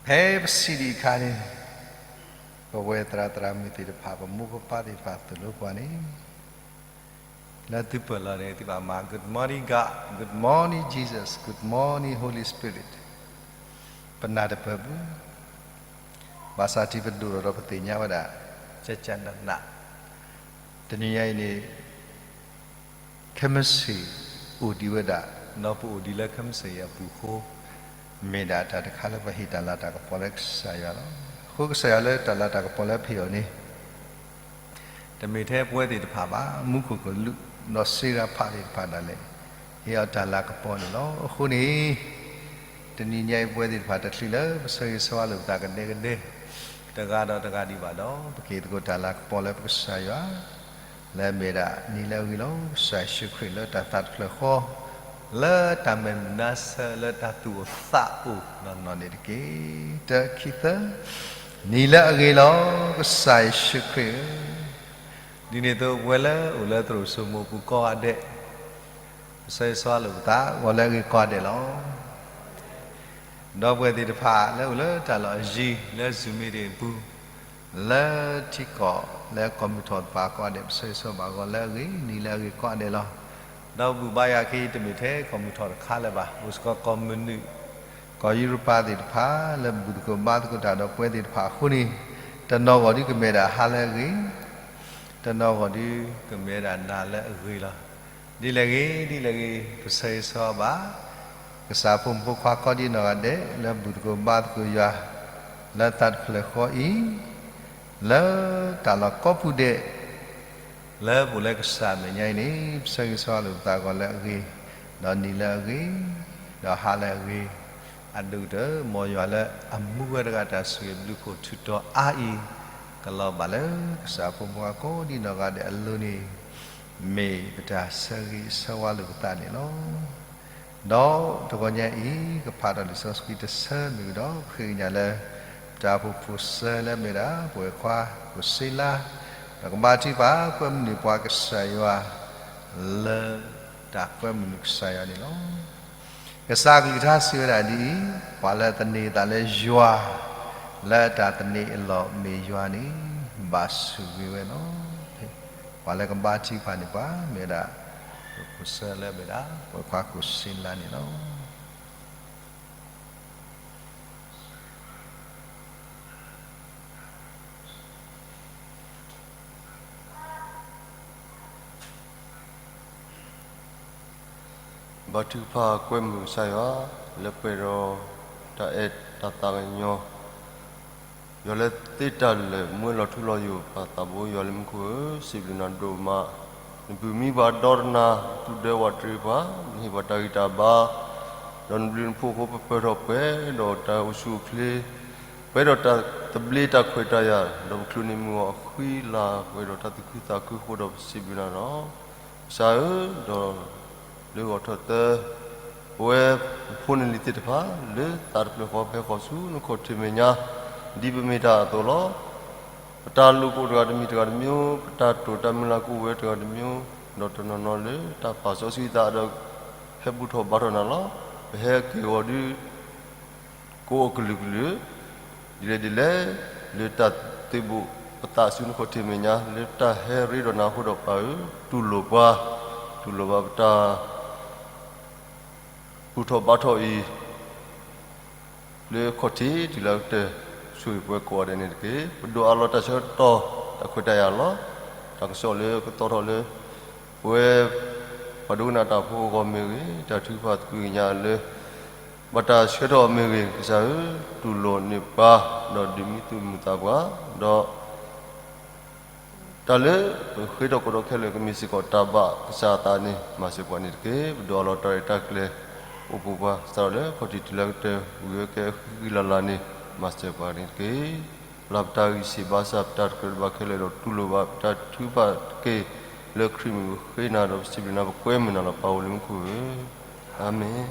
ဖဲပစံးဒံးအခါန့ၣ်, ပဝဲသရၣ်သရၣ်မုၣ်သ့ၣ်တဖၣ် ပမိၢ်ပပၢ်သ့ၣ်တဖၣ်သိၣ်လိပှၤန့ၣ်, လၢသုပၢၢ်လီၤန့ၣ် သုဘၣ်မၤ Good morning God, Good morning Jesus, Good morning Holy Spirit, ပနၢ်တပၢၢ်ဘူး, ဘၣ်ဆၣ်ထံပဒိၣ်ထီၣ်ဒီးပသ့ၣ်ညါဝဲဒၣ် ကကနန, တနံၤညါအံၤန့ၣ် ခဲမုၢ်ဆ့ၣ်အိၣ်ဒံးဝဲဒၣ်, ဒီးပအိၣ်ဒံးလၢခဲမုၢ်ဆ့ၣ်အံၤအပူၤအဃိ, မ့ၢ်ဒၣ်တၢ်တခါလၢပဟ့ၣ်တၢ်လၤတၢ်ကပီၤလၢကစၢ်ယွၤလီၤ. အဃိကစၢ်ယွၤလၢတၢ်လၤတၢ်ကပီၤလၢဖဲအံၤန့ၣ် တမ့ၢ်ထဲပဝဲသ့ၣ်တဖၣ်ဘၣ်, မူခိၣ်ကလူး ဒီးစ့ရၤဖးသ့ၣ်တဖၣ်ဒၣ်လဲာ် ဟ့ၣ်အီၤတၢ်လၤကပီၤန့ၣ်လီၤ. အဃိန့ၣ် တနံၤညါအံၤပဝဲသ့ၣ်တဖၣ်တချုးလၢပဆၢဂ့ၤဆၢဝါလိာ်ပသးကဒဲကဒဲ တဂၤဒီးတဂၤဒံးဘၣ်ဒီး ပက့ၤသကိးတၢ်လၤကပီၤလၢပကစၢ်ယွၤ လၢအမ့ၢ်ဒၣ်နံၤလၢအဂ့ၤလီၤ. ကစၢ်ယ့ၣ်ၡူးခရံာ်လၢတၢ်သးတဖျၢၣ်ဃီ လၢတၢ်မဲာ်မုာ်နါဆၢ လၢတၢ်သူၣ်အိၣ်သးအိၣ်နီၢ်နီၢ်န့ၣ်တက့ၢ်. တၢ ခံ သၢ, နံၤလၢအဂ့ၤလီၤ ကစၢ်ယ့ၣ်ၡူးခရံာ်ဧၢ, ဒ်န့ၣ်အသိးပဝဲလၢအိၣ်လၢသရိာ်စိမိၤပူၤကိးဂၤဒဲး ပဆၢဂ့ၤဆၢဝါလိာ်ပသး ဂီၤလၢအဂ့ၤကိးဂၤဒဲးလီၤ. ဒီးပဝဲသ့ၣ်တဖၣ်လၢအိၣ်လၢတၢ်လီၢ်အယံၤ လၢ Zoom meeting အပူၤ, လၢထံကီၢ်လၢကီၢ်မုၢ်ထီၣ်တပၤကိးဂၤဒဲး ပဆၢဂ့ၤဆၢဝါဘၣ် ဂီၤလၢအဂ့ၤ နံၤလၢအဂ့ၤကိးဂၤဒဲးလီၤ. ဒီးဘူၣ်ဘါယွၤက့ၤ တမ့ၢ်ထဲကီၢ်မုၢ်ထီၣ်တခါလၢၤဘၣ်, အိၣ်စ့ၢ်ကီးကီၢ်မုၢ်နုာ် ကီၢ်ယူရပၤသ့ၣ်တဖၣ် လၢဘူၣ်သကိးဘါသကိးတၢ်ဒီးပဝဲသ့ၣ်တဖၣ်အဃိန့ၣ်, တနီၤဂီၢ်ဒုကမ့ၢ်ဒၣ်ဟါလၢအဂ့ၤ, တနီၤဂီၢ်ဒုကမ့ၢ်ဒၣ်နၤလၢအဂ့ၤလီၤ. ဒ်လဲၣ်ဂ့ၤ ဒ်လဲၣ်ဂ့ၤ ပဆၢဂ့ၤဆၢဝါဘၣ် ကစၢ်ဖိမုၣ်ဖိခွါကိးဒံးနီၢ်ဂၤဒဲး လၢဘူၣ်သကိးဘါသကိးယွၤ လၢသးတဖျၢၣ်ဃီအံၤ, လၢတၢ်လီၢ်ကိးပူၤဒဲး လၢပအိၣ်လၢကစၢ်အမဲာ်ညါအံၤန့ၣ် ပဆၢဂ့ၤဆၢဝါလိာ်ပသးဂီၤလၢအဂ့ၤ, ဒီးနံၤလၢအဂ့ၤ, ဒီးဟါလၢအဂ့ၤ, အဒိၣ်ကတၢၢ် မ်ယွၤလၢအမူဝဲတဂၤတၢ်ဆိၣ်ဂ့ၤဘျုးဖှိၣ်ထူးတီၤအါအံၤ, ကလီၤဘၣ်လၢကစၢ်ဖိမုၣ်ဖိခွါကိးဒံးနီၢ်ဂၤဒဲးအလိၤန့ၣ်, မ့ၢ်ပတၢ်ဆၢဂ့ၤဆၢဝါလိာ်ပသးန့ၣ်လီၤ. ဒီးတဂီၤညါအံၤ ကဖးထီၣ်လံာ်စီဆှံတဆၢမ့ၢ်ဂ့ၤဒီး ပဃ့ကညးလၢ ပတၢ်အိၣ်ဖှိၣ်ဖိစၢလၢအမ့ၢ်ဒၣ် ပဝဲၢ်ခွါကိၣ်စ့လါ, ဒီးကဘါထုကဖၣ်ကွဲမုာ်န့ၢ်ပှၤကစၢ်ယွၤ လၢတၢ်ကွဲမုာ်န့ၢ်ကစၢ်ယွၤန့ၣ်လီၤ. ကစၢ်အကလုၢ်ကထါစံးဝဲဒၣ်ဒ်အံၤ, ပှၤလၢသန့ၤအသးလၢယွၤ, လၢအတၢ်သန့ၤအလီၢ်မ့ၢ်ယွၤန့ၣ် ဘၣ်ဆိၣ်ဂ့ၤဝဲလီၤ. ပှၤလၢကဘါထုကဖၣ်န့ၢ်ပှၤ မ့ၢ်ဝဲဒၣ် ပဖိစၢလၢအမ့ၢ်ဒၣ် ပဝဲၢ်ခွါကိၣ်စ့လါန့ၣ်လီၤ. ဘါထုကဖၣ်ကွဲမုာ်ကစၢ်ယွၤ လၢပှဲၤဒီးတၢ်အဲၣ်တၢ်သးကညီၤ, ယွၤလၢသ့တၢ်လၢာ် မူဝဲလီၤထူလီၤယိာ် ပၢ်သးဘိယွၤလၢမူခိၣ်ဧၢ, စံးဘျုးနၤဒိၣ်မး, နပုၢ်မံဘၣ်ဒီတနၤ သူၣ်ဒၢဝးတရံးပှၤ, နဟ့ၣ်ပှၤတၢ်ဂံၢ်တၢ်ဘါ, ဒီးနဘျုးနဖှိၣ်အဃိ ပပၢၢ်ထီၣ်ပှဲၤဒီးတၢ်အိၣ်ဆူၣ်အိၣ်ချ့ ပှဲၤဒီးတၢ်သဘျ့တၢ်ခွဲးတၢ်ယာ်, ဒီးပချုးန့ၢ်မုၢ်ဂီၤအဃံအလၤ ပှဲၤဒီးတၢ်သူၣ်ခုသးခုအဃိဒီး ပစံးဘျုးနၤလီၤ. ကစၢ်ဧၢ, ဒီးလၢဂီၤထီၣ်သၢ, ပဝဲဖိနလံၤသ့ၣ်တဖၣ် လၢသးတဖျၢၣ်ဃီ ပဟဲဃီၤဆူနခီၣ်ထံးမဲာ်ညါ ဒ်ပမ့ၢ်တၢ်အသိးလီၤ. ပတၢ်လိၣ်ကအိၣ်တဂၤတမံၤတဂၤတမံၤ, ပတၢ်တိာ်တၢ်မုၢ်လၢ်ကအိၣ်ဝဲတဂၤတမံၤ, ဒီးတနီၤနီၤလၢတၢ်ပာ်စီဆှံသးဒီး ဟဲဘူၣ်ထီၣ်ဘါထီၣ်နၤလီၤ. ပဟဲက့ၤဂီၤဒုး ကအိၣ်ကလုာ်ကလုာ်, ဒ်လဲၣ်ဒ်လဲၣ်, လၢတၢ်သုးဘူးပသးဆူနခီၣ်ထံးမဲာ်ညါ လၢတၢ်ဟဲရ့ဒီးနၤအဃိဒီးပၢ်ဧၢ, တူၢ်လိာ်ပှၤ, တူၢ်လိာ်ဘၣ်ပတၢ် ဘူၣ်ထီၣ်ဘါထီၣ်အံၤ လၢခီၣ်ထံးတုၤလၢကတၢၢ် ဆိၣ်ဂ့ၤပှၤကိးဂၤဒဲးန့ၣ်တက့ၢ်. ပဒိးအးလီၤတၢ်ဆၢကတီၢ် တၢ်ခွဲးတၢ်ယာ်လီၤ. တၢ်ကစီၣ်လၢကသီထီၣ်လၢ ပဝဲ ပှၤဒိကနၣ်တၢ်ဖိအဂီၢ်မ့ၢ်ဂ့ၤ, တၢ်ထုကဖၣ်သကွံာ်ကညးလၢ ဘၣ်တၢ်ဆှၢထီၣ်အီၤမ့ၢ်ဂ့ၤ, ကစၢ်ဧၢ, တူၢ်လိာ်န့ၢ်ပှၤ, ဒီးဒုးမံသူၣ်မုာ်သးပှၢ်, ဒီး တၢ်လၢပဃ့ထီၣ်ကိးထီၣ်ခဲလၢာ် ကမ့ၢ်စ့ၢ်ကီးတၢ်ဘၣ်ကစၢ်အသးန့ၣ် မၤစၢၤပှၤန့ၣ်တက့ၢ်. ပဒိးအးလီၤတၢ်ရဲၣ်တၢ်ကျဲၤ အိၣ်ပူၤပှၤ စးထီၣ်လၢခီၣ်ထံးတုၤလၢကတၢၢ် ဝံၤဝဲကဲဃံလၤလၤန့ၣ် မၤစၢၤပှၤန့ၣ်တက့ၢ်. ပျၢ်ပတၢ်ဂံၢ်စၢ်ဘါစၢ် ပတၢ်တကြၢးတဘၣ်ခဲလၢာ်ဒီး တူၢ်လိာ်ဘၣ်ပတၢ်ထုကဖၣ်တက့ၢ်. လၢခရံာ်မံၤပဃ့နၤဒီး ပစံးဘျုးနၤ ပကွဲမုာ်နၤလီၤ ပၢ်အိၣ်လၢမူခိၣ်ဧၢ, အၤမ့ၣ်.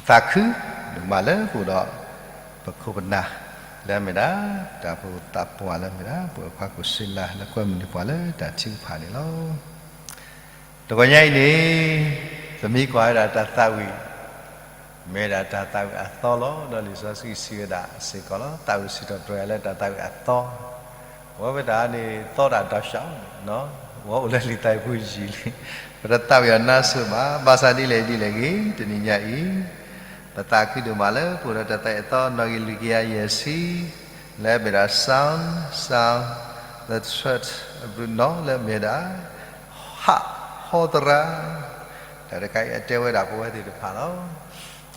ပသးခုဒိၣ်မးလၢပအိၣ်ဒီး ပခိၣ်ပနၢ်လၢအမ့ၢ်ဒၣ် တၢ်အိၣ်ဖှိၣ်သးပှၢ်လၢအမ့ၢ်ဒၣ် ပဝဲၢ်ခွါကိၣ်စ့လါ လၢကွဲမုာ်န့ၢ်ပှၤလၢတၢ်ထုကဖၣ်န့ၣ်လီၤ. တဂီၤညါအံၤန့ၣ် ပမ့ၢ်ကွၢ်ဝဲဒၣ်တၢ်သးဝံၣ် မ့ၢ်ဒၣ်တၢ်သးဝံၣ်အသီလီၤ. ဒီးလံာ်စီဆှံစံးဝဲဒၣ်စ့ၢ်ကီးလီၤ. သးဝံၣ်စံးထီၣ်ပတြၢၤလၢတၢ်သးဝံၣ်အသီ, အဝဲဝဲဒၣ်န့ၣ် သီတၢ်ဒီးစၢ်, ဝဲအိၣ်လၢလံာ်သးဝံၣ်ပူၤယံာ်လံ, ပတသးဝံၣ်အီၤနါစိၤဘၣ်. ဘၣ်ဆၣ်ဒ်လဲၣ်ဒ်လဲၣ်ဂ့ၤ တနံၤညါအံၤ ပသးခုဒိၣ်မးလၢပအိၣ်ဒီးတၢ်သးဝံၣ်အသီ နီၣ်ဂံၢ်လွံၢ်ကယၤယဲၢ်ဆံ လၢအမ့ၢ်ဒၣ် Psalm, Psalm the third, နီၣ်လၢအမ့ၢ်ဒၣ် ဟးဟီသရၣ်, တၢ်တခါအံၤအတဲဝဲဒၣ်ပဝဲသ့ၣ်တဖၣ်လီၤ.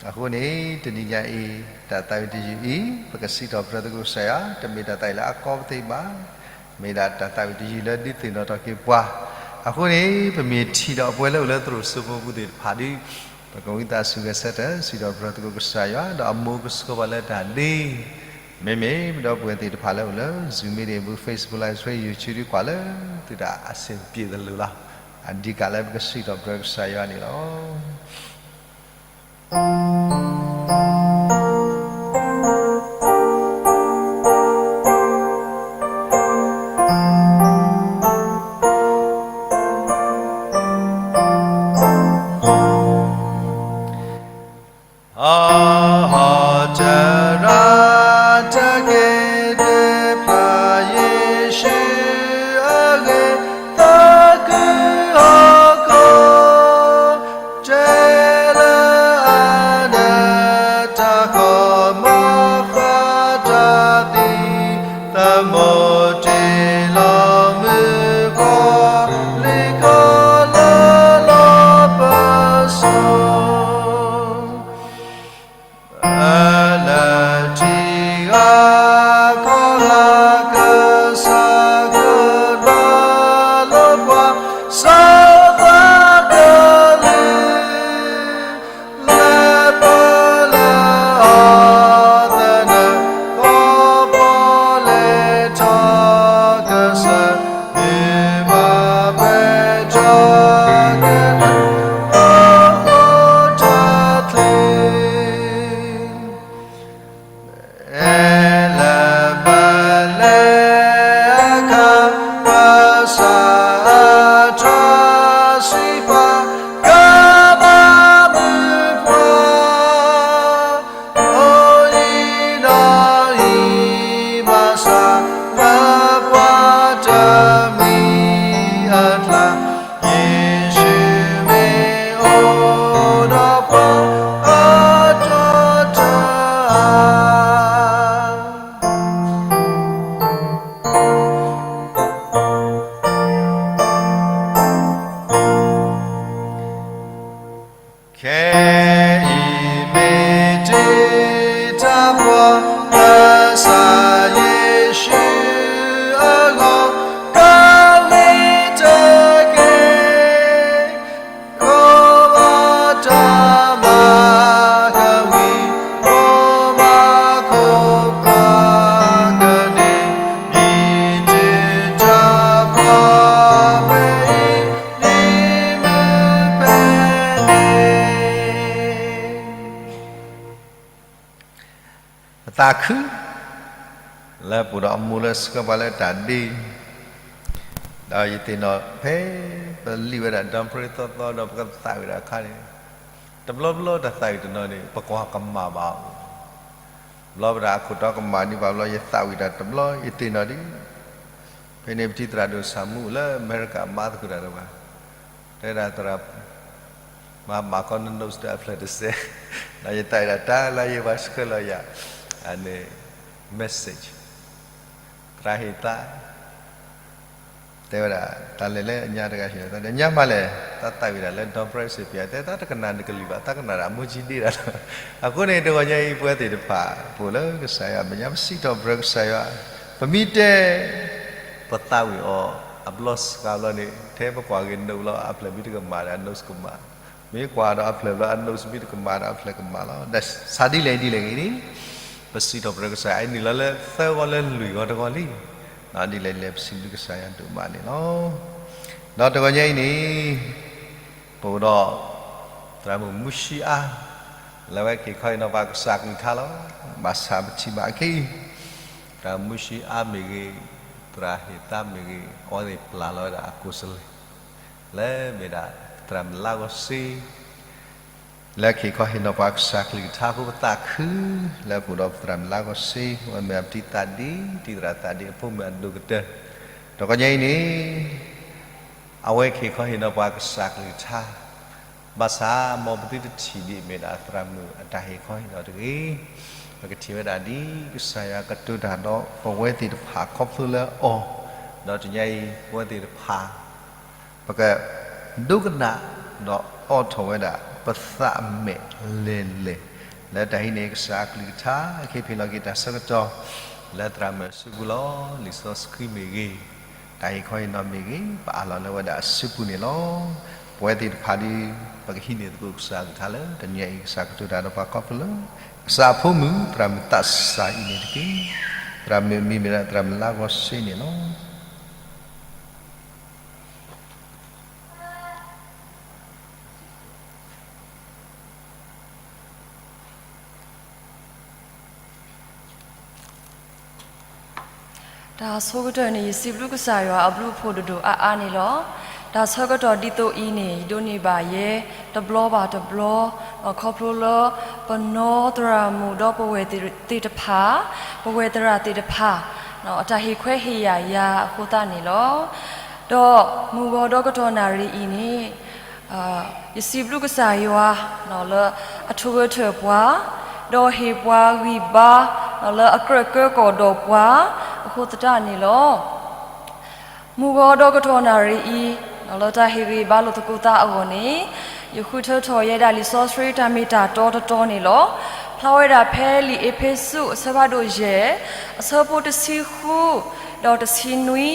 အဃိန့ၣ် တနံၤညါအံၤ တၢ်သးဝံၣ်တယုၢ်အံၤ ပကစံးထီၣ်ပတြၢၤသကိးကစၢ်ယွၤ, တမ့ၢ်တၢ်သးဝံၣ်လၢအကီပသ့ၣ်ဘၣ်, မ့ၢ်ဒၣ်တၢ်သးဝံၣ်တယုၢ်လၢဒုးသ့ၣ်နီၣ်ထီၣ်က့ၤပှၤ. အဃိန့ၣ် ပမ့ၢ်ထံၣ်ဒီးပဝဲလၢအိၣ်လၢသရိာ်စိမိပူၤသ့ၣ်တဖၣ်ဒီး ပကဝံသးစူၤဂဲၤဆၢထၢၣ် စံးထီၣ်ပတြၢၤသကိးကစၢ်ယွၤ ဒီးအမိၢ်ကဆှၢပှၤလၢတၢ်ဒ့, မ့မ့ၢ်ပဒီပုၢ်ဝဲၢ်သ့ၣ်တဖၣ်လၢအိၣ်လၢ Zoom meeting ပူၤ Facebook Live Stream YouTube ဒ်ကွၢ်လၢ သုတၢ်အဆင်ပြေသလိုလီၤ. အဓိကလၢပကစံးထီၣ်ပတြၢၤကစၢ်ယွၤန့ၣ်လီၤ. ဟီၣ်ဟီၣ်တရၣ်တက့ၢ် ဒုးဖျါယ့ၣ်ၡူးအဂ့ၢ် သးခုဟီၣ်ခိၣ် တဲလၢအနၢတၢ်ဃီ မၤဃးတၢ်သံ သးမိၢ်တ့ၢ်လီၤမုၢ်ကီၢ် လံၣ်ကီၢ်လၢလီၤပစိာ် အလၢထံဂၤခီဂၤ ကစၢ်ကဒွးလိာ်ပှၤ စီၤသးကလုၢ် လၢပၢၤလၢအီၤသနၢၣ် ခီဖီလဲၤထီၣ်ကစၢၢ် မ့ၢ်ဘၣ်ပှဲၤထီၣ်ကနၢၤ ဟီၣ်ခိၣ်တၢ်ချ့ အဲၣ်လၢပလဲၤအခါ ဘၣ်ဆၣ်အတြီဆံးပှၤ ကဘၣ်မုာ်ပှၤ အိၣ်အံၤဒီးအံၤ ဘၣ်ဆၣ် လၢပှၤတမံၤအကျါ ယ့ၣ်ၡူးမ့ၢ်အိၣ်ဒီးပှၤ အတီတၢ် ခဲအံၤမ့ၢ်တ့ၢ်တၢ်ပှၤ ကစၢ်ယ့ၣ်ၡူးအဂီၢ် ကဝံတက့ၢ် ကီၢ်ဘၣ်တၢ်မၤကဝံၤ ကီၢ်ဘၣ်ခိၣ်ဖးကန့ၢ် ဒ်တ့ၢ်တၢ်ပှၤဖဲအံၤ ဒ်မုၢ်ဖဲန့ၣ် ပသးခု လၢပအိၣ်ဒီးအမိၢ်လၢဆှၢပှၤလၢတၢ်ဒ့, ဒီးယသ့ၣ်နီၣ်ဖဲပလံၣ်ဝဲဒၣ် Dumfries သီသီဒီး ပကသးဝံၣ်တၢ်အခါန့ၣ်, တဘျီဘျီတၢ်သးဝံၣ်တနီၤန့ၣ် ပကွၢ်ကမၣ်ဘၣ်အိၣ်, ဘျီပဒၣ်အခိၣ်တီကမၣ်ဒံးဘၣ်ဘျီ ယသးဝံၣ်တၢ်တဘျီ ယသ့ၣ်နီၣ်ဒံး, ဖဲန့ၣ်ပထံၣ်သရၣ်ဒိၣ်ဆၣ်မူလၢအမဲရကၤ မၤသကိးတၢ်ဒီးပှၤ, တဲဒၣ်သရၣ် မၤမၤကီန notes ဒီးအဖျၢၣ်တစဲး, ဒီးယသးဝံၣ်ဒၣ်တၢ်လၢယဘၣ်ဆှၢလီၤယၤ, အန့ၣ် message သရၣ်ဟ့ၣ်သး, တဲဝဲဒၣ် တၢ်လဲၤလၢအညါတဂၤဟ့ၣ်သးဒီး ညါမးလဲၣ်, တၢ်သးဝံၣ်ဒၣ်လၢ Dumfries စ့ၢ်ကီး တဲသးတကနၣ်တကလုာ်ဘၣ်, သးကနၣ်ဒၣ်အမိၢ်ကံဒ့ဒၣ်လီၤ. အဃိန့ၣ် တဂီၤညါအံၤ ပဝဲသ့ၣ်တဖၣ် ပအိၣ်လၢကစၢ်ယွၤမဲာ်ညါ ပစံးထီၣ်ပတြၢၤကစၢ်ယွၤ, ပမ့ၢ်တဲ ပသးဝံၣ်အီၤ အဘျီစှၤဘျီန့ၣ် ထဲပကွၢ်က့ၤ note လီၤ အဖျၢၣ်မ့ၢ်တကမၣ်ဒီး အ notes ကမၣ်, မ့ၢ်ကွၢ်ဒီးအဖျၢၣ်ဘျီ အ notes မ့ၢ်တကမၣ်ဒီးအဖျၢၣ်ကမၣ်လီၤ. ဒီးဆၣ်ဒ်လဲၣ်ဒ်လဲၣ်ဂ့ၤန့ၣ်, ပစံးထီၣ်ပတြၢၤကစၢ်ယွၤ အနုာ်လီၤလၢသၢဂီၤလၢလွံၢ်ဂီၤတဂီၤလံ, ဒ်လဲၣ်ဒ်လဲၣ် ပစံးဘျုးကစၢ်ယွၤဒိၣ်မးန့ၣ်လီၤ. ဒီးတဂီၤညါအံၤန့ၣ် ပအိၣ်ဒီး သရၣ်မုၣ်မူၡံအါ, လၢဝဲက့ၤခီအံၤနီၤ ပှၤကစၢ်ကလုၢ်ကထါလီၤ, ဘၣ်ဆၣ်ပထံၣ်ဘၣ်အခံ, သရၣ်မူၡံအါမ့ၢ်ဂ့ၤ, သရၣ်ဟ့ၣ်သးမ့ၢ်ဂ့ၤ, အဝဲသ့ၣ်ပျၢ်လီၤဝဲဒၣ်အကိးစလဲ လၢမ့ၢ်ဒၣ်သရၣ်မုၣ်လါဂီၤစ့ လၢကဟ့ၣ်ခီဟ့ၣ်နီၤပှၤကစၢ်ကလုၢ်ကထါအဃိ ပသးခုလၢအအိၣ်ဒီးပသရၣ်မုၣ်လါဂီၤစ့ အဝဲမ့ၢ်အပတံၤသးဒ့ တံၤသရၣ်သးဒ့အဖိမုၣ်အဒိၣ်ကတၢၢ်, ဒီးခီညါအံၤန့ၣ် အဝဲကဟ့ၣ်ခီဟ့ၣ်နီၤပှၤကစၢ်ကလုၢ်ကထါ ဘၣ်ဆၣ်မ်ပသုတထံၣ်ဒ်အမ့ၢ်ဒၣ်သရၣ်မုၣ်အတၢ်ဟ့ၣ်ခီဟ့ၣ်နီၤတဂ့ၤ, ပကထံၣ်ဝဲဒၣ်ဒ်ကစၢ်ယွၤကတိၤတၢ်ဒီးပဝဲသ့ၣ်တဖၣ်ခီဖျိလၢအီၤ, ဒီးတနံၤအံၤ ပဝဲသ့ၣ်တဖၣ် ပကဒိကနၣ်ဒီးအိးထီၣ်ဝဲဒၣ်ပသးမဲာ်လဲၢ်လဲၢ် လၢတၢ်ဟံးန့ၢ်ကစၢ်အကလုၢ်ကထါ အခ့ဖံးလီၤက့ၤတၢ်ဆၢကတီၢ် လၢသရၣ်မုၣ်အစုပူၤလီၤ. လံာ်စီဆှံမ့ၢ်ဂ့ၤ, တၢ်ဟ့ၣ်ခီဟ့ၣ်နီၤမ့ၢ်ဂ့ၤ, ပအးလီၤလၢဝဲဒၣ်အစုပူၤန့ၣ်လီၤ. ပဝဲသ့ၣ်တဖၣ်ဒီး ပကဟံးန့ၢ်သကိးကစၢ်အကလုၢ်ကထါလၢတနံၤအံၤ ကစၢ်ကတိၤတၢ်ဒီးပှၤခီဖျိလၢ ကစၢ်အဖိမုၣ် သရၣ်မုၣ်သးစၢ်အံၤန့ၣ်တက့ၢ်. သရၣ်မုၣ်အမံၤမ့ၢ်ဒၣ်သရၣ်မုၣ်လါဂီၤစ့န့ၣ်လီၤ. တၢ်ဆိကတၢၢ်န့ၣ် ယစံးဘျုးကစၢ်ယွၤအဘျုးအဖှိၣ်ဒိၣ်ဒိၣ်အါအါန့ၣ်လီၤ. တၢ်ဆၢကတီၢ်ဒ်သိးအံၤန့ၣ် ယဒိးန့ၢ်ဘၣ်ယဲ တဘျီဘၣ်တဘျီ, ခီဖျိလၢ ပနီၢ်သရၣ်မုၣ်ဒီးပဝဲၢ်သ့ၣ်တဖၣ်, ပဝဲၢ်သရၣ်သ့ၣ်တဖၣ် အတၢ်ဟ့ၣ်ခွဲးဟ့ၣ်ယာ်ယၤအဃိသတးန့ၣ်လီၤ. ဒီးမုၢ်ဂီၤဒီးကတီၢ်နၣ်ရံၣ်အံၤန့ၣ် ယစံးဘျုးကစၢ်ယွၤ လၢအထူးဂဲၤထၢၣ်ပှၤ, ဒီးဟ့ၣ်ပှၤဂံၢ်ဘါ လၢအကြၢးကၢကီၢ်ဒီးပှၤ အဃိသတးန့ၣ်လီၤ. မုၢ်ဂီၤဒီးကတီၢ်နၣ်ရံၣ်အံၤ လၢတၢ်ဟ့ၣ်ဂံၢ်ဘါလိာ်သကိးသးအဂီၢ်န့ၣ် ယဃုထၢထီၣ်ယဲဒၣ်လံာ်စီဆှံတၢ်မ့ၢ်တၢ်တီတတီန့ၣ်လီၤ. ဖျါဝဲဒၣ်ဖဲလံာ်အ့းဖ့းစူးအဆၢဖးဒိၣ်ယဲၢ် အဆၢဖိတဆံဃု ဒီးတဆံနွံ,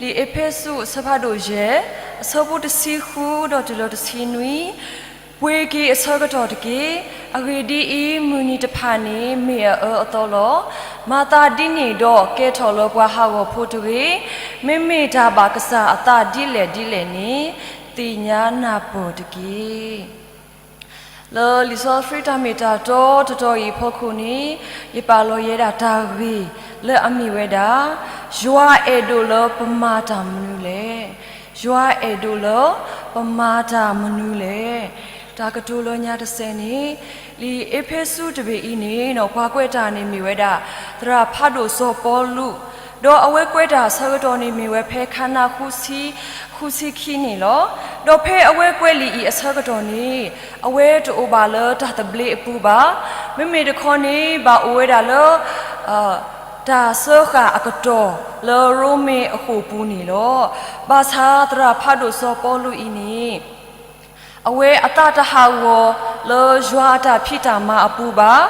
လံာ်အ့းဖ့းစူးအဆၢဖးဒိၣ်ယဲၢ် အဆၢဖိတဆံဃု ဒီးတုၤလၢတဆံနွံ, ပှ့ၤက့ၤအဆၢကတီၢ်တက့ၢ်. အဂ့ၢ်ဒ်အံၤ, မုၢ်နံၤတဖၣ်န့ၣ် မ့ၢ်အအၢအသီလီၤ. မၤသးဒ်န့ၣ်ဒီးကဲထီၣ်လၢပှၤဟးဂီၤဖိတဂ့ၤ. မ့မ့ၢ်တၢ်ဘၣ်ကစၢ်အသးဒ်လဲၣ်ဒ်လဲၣ်န့ၣ် သ့ၣ်ညါနၢ်ပၢၢ်တက့ၢ်. လၢလံာ်စီဆှံတၢ်မ့ၢ်တၢ်တီတတီအံၤအဖီခိၣ်န့ၣ် ယပာ်လီၤယဲဒၣ်တၢ်ဂ့ၢ်လၢအမ့ၢ်ဝဲဒၣ် ယွၤအဲၣ်ဒိးလၢပမၤတၢ်မနုၤလဲၣ်. ယွၤအဲၣ်ဒိးလၢပမၤတၢ်မနုၤလဲၣ်. တၢ်ကတိၤလၢညါတစဲးန့ၣ် လံာ်အ့းဖ့းစူးတဘ့ၣ်အံၤန့ၣ် ပှၤကွဲးတၢ်န့ၣ်မ့ၢ်ဝဲဒၣ် သရၣ်ဖးဒိၣ်စီၤပီလူး, ဒီးအဝဲကွဲးတၢ်အဆၢကတီၢ်န့ၣ်မ့ၢ်ဝဲဖဲခါနါဃုဆံ, ဃုဆံခံန့ၣ်လီၤ. ဒီးဖဲအဝဲကွဲးလံာ်အံၤအဆၢကတီၢ်န့ၣ် အဝဲတအိၣ်ဘၣ်လၢတၢ်သဘျ့အပူၤဘၣ်. မ့မ့ၢ်တခီန့ၣ် ဘၣ်အိၣ်ဝဲဒၣ်လၢ တၢ်စၢဃာ်အကတီၢ်လၢရိမ့ၤအဃိာ်ပူၤန့ၣ်လီၤ. ဘၣ်ဆၣ်သရၣ်ဖးဒိၣ်စီၤပီလူးအံၤန့ၣ် အဝဲအသးတဟးဂီၤလၢယွၤအတၢ်ဖံးတၢ်မၤအပူၤဘၣ်.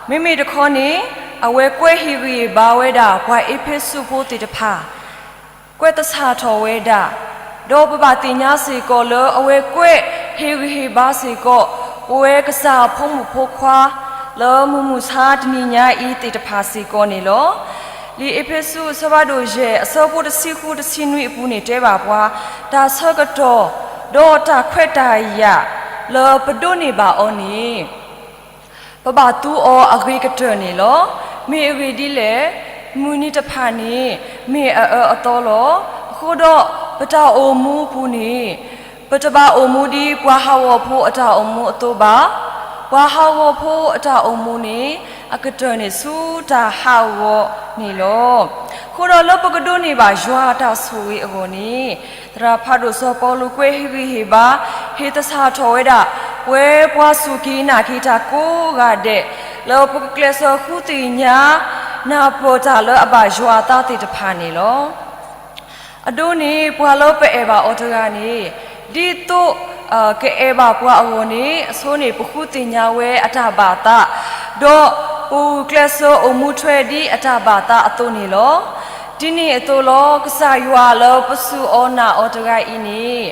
မ့မ့ၢ်တခီန့ၣ် အဝဲကွဲးဟ့ၣ်ဂံၢ်ဟ့ၣ်ဘါဝဲဒၣ်ပှၤအ့းဖ့းစူးဖိသ့ၣ်တဖၣ် ကွဲးသဆၣ်ထီၣ်ဝဲဒၣ်, ဒီးပဘၣ်သ့ၣ်ညါစ့ၢ်ကီးလၢအဝဲကွဲးဟ့ၣ်ဂံၢ်ဟ့ၣ်ဘါစ့ၢ်ကီး ပဝဲကစၢ်အဖိမုၣ်ဖိခွါ လၢမုၢ်မဆါတနံၤညါအံၤသ့ၣ်တဖၣ်စ့ၢ်ကီးန့ၣ်လီၤ. လံာ်အ့းဖ့းစူးအဆၢဖးဒိၣ်ယဲၢ် အဆၢဖိတဆံဃုတဆံနွံအပူၤန့ၣ်တဲဘၣ်ပှၤ တၢ်ဆၢကတီၢ် ဒီးတၢ်ခွဲးတၢ်ယာ်လၢပဒိးန့ၢ်ဘၣ်အီၤန့ၣ် ပဘၣ်သူအီၤအဂ့ၤကတၢၢ်န့ၣ်လီၤ. မ့ၢ်အဂ့ၢ်ဒ်လဲၣ်, မုၢ်နံၤတဖၣ်န့ၣ် မ့ၢ်အအၢအသီလီၤ. အဃိဒီး ပတၢ်အိၣ်မူအပူၤန့ၣ် ပတဘၣ်အိၣ်မူဒ်ပှၤဟးဂီၤဖိအတၢ်အိၣ်မူအသိးဘၣ်. ပှၤဟးဂီၤဖိအတၢ်အိၣ်မူန့ၣ် အကတၢၢ်န့ၣ်ဆူတၢ်ဟးဂီၤန့ၣ်လီၤ. အဃိဒီးလၢပကဒိးန့ၢ်ဘၣ်ယွၤအတၢ်ဆိၣ်ဂ့ၤအဂီၢ်န့ၣ် သရၣ်ဖးဒိၣ်စီၤပီလူးကွဲးဟ့ၣ်ဂံၢ်ဟ့ၣ်ဘါ ဟ့ၣ်သဆၣ်ထီၣ်ဝဲဒၣ် ပဝဲပှၤစူၢ်က့ၤနာ်က့ၤတၢ်ကိးဂၤဒဲး လၢပကကျဲးစၢးဃုသ့ၣ်ညါ နၢ်ပၢၢ်တၢ်လၢအဘၣ်ယွၤအသးသ့ၣ်တဖၣ်န့ၣ်လီၤ. အဒိန့ၣ် ပှၤလၢပအဲၣ်ဘၣ်အီၤတဂၤန့ၣ် ဒ်သိး ကအဲၣ်ဘၣ်ပှၤအဂီၢ်န့ၣ် အဆိန့ၣ် ပဃုသ့ၣ်ညါဝဲအတၢ်ဘၣ်သး, ဒီးပဂုာ်ကျဲးစၢးအိၣ်မူထွဲဒ်အတၢ်ဘၣ်သးအသိးန့ၣ်လီၤ. ဒ်န့ၣ်အသိးလီၤ ကစၢ်ယွၤလၢပစူၢ်အီၤနာ်အီၤတဂၤအံၤန့ၣ်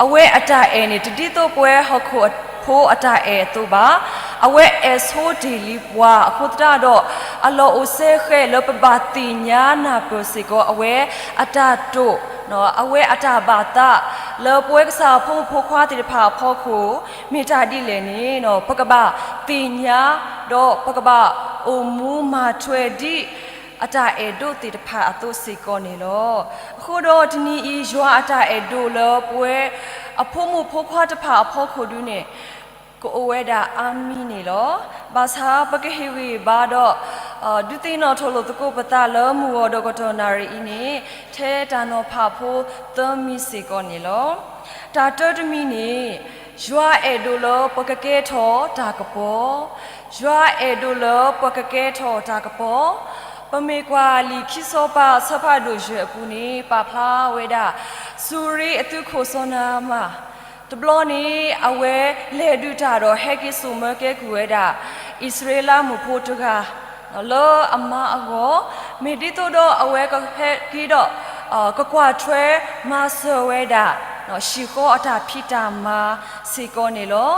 အဝဲအတၢ်အဲၣ်န့ၣ် တဒ်သိးပဝဲဟီၣ်ခိၣ်ဖိအတၢ်အဲၣ်အသိးဘၣ်. အဝဲအဲၣ်ဆိတ့ၢ်လံပှၤအဃိသတးဒီး အလီၢ်အိၣ်စဲဃဲးလၢပဘၣ်သ့ၣ်ညါနၢ်ပၢၢ်စ့ၢ်ကီး အဝဲအတၢ်တိာ် အဝဲအတၢ်ဘၣ်သး လၢပဝဲကစၢ်အဖိမုၣ်ဖိခွါသ့ၣ်တဖၣ်အဖီခိၣ် မ့ၢ်တၢ်ဒ်လဲၣ်န့ၣ် ပကဘၣ်သ့ၣ်ညါ ဒီးပကဘၣ်အိၣ်မူမၤထွဲဒ် အတၢ်အဲၣ်ဒိးသ့ၣ်တဖၣ်အသိးစ့ၢ်ကီးန့ၣ်လီၤ. အဃိဒီးတနံၤအံၤ ယွၤအတၢ်အဲၣ်ဒိးလၢပဝဲ အဖိမုၣ်ဖိခွါတဖၣ်အဖီခိၣ်ဒုန့ၣ် ကအိၣ်ဝဲဒၣ်အါမံၤန့ၣ်လီၤ. ဘၣ်ဆၣ်ပကဟ့ၣ်ဂံၢ်ဘါဒီး ဒုးသ့ၣ်နီၣ်ထီၣ်လိာ်သကိးပသးလၢမုၢ်ဂီၤဒီးကတီၢ်နၣ်ရံၣ်အံၤန့ၣ် ထဲတၢ်နီၤဖးဖိသၢမံၤစ့ၢ်ကီးန့ၣ်လီၤ. တၢ်တၢတမံၤန့ၣ် ယွၤအဲၣ်ဒိးလၢပကကဲထီၣ်တၢ်ကပီၤ, ယွၤအဲၣ်ဒိးလၢပကကဲထီၣ်တၢ်ကပီၤ. ပမ့ၢ်ကွၢ်လံာ်ခံစီၤပၤအဆၢဖးဒိၣ်ယဲၢ်အပူၤန့ၣ် ပာ်ဖျါဝဲဒၣ် စူၤရ့အသုးခိၣ်စီၤနၤအမၣ် တဘျီန့ၣ် အဝဲလဲၤဒုးတၢ်ဒီးဟဲက့ၤစိာ်မၢကဲကုၢ်ဝဲဒၣ် အံၣ်စရ့လးမုၣ်ဖိတဂၤ လၢအမါအဂီၢ်, မ့ၢ်ဒ်သိးဒီးအဝဲကဟဲက့ၤဒီး ကကွၢ်ထွဲမၤစၢၤဝဲဒၣ် ဟံၣ်ဃီအတၢ်ဖံးတၢ်မၤစ့ၢ်ကီးန့ၣ်လီၤ.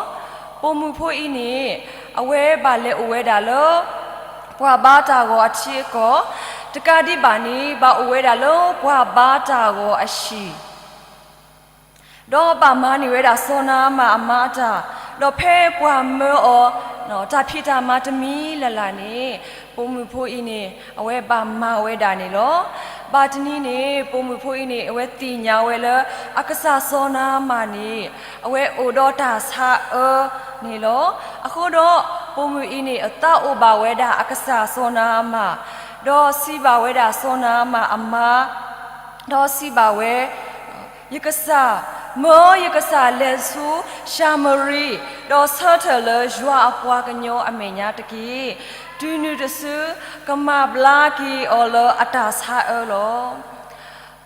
ပိာ်မုၣ်ဖိအံၤန့ၣ် အဝဲဘၣ်လဲၤအိၣ်ဝဲဒၣ်လၢ ပှၤဘါတၢ်ဂီၤအထံအကီၢ်, တကးဒံးဘၣ်န့ၣ် ဘၣ်အိၣ်ဝဲဒၣ်လၢပှၤဘါတၢ်ဂီၤအဟံၣ် ဒီးဘၣ်မၤန့ၢ်ဝဲဒၣ်စီၤနၤအမၣ်အမါအတၢ်, ဒီးဖဲပှၤမၢအီၤ တၢ်ဖံးတၢ်မၤတမံၤလၢ်လၢ်န့ၣ် ပိာ်မုၣ်ဖိအံၤန့ၣ် အဝဲဘၣ်မၤဝဲဒၣ်န့ၣ်လီၤ. ဘၣ်တနံၤန့ၣ် ပိာ်မုၣ်ဖိအံၤန့ၣ် အဝဲသ့ၣ်ညါဝဲလၢ အကစၢ်စီၤနၤအမၣ်န့ၣ် အဝဲအိၣ်ဒီးတၢ်ဆါအၢန့ၣ်လီၤ. အဃိဒီး ပိာ်မုၣ်အံၤန့ၣ် အသးအိၣ်ဘၣ်ဝဲဒၣ်အကစၢ်စီၤနၤအမၣ်, ဒီးစံးဘၣ်ဝဲဒၣ်စီၤနၤအမၣ်အမါ ဒီးစံးဘၣ်ဝဲ, ယကစၢ်, မၢယကစၢ်လဲၤဆူၡၤမရံ, ဒီးဆၢထၢၣ်လၢယွၤအပှၤကညီအမဲာ်ညါတက့ၢ်. တုၤနုၤတစု ကမၤဘျါက့ၤအီၤလၢအတၢ်ဆါအၢလီၤ.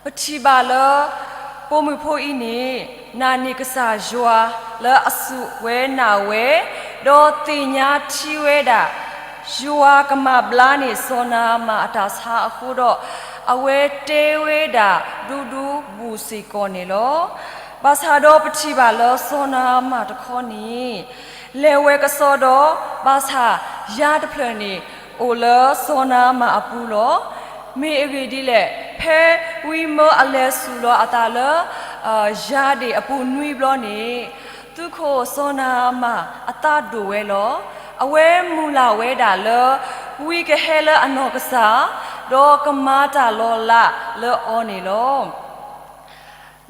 ပထံၣ်ဘၣ်လၢ ပိာ်မုၣ်ဖိအံၤန့ၣ် နာ်န့ၢ်ကစၢ်ယွၤလၢအစူၢ်ဝဲနာ်ဝဲ, ဒီးသ့ၣ်ညါထံဝဲဒၣ် ယွၤကမၤဘျါန့ၢ်စီၤနၤအမၣ်အတၢ်ဆါအဃိဒီး အဝဲတဲဝဲဒၣ်ဒူဒူဘူးစ့ၢ်ကီးန့ၣ်လီၤ. ဘၣ်ဆၣ်ဒီးပထံၣ်ဘၣ်လၢစီၤနၤအမၣ်တခီန့ၣ် လဲၤဝဲကစီဒီ ဘၣ်ဆၣ်ယၤတဖျၢၣ်န့ၣ် အိၣ်လၢစီၤနၤအမၣ်အပူၤလီၤ. မ့ၢ်အဂ့ၢ်ဒ်လဲၣ်, ဖဲဝံမၢအလဲၤဆူၣ်လီၤအသးလၢ ယၤဒ့ၣ်အပူၤနွံဘျီန့ၣ် သုးခိၣ်စီၤနၤအမၣ်အသးဒိၣ်ဝဲလီၤ. အဝဲမုၢ်လၢ်ဝဲဒၣ်လၢ ဝံကဟဲလၢအနီၢ်ကစၢ်, ဒီးကမၤတၢ်လီၤလးလၢအီၤန့ၣ်လီၤ.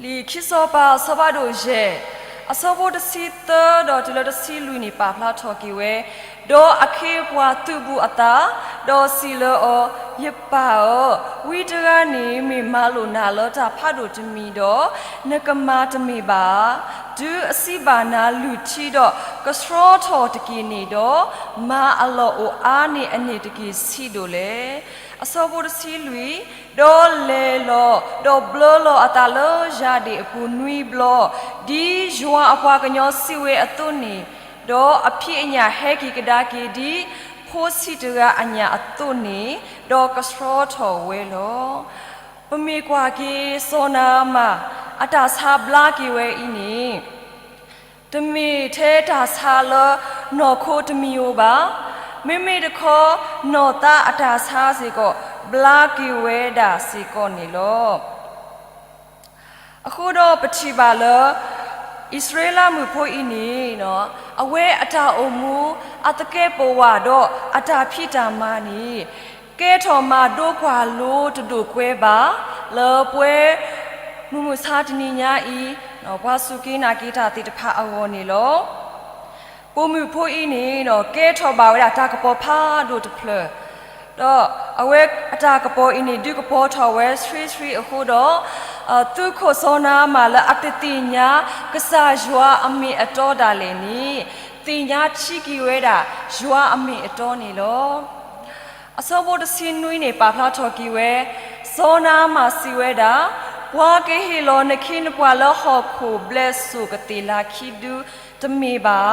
လံာ်ခံစီၤပၤအဆၢဖးဒိၣ်ယဲၢ် အဆၢဖိတဆံသၢဒီးတုၤလၢတဆံလွံၢ်န့ၣ် ပာ်ဖျါထီၣ်က့ၤဝဲ, ဒီးအခ့အပှၤသုးဘူးအသး, ဒီးစံးလၢအီၤ, ယပၢ်ဧၢ, ဝံတဂၤန့ၣ်မ့ၢ်မၤလိာ်နၤလၢတၢ်ဖးဒိၣ်တမံၤဒီး, နကမၤတမ့ၢ်ဘၣ်ဧါ. တုၤအစံးဘၣ်နၤလုၢ်ထံဒီး ကဆှီထီၣ်တက့ၢ်န့ၣ်ဒီး, မၤအလီၢ်အိၣ်အါန့ၢ်အန့ၣ်တက့ၢ်ဆံးဒိၣ်လဲၣ်. အဆၢဖိတဆံလွံၢ်, ဒီးလဲၤလီၤ, ဒီးဘျၢလီၤအသးလၢယၤဒ့ၣ်အပူၤနွံဘျီ, ဒ်ယွၤအပှၤကညီစံးဝဲအသိးန့ၣ်, ဒီးအဖံးအညၣ်ဟဲက့ၤကဒါက့ၤဒ်ဖိဆံးတဂၤအညၣ်အသိးန့ၣ်, ဒီးကဆှီထီၣ်ဝဲလီၤ. ပမ့ၢ်ကွၢ်က့ၤစီၤနၤအမၣ် အတၢ်ဆါဘျါက့ၤဝဲအံၤန့ၣ် တမ့ၢ်ထဲတၢ်ဆါလၢနီၢ်ခိတမံၤဧိၤဘၣ်. မ့မ့ၢ်တခီ နီၢ်သးအတၢ်ဆါစ့ၢ်ကီး ဘျါက့ၤဝဲဒၣ်စ့ၢ်ကီးန့ၣ်လီၤ. အဃိဒီးပထံၣ်ဘၣ်လၢ အံၣ်စရ့လးမုၣ်ဖိအံၤန့ၣ် အဝဲအတၢ်အိၣ်မူ အသကဲးပဝးဒီးအတၢ်ဖံးတၢ်မၤန့ၣ် ကဲထီၣ်မၤဒိကွၢ်လိတဒိၣ်ကွဲဘၣ် လၢပဝဲ မုၢ်မဆါတနံၤညါအံၤ ပှၤစူၢ်က့ၤနာ်က့ၤတၢ်သ့ၣ်တဖၣ်အဂီၢ်န့ၣ်လီၤ. ပိာ်မုၣ်ဖိအံၤန့ၣ် ကဲထီၣ်ဘၣ်ဝဲဒၣ်တၢ်ကပီၤဖးဒိၣ်တဖျၢၣ်, ဒီးအဝဲအတၢ်ကပီၤအံၤန့ၣ် ဒုးကပီၤထီၣ်ဝဲဆှံဆှံအဃိဒီး သုးခိၣ်စီၤနၤအမၣ်လၢအတသ့ၣ်ညါ ကစၢ်ယွၤအမ့ၢ်အတီဒၣ်လဲာ်န့ၣ် သ့ၣ်ညါထံက့ၤဝဲဒၣ် ယွၤအမ့ၢ်အတီန့ၣ်လီၤ. အဆၢဖိတဆံနွံန့ၣ် ပာ်ဖျါထီၣ်က့ၤဝဲ, စီၤနၤအမၣ်စံးဝဲဒၣ်, ပှၤကဟ့ၣ်လီၤနခ့နပှၤလၢဟီၣ်ခိၣ်ဘျဲၣ်စိာ်ကသ့ၣ်လၤခံဒုတမ့ၢ်ဘၣ်ဧါ.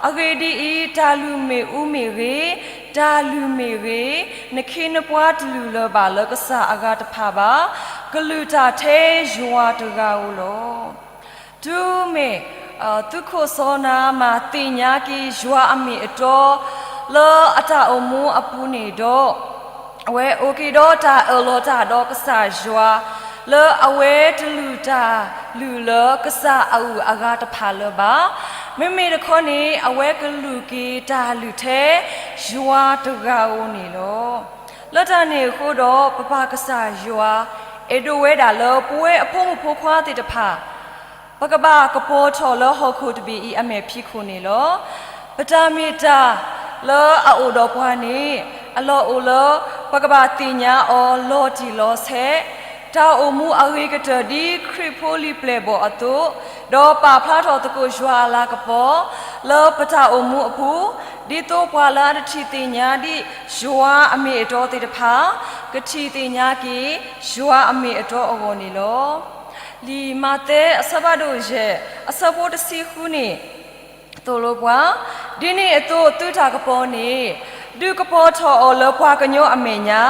အဂ့ၢ်ဒ်အံၤ, တၢ်လုၢ်မ့ၣ်အူမ့ၢ်ဂ့ၤ, တၢ်လုၢ်မ့ၢ်ဂ့ၤ, နခ့နပှၤတလုၢ်လၢၤဘၣ်လၢကစၢ်အဂၤတဖၣ်ဘၣ်, ကလုၢ်တၢ်ထဲယွၤတဂၤဧိၤလီၤ. တုၤမ့ၢ် သုးခိၣ်စီၤနၤအမၣ်သ့ၣ်ညါက့ၤယွၤအမ့ၢ်အတီ လၢအတၢ်အိၣ်မူအပူၤန့ၣ်ဒီး, အဝဲအိၣ်က့ၤဒီးတၢ်အၢၣ်လီၤတၢ်ဒီးကစၢ်ယွၤ လၢအဝဲတလုၢ်တၢ်လုၢ်လၢကစၢ်အအုၣ်အဂၤတဖၣ်လၢၤဘၣ်. မ့မ့ၢ်တခီန့ၣ် အဝဲကလုၢ်က့ၤတၢ်လုၢ်ထဲယွၤတဂၤဧိၤန့ၣ်လီၤ. လၢတၢ်န့ၣ်အဃိဒီး ပပၢ်ကစၢ်ယွၤ အဲၣ်ဒိးဝဲဒၣ်လၢပဝဲအဖိမုၣ်ဖိခွါသ့ၣ်တဖၣ် ပကဘၣ်ကပီၤထီၣ်လၢဟီၣ်ခိၣ်တဘ့ၣ်အံၤအမဲာ်ဖံးခိၣ်န့ၣ်လီၤ. ပတၢ်မ့ၢ်တၢ်လၢအအိၣ်ဒီးပှၤန့ၣ် အလီၢ်အိၣ်လၢ ပကဘၣ်သ့ၣ်ညါအီၤလီၤတံၢ်လီၤဆဲး, တၢ်အိၣ်မူအဂ့ၤကတၢၢ်ဒ်ခရံာ်ဖိလံာ်ပျဲၢ်ဘီၣ်အသိး, ဒီးပာ်ဖျါထီၣ်သကိးယွၤအလၤကပီၤ လၢပတၢ်အိၣ်မူအပူၤ, ဒ်သိးပှၤလၢအတထံၣ်သ့ၣ်ညါဒံးယွၤအမ့ၢ်အတီသ့ၣ်တဖၣ် ကထံၣ်သ့ၣ်ညါက့ၤ ယွၤအမ့ၢ်အတီအဂီၢ်န့ၣ်လီၤ. လံာ်မးသဲအဆၢဖးဒိၣ်ယဲၢ် အဆၢဖိတဆံဃုန့ၣ် သိၣ်လိပှၤ, ဒ်န့ၣ်အသိးသုတၢ်ကပီၤန့ၣ် ဒုးကပီၤထီၣ်အီၤလၢပှၤကညီအမဲာ်ညါ,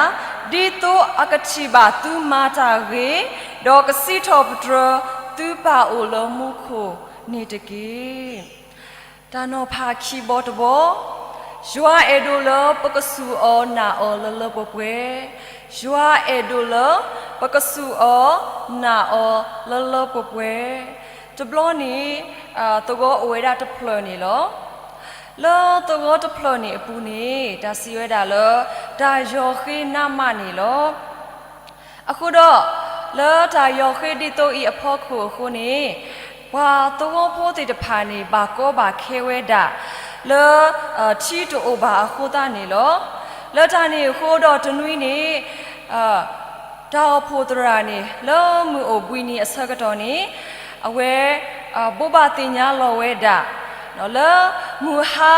ဒ်သိးအကထံၣ်ဘၣ်သုမၤတၢ်ဂ့ၤ, ဒီးကစံးထီၣ်ပတြၢၤသုပၢ်အိၣ်လၢမူခိၣ်န့ၣ်တက့ၢ်. တၢ်နီၤဖးခံဘီတဘီ, ယွၤအဲၣ်ဒိးလၢပကစူၢ်အီၤနာ်အီၤလၢလၢပှဲၤပှဲၤ, ယွၤအဲၣ်ဒိးလၢပကစူၢ်အီၤနာ်အီၤလၢလၢပှဲၤပှဲၤ, တဘျီန့ၣ် သဝီအိၣ်ဝဲဒၣ်တဖျၢၣ်န့ၣ်လီၤ. လၢသဝီတဖျၢၣ်န့ၣ်အပူၤန့ၣ် တၢ်စံးဝဲဒၣ်လၢ တၢ်ယီၤဃ့နးမးန့ၣ်လီၤ. အဃိဒီး လၢတၢ်ယီၤဃ့ဒ်သိးအံၤအဖီခိၣ်အဃိန့ၣ် ပှၤသဝီဖိသ့ၣ်တဖၣ်န့ၣ် ဘၣ်ကီဘၣ်ခဲဝဲဒၣ် လၢ ထံတအိၣ်ဘၣ်အဃိသတးန့ၣ်လီၤ. လၢတၢ်န့ၣ်အဃိဒီးတနွံန့ၣ် တၢ်အိၣ်ဖှိၣ်သရၣ်န့ၣ် လၢမုၢ်အိၣ်ဘှံးနံၤအဆၢကတီၢ်န့ၣ် အဝဲ ဘိးဘၣ်သ့ၣ်ညါလီၤဝဲဒၣ် လၢမုၢ်ဟါ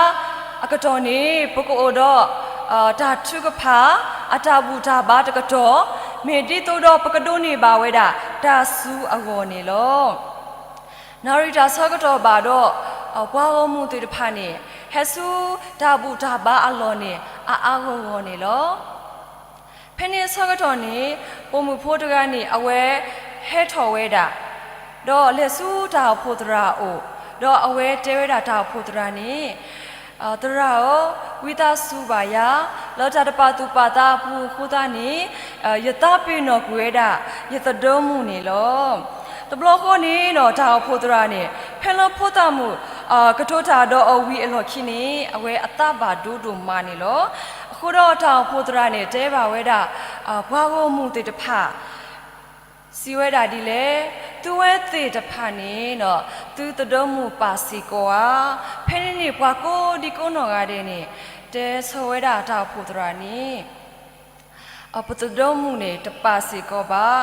အကတီၢ်န့ၣ် ပကအိၣ်ဒီး တၢ်ထုကဖၣ် အတၢ်ဘူၣ်တၢ်ဘါတကတီၢ် မ့ၢ်ဒ်သိးဒီးပကဒိးန့ၢ်ဘၣ်ဝဲဒၣ် တၢ်စူၤအဂီၢ်န့ၣ်လီၤ. နၣ်ရံၣ်တၢ်ဆၢကတီၢ်ဘၣ်ဒီး ပှၤဂီၢ်မုၢ်သ့ၣ်တဖၣ်န့ၣ် ဟဲဆူတၢ်ဘူၣ်တၢ်ဘါအလီၢ်န့ၣ် အါအါဂီၢ်ဂီၢ်န့ၣ်လီၤ. ဖဲန့ၣ်အဆၢကတီၢ်န့ၣ် ပိာ်မုၣ်ဖိတဂၤန့ၣ် အဝဲဟဲထီၣ်ဝဲဒၣ် ဒီးလဲၤဆူတၢ်အိၣ်ဖှိၣ်သရၣ်အအိၣ်, ဒီးအဝဲတဲဝဲဒၣ်တၢ်အိၣ်ဖှိၣ်သရၣ်န့ၣ်, သရၣ်ဧၢ, ဝံသးစူၤဘၣ်ယၤ, လၢတၢ်တပာ်သူၣ်ပာ်သးအပူၤအဃိသတးန့ၣ် ယသးပ့ၤနီၣ်ကွံာ်ဝဲဒၣ် ယသဒၢမုၣ်န့ၣ်လီၤ. တဘျီဃီန့ၣ်ဒီး တၢ်အိၣ်ဖှိၣ်သရၣ်န့ၣ် ဖဲလၢဖိသၣ်မုၣ် ကတိၤတၢ်ဒီးအီၤဝံၤအလီၢ်ခံန့ၣ် အဝဲအသးဘၣ်ဒိဒိၣ်မးန့ၣ်လီၤ. အဃိဒီးတၢ်အိၣ်ဖှိၣ်သရၣ်န့ၣ် တဲဘၣ်ဝဲဒၣ် ပှၤဂီၢ်မုၢ်သ့ၣ်တဖၣ် စံးဝဲဒၣ်ဒ်လဲၣ်, သုဝဲသ့ၣ်တဖၣ်န့ၣ် သုသဒၢမုၣ်ပာ်စ့ၢ်ကီးဧါ, ဖဲန့ၣ်န့ၣ် ပှၤကိးဒံကိးနီၢ်ဂၤဒဲးန့ၣ် တဲဆၢဝဲဒၣ်တၢ်အိၣ်ဖှိၣ်သရၣ်န့ၣ် ပသဒၢမုၣ်န့ၣ် တပာ်စ့ၢ်ကီးဘၣ်.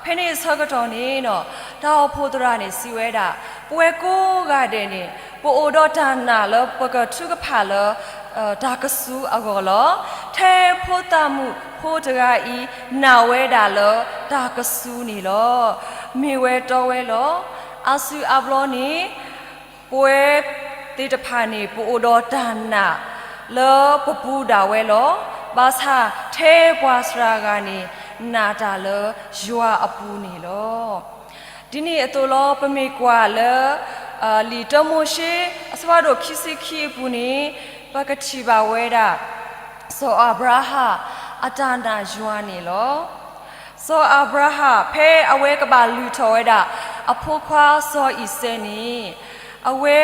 ဖဲန့ၣ်အဆၢကတီၢ်န့ၣ်ဒီး တၢ်အိၣ်ဖှိၣ်သရၣ်န့ၣ် စံးဝဲဒၣ်, ပဝဲကိးဂၤဒဲးန့ၣ် ပအိၣ်ဒီးတၢ်နာ်လၢပကထုကဖၣ်လၢ တၢ်ကစူၤအဂီၢ်လီၤ. ထဲဖိသၣ်မုၣ်ဖိတဂၤအံၤ နာ်ဝဲဒၣ်လၢတၢ်ကစူၤန့ၣ်လီၤ. မ့ၢ်ဝဲတီဝဲလီၤ. အါစုအါဘျီန့ၣ် ပဝဲသ့ၣ်တဖၣ်န့ၣ် ပအိၣ်ဒီးတၢ်နာ်လၢပပူၤဒၣ်ဝဲလီၤ. ဘၣ်ဆၣ်ထဲပှၤစှၤဂၤန့ၣ် နာ်တၢ်လၢယွၤအပူၤန့ၣ်လီၤ. ဒ်န့ၣ်အသိးလီၤ ပမ့ၢ်ကွၢ်လၢ လံာ်တၢမိၤၡ့ အဆၢဖးဒိၣ်ခံဆံခံအပူၤန့ၣ် ပကထံၣ်ဘၣ်ဝဲဒၣ် စီၤအၤဘြၤဟၣ် အတၢ်နာ်ယွၤန့ၣ်လီၤ. စီၤအၤဘြၤဟၣ် ဖဲအဝဲကဘၣ်လုၢ်ထီၣ်ဝဲဒၣ် အဖိခွါစီၤအံၤစဲးန့ၣ် အဝဲ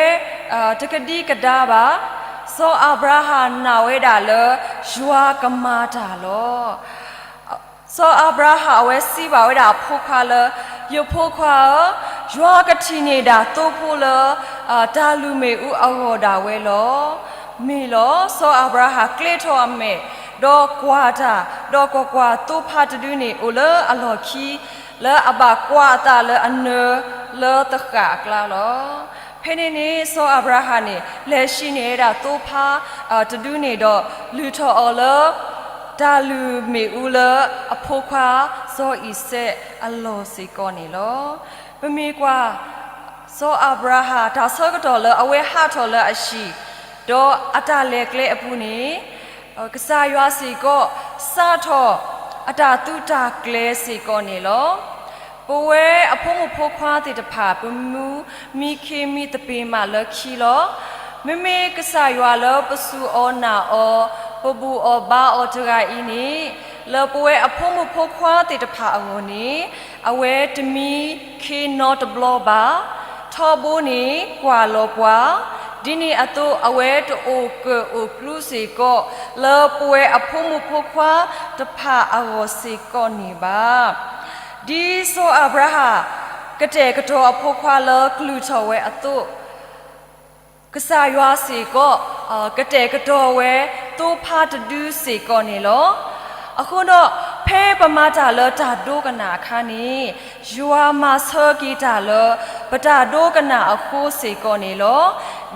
တကဒံကဒါဘၣ်. စီၤအၤဘြၤဟၣ်နာ်ဝဲဒၣ်လၢ ယွၤကမၤတၢ်လီၤ. စီၤအၤဘြၤဟၣ်အဝဲစံးဘၣ်ဝဲဒၣ်အဖိခွါလၢ ယဖိခွါဧၢ, ယွၤကထံၣ်န့ၢ်ဒၣ်သိဖိလၢ တၢ်လုၢ်မ့ၣ်အူအဂီၢ်ဒၣ်ဝဲလီၤ. မ့ၢ်လီၤ. စီၤအၤဘြၤဟၣ်ကျဲထီၣ်အမဲာ် ဒီးကွၢ်တၢ်, ဒီးကွၢ်ကွၢ်, သိဖါတဒုန့ၣ် အိၣ်လၢအလီၢ်ခံ လၢအဘၣ်ကွၢ်အသးလၢအနၢၤ လၢသဃာ်အကျါလီၤ. ဖဲန့ၣ်န့ၣ် စီၤအၤဘြၤဟၣ်န့ၣ် လဲၤဟံးန့ၢ်ဝဲဒၣ်သိဖါတဒုန့ၣ်ဒီး လုၢ်ထီၣ်အီၤလၢ တၢ်လုၢ်မ့ၣ်အူလၢအဖိခွါစီၤအံၤစဲးအလီၢ်စ့ၢ်ကီးန့ၣ်လီၤ. ပမ့ၢ်ကွၢ် စီၤအၤဘြၤဟၣ် တၢ်ဆၢကတီၢ်လၢအဝဲဟးထီၣ်လၢအဟံၣ် ဒီးအတၢ်လဲၤကျဲအပူၤန့ၣ် ကစၢ်ယွၤစ့ၢ်ကီး စးထီၣ်အတၢ်သုးတၢ်ကျဲၤစ့ၢ်ကီးန့ၣ်လီၤ. ပဝဲအဖိမုၣ်ဖိခွါသ့ၣ်တဖၣ် ပမူမံခ့မံသပ့ၤမးလၢခံလီၤ. မ့မ့ၢ်ကစၢ်ယွၤလၢပစူၢ်အီၤနာ်အီၤ ပဘူၣ်အီၤဘါအီၤတဂၤအံၤန့ၣ် လၢပဝဲအဖိမုၣ်ဖိခွါသ့ၣ်တဖၣ်အဂီၢ်န့ၣ် အဝဲတမံခ့နီတဘျီဘၣ်. ထီဘိန့ၣ်ကွၢ်လီၤပှၤ, ဒ်န့ၣ်အသိးအဝဲတအိၣ်ကၢၣ်အိၣ်ကျူစ့ၢ်ကီး လၢပဝဲအဖိမုၣ်ဖိခွါတဖၣ်အဂီၢ်စ့ၢ်ကီးန့ၣ်ဘၣ်. ဒ်စီၤအၤဘြၤဟၣ် ကတဲာ်ကတီၤအဖိခွါလၢကလုၢ်ထီၣ်ဝဲအသိး ကစၢ်ယွၤစ့ၢ်ကီး ကတဲာ်ကတီၤဝဲသိဖါတဒုစ့ၢ်ကီးန့ၣ်လီၤ. အဃိဒီး ဖဲပမၤတၢ်လၢတၢ်ဒိကနၣ်အခါန့ၣ် ယွၤမၤဆၢက့ၤတၢ်လၢပတၢ်ဒိကနၣ်အဃိစ့ၢ်ကီးန့ၣ်လီၤ.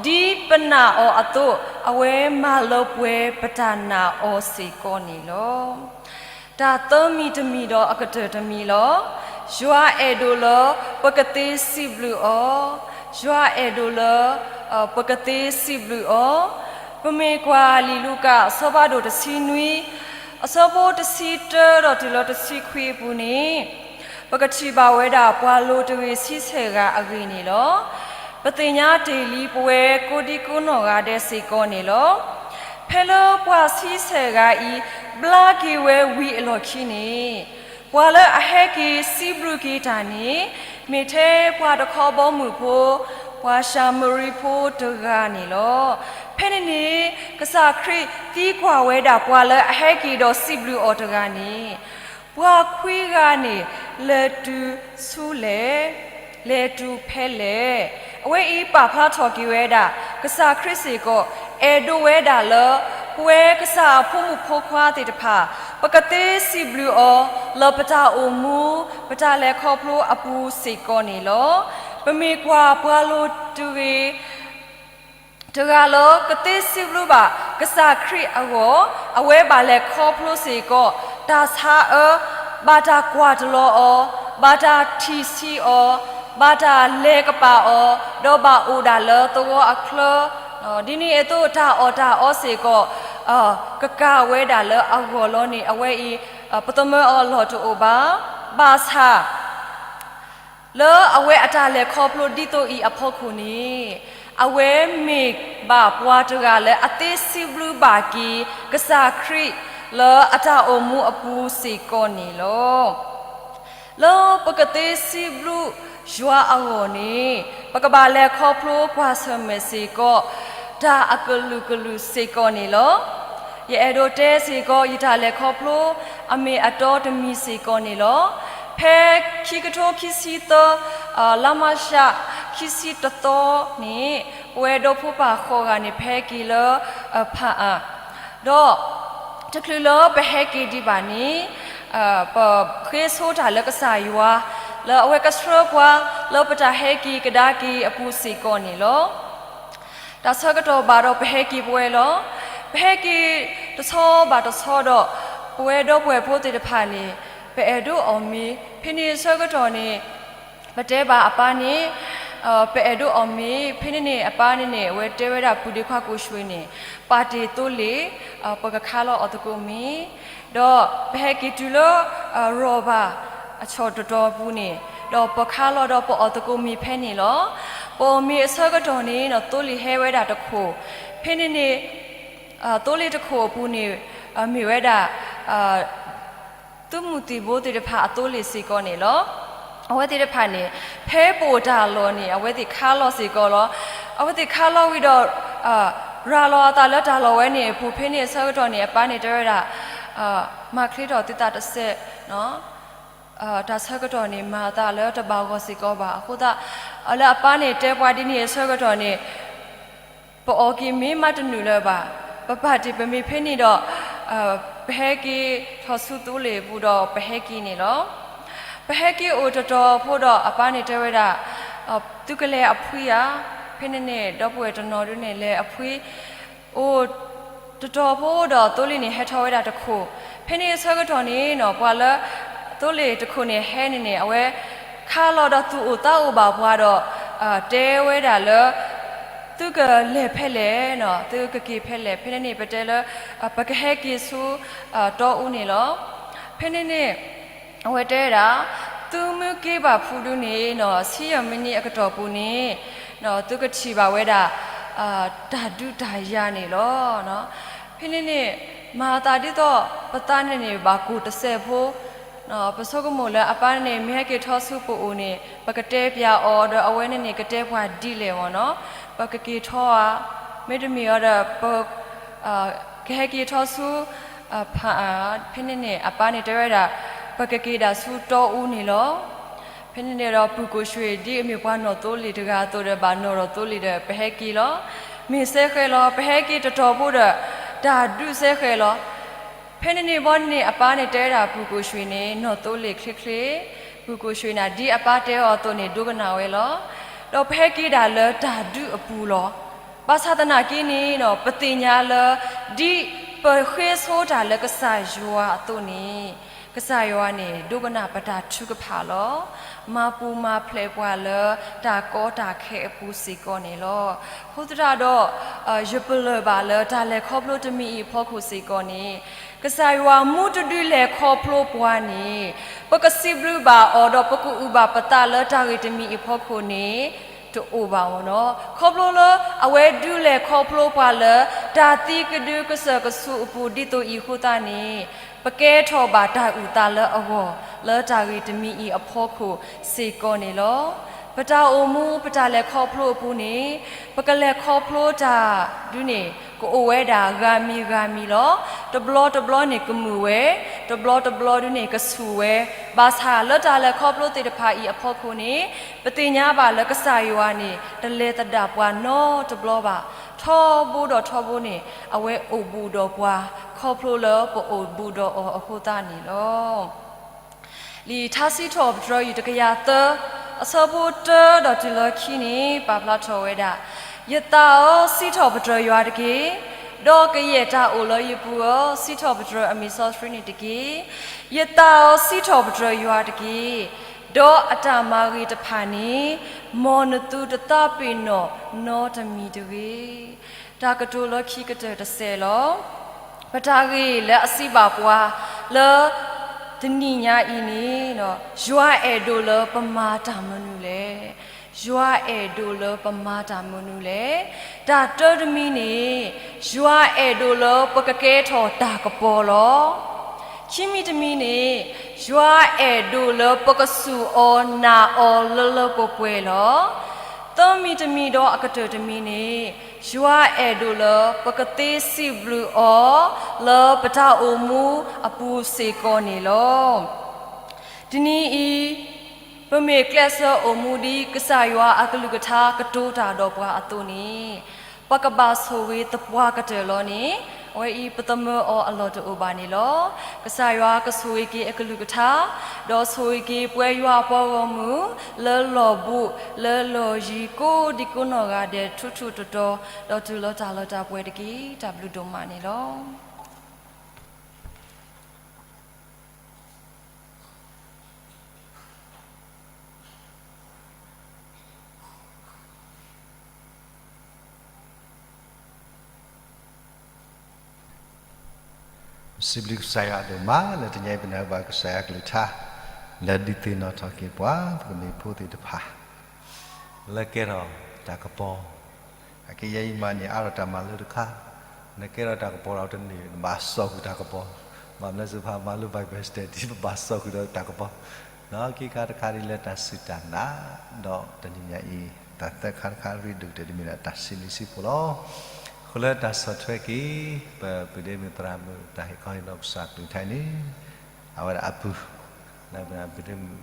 ဒ်ပနာ်အီၤအသိး အဝဲမၤလၢပှဲၤပတၢ်နာ်အီၤစ့ၢ်ကီးန့ၣ်လီၤ. တၢ်သၢမံၤတမံၤဒီးအကတၢၢ်တမံၤလီၤ. ယွၤအဲၣ်ဒိးလၢပကသ့စံးဘျုးအီၤ, ယွၤအဲၣ်ဒိးလၢ ပကသ့စံးဘျုးအီၤ. ပမ့ၢ်ကွၢ်လံာ်လူၤကၣ် အဆၢဖးဒိၣ်တဆံနွံ အဆၢဖိတဆံတၢဒီးတုၤလၢတဆံခွံအပူၤန့ၣ် ပကထံၣ်ဘၣ်ဝဲဒၣ်ပှၤလိၤတဂ့ၤဆံဆဲၣ်ဂၤအဂ့ၢ်န့ၣ်လီၤ. ပသ့ၣ်ညါတ့ၢ်လံပဝဲကိးဒံကိးနီၢ်ဂၤဒဲးစ့ၢ်ကီးန့ၣ်လီၤ. ဖဲလၢပှၤဆံဆဲၣ်ဂၤအံၤ ဘျါက့ၤဝဲဝံၤအလီၢ်ခံန့ၣ် ပှၤလၢအဟဲက့ၤစံးဘျုးက့ၤတၢ်န့ၣ် မ့ၢ်ထဲပှၤတခီဘီမုၢ်ဖိ ပှၤၡၤမရံဖိတဂၤန့ၣ်လီၤ. ဖဲန့ၣ်န့ၣ် ကစၢ်ခရံာ်သံကွၢ်ဝဲဒၣ်ပှၤလၢအဟဲက့ၤဒီးစံးဘျုးအီၤတဂၤန့ၣ် ပှၤခွံဂၤန့ၣ် လဲၤတုၤဆူလဲၣ်, လဲၤတုၤဖဲလဲၣ်. အဝဲအံၤပာ်ဖျါထီၣ်က့ၤဝဲဒၣ် ကစၢ်ခရံာ်စ့ၢ်ကီး အဲၣ်ဒိးဝဲဒၣ်လၢ ပဝဲကစၢ်အဖိမုၣ်ဖိခွါသ့ၣ်တဖၣ် ပကသ့စံးဘျုးအီၤ လၢပတၢ်အိၣ်မူ ပတၢ်လဲၤခီဖျိအပူၤစ့ၢ်ကီးန့ၣ်လီၤ. ပမ့ၢ်ကွၢ်ပှၤလိၤတဂ့ၤ တဂၤလၢကသ့စံးဘျုးဘၣ်ကစၢ်ခရံာ်အဂီၢ် အဝဲဘၣ်လဲၤခီဖျိစ့ၢ်ကီး တၢ်ဆါအၢ, ဘၣ်တၢ်ကွၢ်တလီၤအီၤ, ဘၣ်တၢ်ထံၣ်ဆံးအီၤ, ဘၣ်တၢ်လဲၤကပာ်အီၤ, ဒီးဘၣ်အိၣ်ဒၣ်လၢသဝီအချၢ, ဒ်န့ၣ်အသိးတၢ်အီၣ်တၢ်အီစ့ၢ်ကီး ကကၤဝဲဒၣ်လၢအဂီၢ်လီၤန့ၣ် အဝဲအံၤ ပသမၢအီၤလီၢ်တအိၣ်ဘၣ်. ဘၣ်ဆၣ် လၢအဝဲအတၢ်လဲၤခီဖျိဒ်သိးအံၤအဖီခိၣ်န့ၣ် အဝဲမ့ၢ်ဘၣ်ပှၤတဂၤလၢအသ့စံးဘျုးဘၣ်က့ၤ ကစၢ်ခရံာ်လၢအတၢ်အိၣ်မူအပူၤစ့ၢ်ကီးန့ၣ်လီၤ. လၢပကသ့စံးဘျုးယွၤအဂီၢ်န့ၣ် ပကဘၣ်လဲၤခီဖျိကွၢ်ဆၢၣ်မဲာ်စ့ၢ်ကီး တၢ်အကလုာ်ကလုာ်စ့ၢ်ကီးန့ၣ်လီၤ. ယအဲၣ်ဒိးတဲစ့ၢ်ကီး ယတၢ်လဲၤခီဖျိအမ့ၢ်အတီတမံၤစ့ၢ်ကီးန့ၣ်လီၤ. ဖဲခံကထိခံဆံသၢ လါမၢ်ၡး ခံဆံတသီန့ၣ် ပဝဲဒီဖိပၢ်ဃိးဂၤန့ၣ် ပဟဲက့ၤလၢဖၣ်အၣ် ဒီး တချုးလၢပဟဲက့ၤဒံးဘၣ်န့ၣ် ပဃ့ဆိတၢ်လၢကစၢ်ယွၤ လၢအဝဲကဆှၢပှၤလၢပတၢ်ဟဲက့ၤကဒါက့ၤအပူၤစ့ၢ်ကီးန့ၣ်လီၤ. တၢ်ဆၢကတီၢ်ဘၣ်ဒီးပဟဲက့ၤပဝဲလီၤ. ပဟဲက့ၤတဆီဘၣ်တဆီဒီး ပဝဲဒီပုၢ်ဝဲၢ်ဖိသ့ၣ်တဖၣ်န့ၣ် ပအဲၣ်ဒိးအီၣ်မ့ၤ ဖဲန့ၣ်အဆၢကတီၢ်န့ၣ် ပတဲဘၣ်အပၢ်န့ၣ် ပအဲၣ်ဒိးအီၣ်မ့ၤ ဖဲန့ၣ်န့ၣ် အပၢ်န့ၣ်န့ၣ် အဝဲတဲဝဲဒၣ် ပုၢ်ဒ့ခွါကိးဆွ့ၣ်န့ၣ် ပာ်တ့ၢ်သိလ့ၣ် ပကခါလီၤအီၣ်သကိးမ့ၤ ဒီးပဟဲက့ၤတုၤလၢ ရီၣ်ဘၣ်အဆီၣ်တတီၤပူၤန့ၣ် ဒီးပခါလီၤဒီးပအီၣ်သကိးမ့ၤဖဲန့ၣ်လီၤ. ပအီၣ်မ့ၤအဆၢကတီၢ်န့ၣ် သိလ့ၣ်ဟဲဝဲဒၣ်တခိၣ် ဖဲန့ၣ်န့ၣ် သိလ့ၣ်တခိၣ်အပူၤန့ၣ် မ့ၢ်ဝဲဒၣ် သုးမုၢ်သံၣ်ဘိသ့ၣ်တဖၣ်အသိလ့ၣ်စ့ၢ်ကီးန့ၣ်လီၤ. အဝဲသ့ၣ်တဖၣ်န့ၣ် ဖဲပအိၣ်တၢ်လီၢ်န့ၣ် အဝဲသ့ၣ်ခါလီၤစ့ၢ်ကီးလီၤ. အဝဲသ့ၣ်ခါလီၤဝံၤဒီး ရၤလီၤအသးလၢတၢ်လီၢ်ဝဲန့ၣ်အပူၤ ဖဲန့ၣ်အဆၢကတီၢ်န့ၣ် အပၢ်န့ၣ်တဲဝဲဒၣ် မၤချ့ထီၣ်သုသးတစဲး တၢ်ဆၢကတီၢ်န့ၣ် မၤအသးလၢတဘၣ်ဂီၢ်စ့ၢ်ကီးဘၣ်. အဃိသတး လၢအပၢ်န့ၣ်တဲပှၤဒ်န့ၣ်အဆၢကတီၢ်န့ၣ် ပအီၣ်က့ၤမ့ၤမးတနုာ်လၢၤဘၣ်. ပပာ်တ့ၢ်ပမ့ၤဖဲန့ၣ်ဒီး ပဟဲက့ၤထီၣ်ဆူသိလ့ၣ်အပူၤဒီးပဟဲက့ၤန့ၣ်လီၤ. ပဟဲက့ၤအိၣ်တတီၤဖိဒီးအပၢ်န့ၣ်တဲဝဲဒၣ် သုကလဲၤအဖှံဧါ. ဖဲန့ၣ်န့ၣ် ဒီပုၢ်ဝဲၢ်တနီၤဒုန့ၣ်လဲၤအဖှံ အိၣ်တတီၤဖိဒီးသိလ့ၣ်န့ၣ်ဟဲထီၣ်ဝဲဒၣ်တခိၣ်. ဖဲန့ၣ်အဆၢကတီၢ်န့ၣ်နီၤ ပှၤလၢ သိလ့ၣ်တခိၣ်န့ၣ်ဟဲန့ၣ်န့ၣ် အဝဲခါလီၤဒီးသူၣ်အိၣ်သးအိၣ်ဘၣ်ပှၤဒီး တဲဝဲဒၣ်လၢ သုကလဲၤဖဲလဲၣ်နီၤ သုကက့ၤဖဲလဲၣ်. ဖဲန့ၣ်န့ၣ် ပတဲလၢ ပကဟဲက့ၤဆူ တီအူန့ၣ်လီၤ. ဖဲန့ၣ်န့ၣ် အဝဲတဲဝဲဒၣ် သုမ့ၢ်က့ၤဘၣ်ဖုးဒုန့ၣ်နီၤ ဆံယဲၢ်မံးနံးအကတီၢ်ပူၤန့ၣ် သုကထံၣ်ဘၣ်ဝဲဒၣ် တၢ်ဒုးတၢ်ယၤန့ၣ်လီၤ. ဖဲန့ၣ်န့ၣ် မၤအသးဒ်သိး ပသးန့ၣ်န့ၣ် ဘၣ်ကိၢ်တစဲးဖိ ပဆိကမိၣ်လၢအပၢ်န့ၣ်န့ၣ် မ့ၢ်ဟဲက့ၤထီၣ်ဆူပအိၣ်န့ၣ် ပကတဲပျးအီၤ ဒီးအဝဲန့ၣ်န့ၣ် ကတဲပှၤဒ်လဲၣ်မ့ၢ်နီၤ. ပကက့ၤထီၣ်ဧါ, မ့တမ့ၢ်အီၤဒီး ပ ကဟဲက့ၤထီၣ်ဆူ ဖၣ်, ဖဲန့ၣ်န့ၣ် အပၢ်န့ၣ်တဲဝဲဒၣ် ပကက့ၤဒၣ်ဆူတီအူန့ၣ်လီၤ. ဖဲန့ၣ်န့ၣ်ဒီး ပုၢ်ကိၣ်ရွှ့ၣ် ဒ်အမ့ၢ်ပှၤနီၣ်သိလ့ၣ်တဂၤအသိးဒီး ဘၣ်နီၣ်ထီၣ်သိလ့ၣ်ဒီး ပဟဲက့ၤလီၤ. မ့ၢ်စဲဃဲၤလီၤ, ပဟဲက့ၤတတီၤဖိဒီး တၢ်ဒုးစဲဃဲၤလီၤ. ဖဲန့ၣ်န့ၣ်ဘီန့ၣ် အပၢ်န့ၣ်တဲဝဲဒၣ် ပုၢ်ကိၣ်ရွှ့ၣ်န့ၣ် နီၣ်သိလ့ၣ်ချ့ချ့, ပုၢ်ကိၣ်ရွှ့ၣ်န့ၣ် ဒ်အပၢ်တဲအီၤအသိးန့ၣ် ဒိကနၣ်ဝဲလီၤ. ဒီးပဟဲက့ၤဒၣ်လၢတၢ်ဒုးအပူၤလီၤ. ဘၣ်ဆၣ်သနာ်က့န့ၣ် ပသ့ၣ်ညါလၢ ဒ်ပဃ့ဆိတၢ်လၢကစၢ်ယွၤအသိးန့ၣ် ကစၢ်ယွၤန့ၣ် ဒိကနၣ်ပတၢ်ထုကဖၣ်လီၤ. မၤပူၤမၤဖျဲးပှၤလၢတၢ်ကီတၢ်ခဲအပူၤစ့ၢ်ကီးန့ၣ်လီၤ. အဃိသတးဒီး ယပလၢၢ်ဘၣ်လၢတၢ်လဲၤခီဖျိတမံၤအံၤအဖီခိၣ်စ့ၢ်ကီးန့ၣ် ကစၢ်ယွၤမူတဒုလဲၤခီဖျိပှၤန့ၣ် ပကစံးဘျုးဘၣ်အီၤဒီးပကအုၣ်ဘၣ်ပသးလၢတၢ်ဂ့ၢ်တမံၤအံၤအဖီခိၣ်န့ၣ် တအိၣ်ဘၣ်မ့ၢ်နီၤ. ခီဖျိလၢအဝဲဒုးလဲၤခီဖျိပှၤလၢ တၢ်သံကဒုကစၢၢ်ကဆူးအပူၤဒ်သိးအံၤအဃိသတးန့ၣ် ပကဲထီၣ်ဘၣ်တၢ်အုၣ်သးလၢအဂီၢ် လၢတၢ်ဂ့ၢ်တမံၤအံၤအဖီခိၣ်စ့ၢ်ကီးန့ၣ်လီၤ. ပတၢ်အိၣ်မူပတၢ်လဲၤခီဖျိအပူၤန့ၣ် ပကလဲၤခီဖျိတၢ်ဒုးန့ၣ် ကအိၣ်ဝဲဒၣ်ဂၤမံၤဂၤမံၤလီၤ. တဘျီတဘျီန့ၣ်ကမုာ်ဝဲ, တဘျီတဘျီဒုးန့ၣ်ကဆူၣ်ဝဲ, ဘၣ်ဆၣ်လၢတၢ်လဲၤခီဖျိသ့ၣ်တဖၣ်အံၤအဖီခိၣ်န့ၣ် ပသ့ၣ်ညါဘၣ်လၢကစၢ်ယွၤန့ၣ် တလဲၤသဒၣ်ပှၤနီတဘျီဘၣ်. ထီဘိဒီးထီဘိန့ၣ် အဝဲအိၣ်ဘူးဒီးပှၤ ခီဖျိလၢပအိၣ်ဘူးဒီးအီၤအဃိသတးန့ၣ်လီၤ. လံာ်ထါစံးထီၣ်ပတြၢၤ ယူၢ်တကယၤသၢ အဆၢဖိတၢဒီးတုၤလၢခံန့ၣ် ပာ်ဖျါထီၣ်ဝဲဒၣ်, ယသးဧၢ, စံးထီၣ်ပတြၢၤယွၤတက့ၢ်. ဒီးကယဲၢ်တၢ်အိၣ်လၢယပူၤဧၢ, စံးထီၣ်ပတြၢၤအမံၤစီဆှံန့ၣ်တက့ၢ်. ယသးဧၢ, စံးထီၣ်ပတြၢၤယွၤတက့ၢ်. ဒီးအတၢ်မၤဂ့ၤတဖၣ်န့ၣ် မ်နသုတသးပ့ၤနီၣ်နီတမံၤတဂ့ၤ. တၢ်ကတိၤလၢခံကတၢၢ်တစဲးလီၤ. ပတၢ်ဂ့ၢ်လၢအစံးဘၣ်ပှၤလၢ တနံၤညါအံၤန့ၣ် ယွၤအဲၣ်ဒိးလၢပမၤတၢ်မနုၤလဲၣ်. ယွၤအဲၣ်ဒိးလၢပမၤတၢ်မနုၤလဲၣ်. တၢ်တၢတမံၤန့ၣ် ယွၤအဲၣ်ဒိးလၢပကကဲထီၣ်တၢ်ကပီၤလီၤ. ခံမံၤတမံၤန့ၣ် ယွၤအဲၣ်ဒိးလၢပကစူၢ်အီၤနာ်အီၤလၢလၢပှဲၤပှဲၤလီၤ. သၢမံၤတမံၤဒီးအကတၢၢ်တမံၤန့ၣ် ယွၤအဲၣ်ဒိးလၢပကသ့စံးဘျုးအီၤ လၢပတၢ်အိၣ်မူအပူၤစ့ၢ်ကီးန့ၣ်လီၤ. တနံၤအံၤ ပမ့ၢ်ကျဲးစၢးအိၣ်မူဒ်ကစၢ်ယွၤအကလုၢ်ကထါကတိၤတၢ်ဒီးပှၤအသိးန့ၣ် ပကဘၣ်ဆိၣ်ဂ့ၤသပှၢ်ကတၢၢ်လီၤန့ၣ် အဝဲအံၤပသမၢအီၤအလီၢ်တအိၣ်ဘၣ်န့ၣ်လီၤ. ကစၢ်ယွၤကဆိၣ်ဂ့ၤက့ၤအကလုၢ်ကထါ ဒီးဆိၣ်ဂ့ၤက့ၤပဝဲယွၤအပှၤဂီၢ်မုၢ် လၢလီၢ်ဘူး လၢလီၢ်ယံၤကိးဒံကိးနီၢ်ဂၤဒဲးထူးထူးတီၤတီၤ ဒီးတုၤလၢတၢ်လီၢ်တၢ်ပှဲၤတက့ၢ်. တၢ်ဘျုးဒိၣ်မးန့ၣ်လီၤ. စံးဘျုးကစၢ်ယွၤဒိၣ်မး လၢတနံၤအံၤပနၢ်ဟူဘၣ်ကစၢ်ယွၤကလုၢ်ကထါ လၢဒုးသ့ၣ်နီၣ်ထီၣ်က့ၤပှၤ ပကမံၤဖိသ့ၣ်တဖၣ် လၢကဲထီၣ်တၢ်ကပီၤ, အကယဲၢ်အံၤမးန့ၣ် အါထီၣ်တၢ်မၤလိတခါ, နကဲထီၣ်တၢ်ကပီၤဒီးတန့ၢ် နဘၣ်စိာ်ဃုာ်တၢ်ကပီၤ, ဘၣ်မနုၤစ့ၢ်ကီး ပမၤလိ Bible study ပဘၣ်စိာ်ဃုာ်ဒီးတၢ်ကပီၤ, ဒီးခံခါတခါဒ်လၢတၢ်စူၢ်တၢ်နာ်, ဒီးတနံၤညါအံၤ တၢ်သၢခါတခါရ့ဒိၣ်ကတၢၢ်တမံၤဒီးတၢ်စံးဘျုးစံးဖှိၣ်လီၤ. အဃိလၢတၢ်ဆီၣ်ထွဲက့ၤ ပပုၢ်ဒ့မုၣ်သရၣ်မုၣ် တၢ်ဟ့ၣ်ခီဟ့ၣ်နီၤကစၢ်ကလုၢ်ကထါန့ၣ် အဝဲဒၣ်အပုၢ် လၢပပုၢ်ဒ့မုၣ်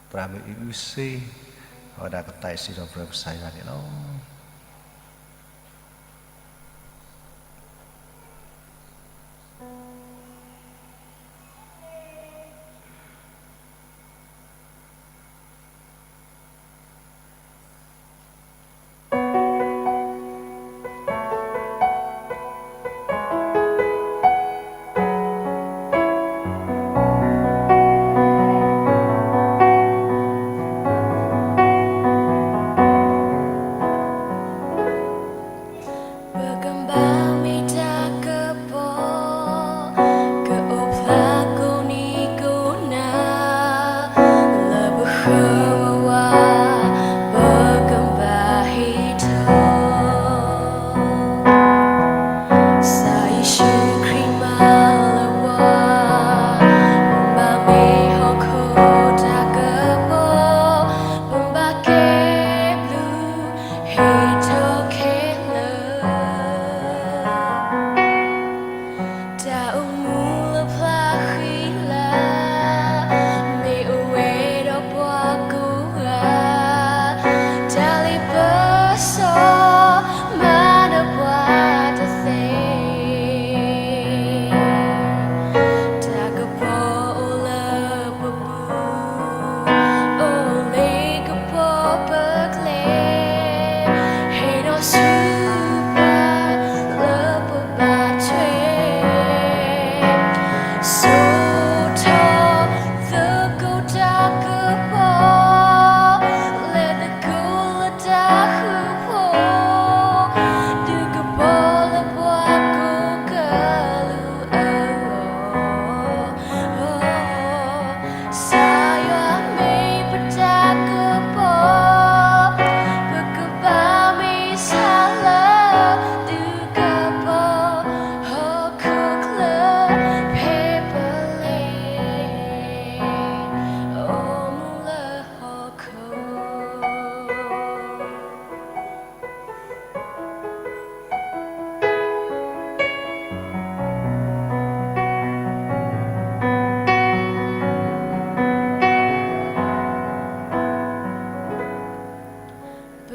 သရၣ်မုၣ်အံၣ်အူစ့ အဝဲဒၣ်ကသးစံးထီၣ်ပတြၢၤကစၢ်ယွၤန့ၣ်လီၤ.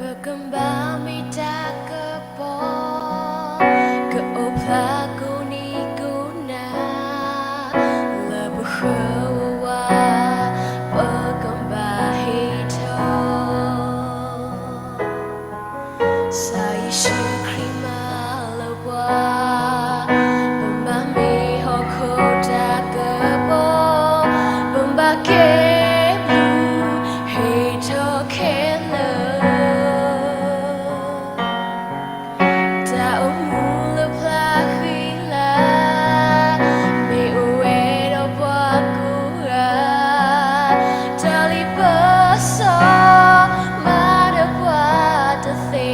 ပကဘၣ်မ့ၢ်တၢ်ကပီၤ, ကအိၣ်ဖျါကိးနံၤကိးနၤ, လၢပဃၢၤဝဲဝါ, ပကဘၣ်ဟ့ၣ်ထီၣ် ကစၢ်ယ့ၣ်ၡူးခရံာ်မၤလၢပှၤ, ပဘၣ်မ့ၢ်ဟီၣ်ခိၣ်တၢ်ကပီၤ, ပဘၣ်ကဲဘျုး ဟ့ၣ်ထီၣ်ခဲလၢာ် တၢ်အိၣ်မူလၢပျၢ်ဃံလၤ, မ့ၢ်အိၣ်ဝဲဒီးပှၤကိးဂၤ, တၢ်လ့ပစီ မၤဒီးပှၤတသ့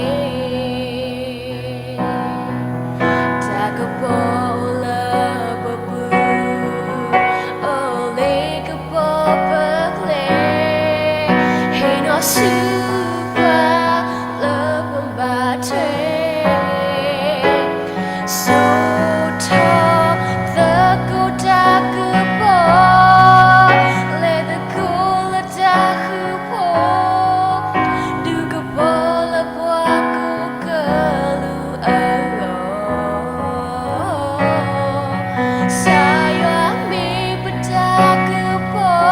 တၢ်ကပီၤအိၣ်လၢပပူၤ, အိၣ်လၢကပီၤပကျဲ, ဟ့ၣ်နီၤဆူပှၤ လၢပဘၣ်ထွဲ, စိာ်ထီၣ်သကိးတၢ်ကပီၤ, လဲၤသကိးလၢတၢ်ဃူဖိ ဒုးကပီၤလၢပှၤကိးကလုာ်အဂီၢ်, ကစၢ်ယွၤမ့ၢ်ပတၢ်ကပီၤ,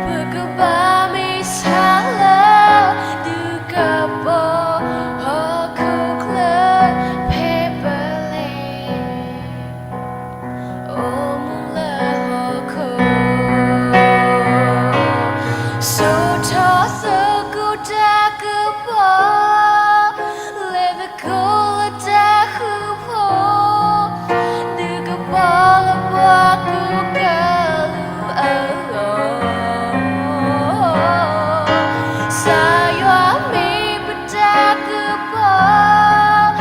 ပကဘၣ်မ့ၢ်ဆါလၢ ဒုးကပီၤ ဟီၣ်ခိၣ်ချၢ ဖဲပလဲၤ အိၣ်မူလၢဟီၣ်ခိၣ်, စိာ်ထီၣ်သကိးတၢ်ကပီၤ, လဲၤသကိးလၢတၢ်ဃူဖိ, ဒုးကပီၤလၢပှၤကိးကလုာ်အဂီၢ်, ကစၢ်ယွၤမ့ၢ်ပတၢ်ကပီၤ,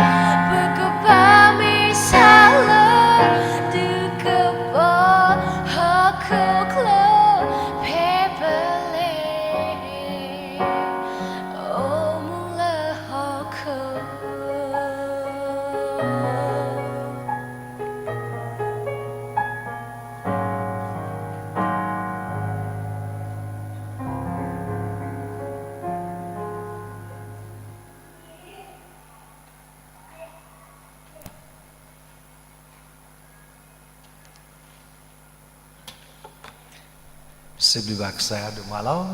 ပကဘၣ်မ့ၢ်ဆါလၢ ဒုးကပီၤ ဟီၣ်ခိၣ်ချၢ ဖဲပလဲၤ အိၣ်မူလၢဟီၣ်ခိၣ်. စံးဘျုးဘၣ်ကစၢ်ယွၤဒိၣ်မးလီၤ.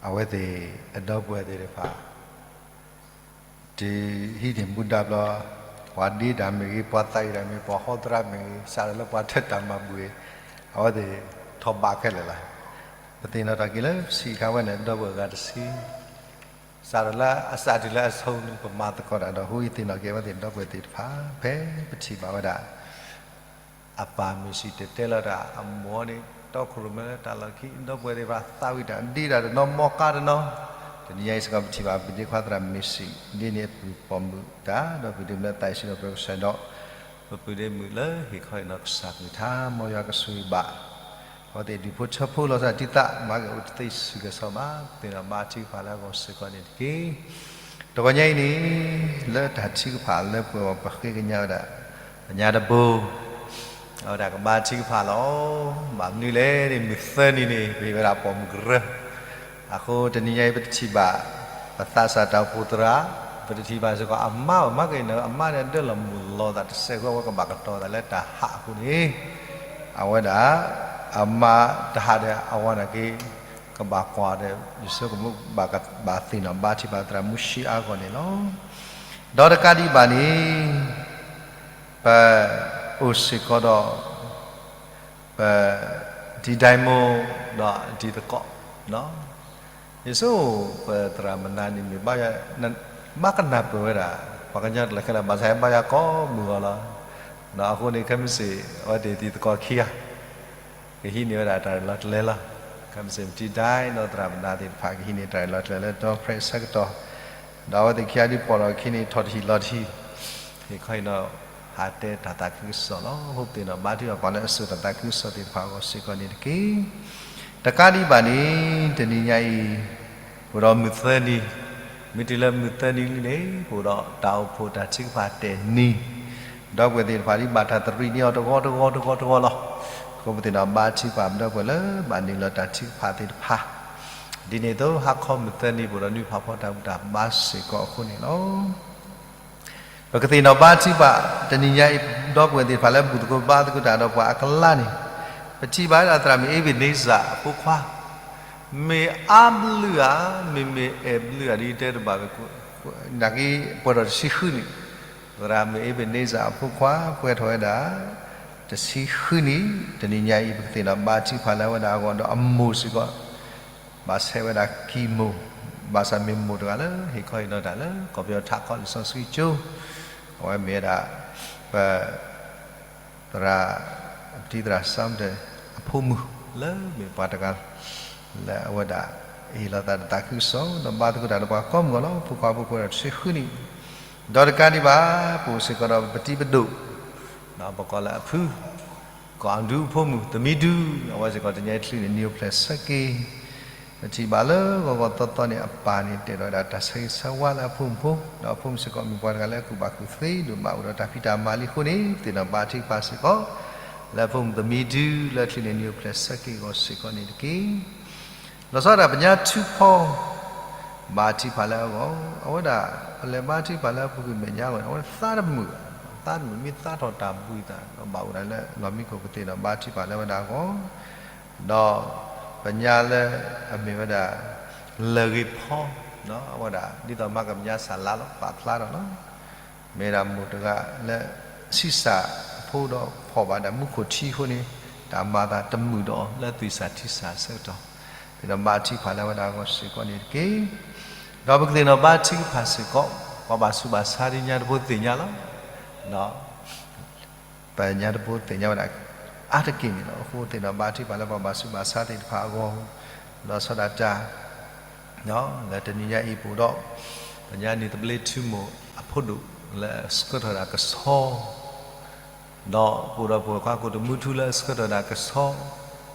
အဝဲသ့ၣ်အဒီပုၢ်ဝဲၢ်သ့ၣ်တဖၣ် တုၤဟံးန့ၢ်မူဒါဘျီ, ပှၤဒ့တၢ်မ့ၢ်ဂ့ၤ, ပှၤသးအံၤတၢ်မ့ၢ်ဂ့ၤ, ပှၤဟီသရၣ်မ့ၢ်ဂ့ၤ, စးထီၣ်လၢပှၤထၢတၢ်မၤဘူၣ်ဂ့ၤ, အဝဲသ့ၣ်ထီၣ်ဘးခဲလၢာ်လီၤ. ပသ့ၣ်နီၣ်ထီၣ်က့ၤလၢဆံးခါဝဲန့ၣ် ဒီပုၢ်ဝဲၢ်ဂၤတဆံ စးထီၣ်လၢအစးတုၤလၢအဆိန့ၣ် ပမၤသကိးတၢ်ဒီး ဟူယသ့ၣ်နီၣ်က့ၤအဝဲသ့ၣ်ဒီပုၢ်ဝဲၢ်သ့ၣ်တဖၣ် ဖဲပထံၣ်ဘၣ်ဝဲဒၣ် အပၢ်မ့ၢ်စံၣ်တဲၤတဲလီၤတၢ်အမိၢ်န့ၣ် တီခိၣ်ရိၣ်မဲလၢတၢ်လီၢ်ခံ ဒီပုၢ်ဝဲၢ်သ့ၣ်တဖၣ်သးဝံၣ်တၢ် ဒ့တၢ်တနီၤ မီၢ်ကါတနီၤ, တနံၤညါအံၤစ့ၢ်ကီး ပထံၣ်ဘၣ်ပဒ့ခွါသရၣ်မ့ၢ်စံၣ် ဒ်န့ၣ်အပူၤပိာ်မုၣ်တၢ် ဒီးပဒ့မုၣ်လၢသးအံၤဆၢဒီးပကစၢ်ဒီး ပပုၢ်ဒ့မုၣ်လၢဟ့ၣ်ခီအံၤနီၢ်ကစၢ်ကလုၢ်ကထါ မ်ယွၤကဆိၣ်ဂ့ၤဘၣ် အဝဲသ့ၣ်ဒူၣ်ဖိထၢဖိလီၤစၢ်တံၢ်သး မၤက့ၤအိၣ်တသ့ဆူၣ်ကဲၤစီၤဘၣ် ပသ့ၣ်နီၣ်ဘါထုကဖၣ်လၢအဂီၢ်စ့ၢ်ကီးန့ၣ်တက့ၢ်. တဂီၤညါအံၤန့ၣ် လၢတၢ်ထုကဖၣ်လၢပှဲၤအီၤပဃ့ကညးဝဲဒၣ် ပညါတဘိ အဝဲဒၣ်ကဘါထုကဖၣ်လီၤ. ဘၣ်မနုၤလဲၣ်န့ၣ် မုၢ်သၢနံၤန့ၣ် ပဟ့ၣ်ဝဲဒၣ်ပိာ်မုၣ်ကရၢ အဃိတနံၤညါအံၤ ပတထံၣ်ဘၣ် ပသးစၢ်တၢ်အိၣ်ဖှိၣ်သရၣ်, ပတထံၣ်ဘၣ်စ့ၢ်ကီးအမါဘၣ် မၤက့ၤန့ၣ် အမါန့ၣ်အဒၢလီၤမုၢ်လီၤသးတစဲးဖိ အဝဲကဘၣ်ကတီၤသးလၢတၢ်ဟးအဃိန့ၣ် အဝဲဒၣ် အမါတဟးဒီးအဝၤနာ်က့ ကဘၣ်ကွၢ်ဒီး ယဆိကမိၣ် ဘၣ်သ့ၣ်နီၣ်ဘါထုကဖၣ်သရၣ်မုၢ်ဆံးအါဂီၢ်န့ၣ်လီၤ. ဒီးတကးဒံးဘၣ်န့ၣ် ပအိၣ်စ့ၢ်ကီးဒီး ပ ဒံဒဲမိၣ် ဒီးဒံသကိး ယဆိကမိၣ် ပသရၣ်မုၣ်နၤန့ၣ်မ့ၢ် ဘၣ်ကနၢ်ပၢၢ်ဝဲဒၣ် ပှၤကညီတလၢာ်ခဲလၢာ် ဘၣ်ဆၣ်ဘၣ်ယၤကိးမုၢ်ဂီၤလီၤ. အဃိန့ၣ် ခဲမုၢ်ဆ့ၣ် အဝဲသ့ၣ်ဒံသကိးခံဂၤ ကဟံးန့ၢ်ဝဲဒၣ်တၢ်ရဲၣ်လီၤကျဲၤလီၤ. ခဲမုၢ်ဆ့ၣ် ပဒံဒဲ ဒီးသရၣ်မုၣ်နၤသ့ၣ်တဖၣ် ကဟံးန့ၢ်တၢ်ရဲၣ်လီၤကျဲၤလၢဒီဖျၢၣ်အဆၢကတီၢ် ဒီးအဝဲသ့ၣ်ခံဂၤဒုးပိာ်ထီၣ်ခံန့ၣ် ထီၣ်တဟံၣ်လီၤတဟံၣ် ဟ့ၣ်ခီအံၤဒီး ဟးတဲတၢ်သးခုကစီၣ်လီၤ. ဟိပသ့ၣ်နီၣ်ဘါထုကဖၣ်ပှၤလၢအစိာ်တၢ်သးခုကစီၣ်သ့ၣ်တဖၣ်အဂီၢ်စ့ၢ်ကီးန့ၣ်တက့ၢ်. တကးဒံးဘၣ်န့ၣ် တနံၤညါအံၤ ပအိၣ်ဒီးမုၢ်သၢနံၤ, မ့ၢ်တုၤလၢမုၢ်သၢနံၤလံန့ၣ် ပအိၣ်ဒီးတၢ်အိၣ်ဖှိၣ်တၢ်ထုကဖၣ်တဲာ်နံၤ, ဒီပုၢ်ဝဲၢ်သ့ၣ်တဖၣ်ဒ်ဘၣ်တၢ်တရံးန့ၢ်အီၤတဂီၤတဂီၤတဂီၤတဂီၤလီၤ. အဃိပသ့ၣ်နီၣ်ဘါထုကဖၣ်ဒီပုၢ်ဝဲၢ်လၢဘၣ်နုာ်လီၤတၢ်ထုကဖၣ်သ့ၣ်တဖၣ် ဒ်န့ၣ်အသိး ဟါခီမုၢ်သၢနံၤ ပအိၣ်ဒီးနွံဖးဖီတၢ်ဘူၣ်တၢ်ဘါစ့ၢ်ကီးအဃိန့ၣ်လီၤ. ပကသ့ၣ်နီၣ်ဘါထုကဖၣ် တနံၤညါအံၤ ဒီပုၢ်ဝဲၢ်သ့ၣ်တဖၣ်လၢဘူၣ်သကိးဘါသကိးတၢ်ဒီးပှၤအကျါန့ၣ်, ပထံၣ်ဘၣ်ဝဲဒၣ်သရၣ်မုၣ်အ့းဘ့းန့စၢ်အဖိခွါ, မ့ၢ်အါဘျုးဧါ, မ့မ့ၢ်အဲၣ်ဘျုးဧါ ဒ်တဲတဘၣ်, နာ်က့ ပှဲၤထီၣ်တဆံဃုနံၣ်, သရၣ်မုၣ်အ့းဘ့းန့စၢ်အဖိခွါ ပှဲၤထီၣ်ဝဲဒၣ် တဆံဃုနံၣ်, တနံၤညါအံၤ ပကသ့ၣ်နီၣ်ဘါထုကဖၣ်လၢအဝဲဒၣ်အဂီၢ် ဒီးအမိၢ်စ့ၢ်ကီး ဘၣ်ဆဲးဝဲဒၣ်ကံၢ်မိၢ်, ဘၣ်ဆၣ်မ့ၢ်မိၢ်တဂၤလၢ ဟ့ၣ်ခီဟ့ၣ်နီၤတၢ်လၢ ကီၢ်ပယီၤထးခီလံာ်စီဆှံကၠိ, အဝဲမ့ၢ်ဝဲဒၣ် ပ သရၣ် ပတံၤသရၣ်စၢ်မတၢၣ် အဖိမုၣ်လၢမ့ၢ်ပှၤတဂၤ လၢအဝဲဒၣ် ဟ့ၣ်လီၤသးဒီးသးခုကစီၣ် ဒီးဘါသကိးတၢ်ဒီးပှၤကိးမုၢ်ဂီၢ်လီၤ. ဖိခွါဖိခွဲးဒီးတဆံဃုနံၣ်, ဒီးတကးဒံးဘၣ် ပအိၣ်စ့ၢ်ကီးဒီးပတံၤပဒိၣ် ပကိးလၢအဖု ကီၢ်အဒူအဖိမုၣ် သမံဒူ, အဝဲစ့ၢ်ကီးတနံၤအံၤ ချုးန့ၣ် နံၣ်အိၣ်ဖျဲၣ်ဆၢက့ၤ, ပထံၣ်ဘၣ်လၢဂီၤဂီၤသီသီန့ၣ် အပၢ်န့ၣ် တဲာ်ဒီးဝဲဒၣ်တၢ်ဆၢဂ့ၤဆၢဝါလၢအဖိမုၣ်ဖိ, ဒီးအဖိမုၣ်စ့ၢ်ကီး မ့ၢ်ပှၤတဂၤလၢအကူၣ်ဘၣ်ကူၣ်သ့ဒိၣ်မး အိၣ်ဒီးတၢ်ဖံးတၢ်မၤလံအဃိန့ၣ် ပသ့ၣ်နီၣ်ဘါထုကဖၣ်စ့ၢ်ကီး လၢအဖိမုၣ်သမံဒူ လၢချုးန့ၣ် နံၣ်အိၣ်ဖျဲၣ်ဆၢက့ၤအဂီၢ်စ့ၢ်ကီးန့ၣ်တက့ၢ်. လီၤဆီဒၣ်တၢ် ပညါထုဖီ ဘါထုကဖၣ်လၢအဂီၢ်, အဝဲဒၣ် ပလဲၤဘါထုကဖၣ်လၢအပူၤကွံာ်မဲာ်ညါအဂီၢ်န့ၣ် အဝဲသးတမုာ်, သးတမုာ် မ့ၢ်သးထီၣ်တၢ်ဘှံးသး ဒီးဘၣ်အိၣ်ဒၣ်လၢလီၢ်မံခိၣ် ပသ့ၣ်နီၣ်ဘါထုကဖၣ်လၢအဝဲဒၣ်အဂီၢ်, ဒီးပညါလၢအမ့ၢ်ဝဲဒၣ် လၢၢ်ဂ့ၤဖီ အဝဲဒၣ် ဒ်သိးမၤကပညါစၢ်လါလီၤ ပာ်ဖျါထီၣ်လီၤ. မ့ၢ်ဒၣ်မိၢ်တဂၤလၢ ဆံးစၢ်အဖိဒီး ဖီၣ်ဘၣ်ဒၣ်မူခိၣ်ထံအဃိန့ၣ် တၢ်မၤသးတမုာ်ဒီးအီၤ လၢသွံၣ်စၢ်ထံစၢ်အဆၢကတီၢ်, ပသ့ၣ်နီၣ်ဘါထုကဖၣ်လၢအဝဲဒၣ်အဂီၢ်စ့ၢ်ကီးန့ၣ်တက့ၢ်. ဒီးပကသ့ၣ်နီၣ်ဘါထုကဖၣ်စ့ၢ်ကီး ပှၤဘၣ်ဆူးဘၣ်ဆါဒ်ညါတဘိသ့ၣ်ညါလီၤ. ပညါတဘိသ့ၣ်ညါဝဲဒၣ် အါတက့ၢ်န့ၣ်လီၤ. အဃိသ့ၣ်နီၣ်ဘါထုကဖၣ်လၢပှၤဘၣ်ဆူးဘၣ်ဆါသ့ၣ်တဖၣ်အဂီၢ်, လီၤဆီဒၣ်တၢ် လၢတနံၤညါအံၤပအိၣ်ဒီး ပညါန့ၣ်သဘျ့ထူမိၢ်အဖိဒိၣ် လၢအဆှၢထီၣ်ဝဲဒၣ်ကဆီ, ဒီးပအိၣ်ဒီးပှၤခွါခိၣ်တမူထူလၢအဆှၢထီၣ်ဝဲဒၣ်ကဆီ,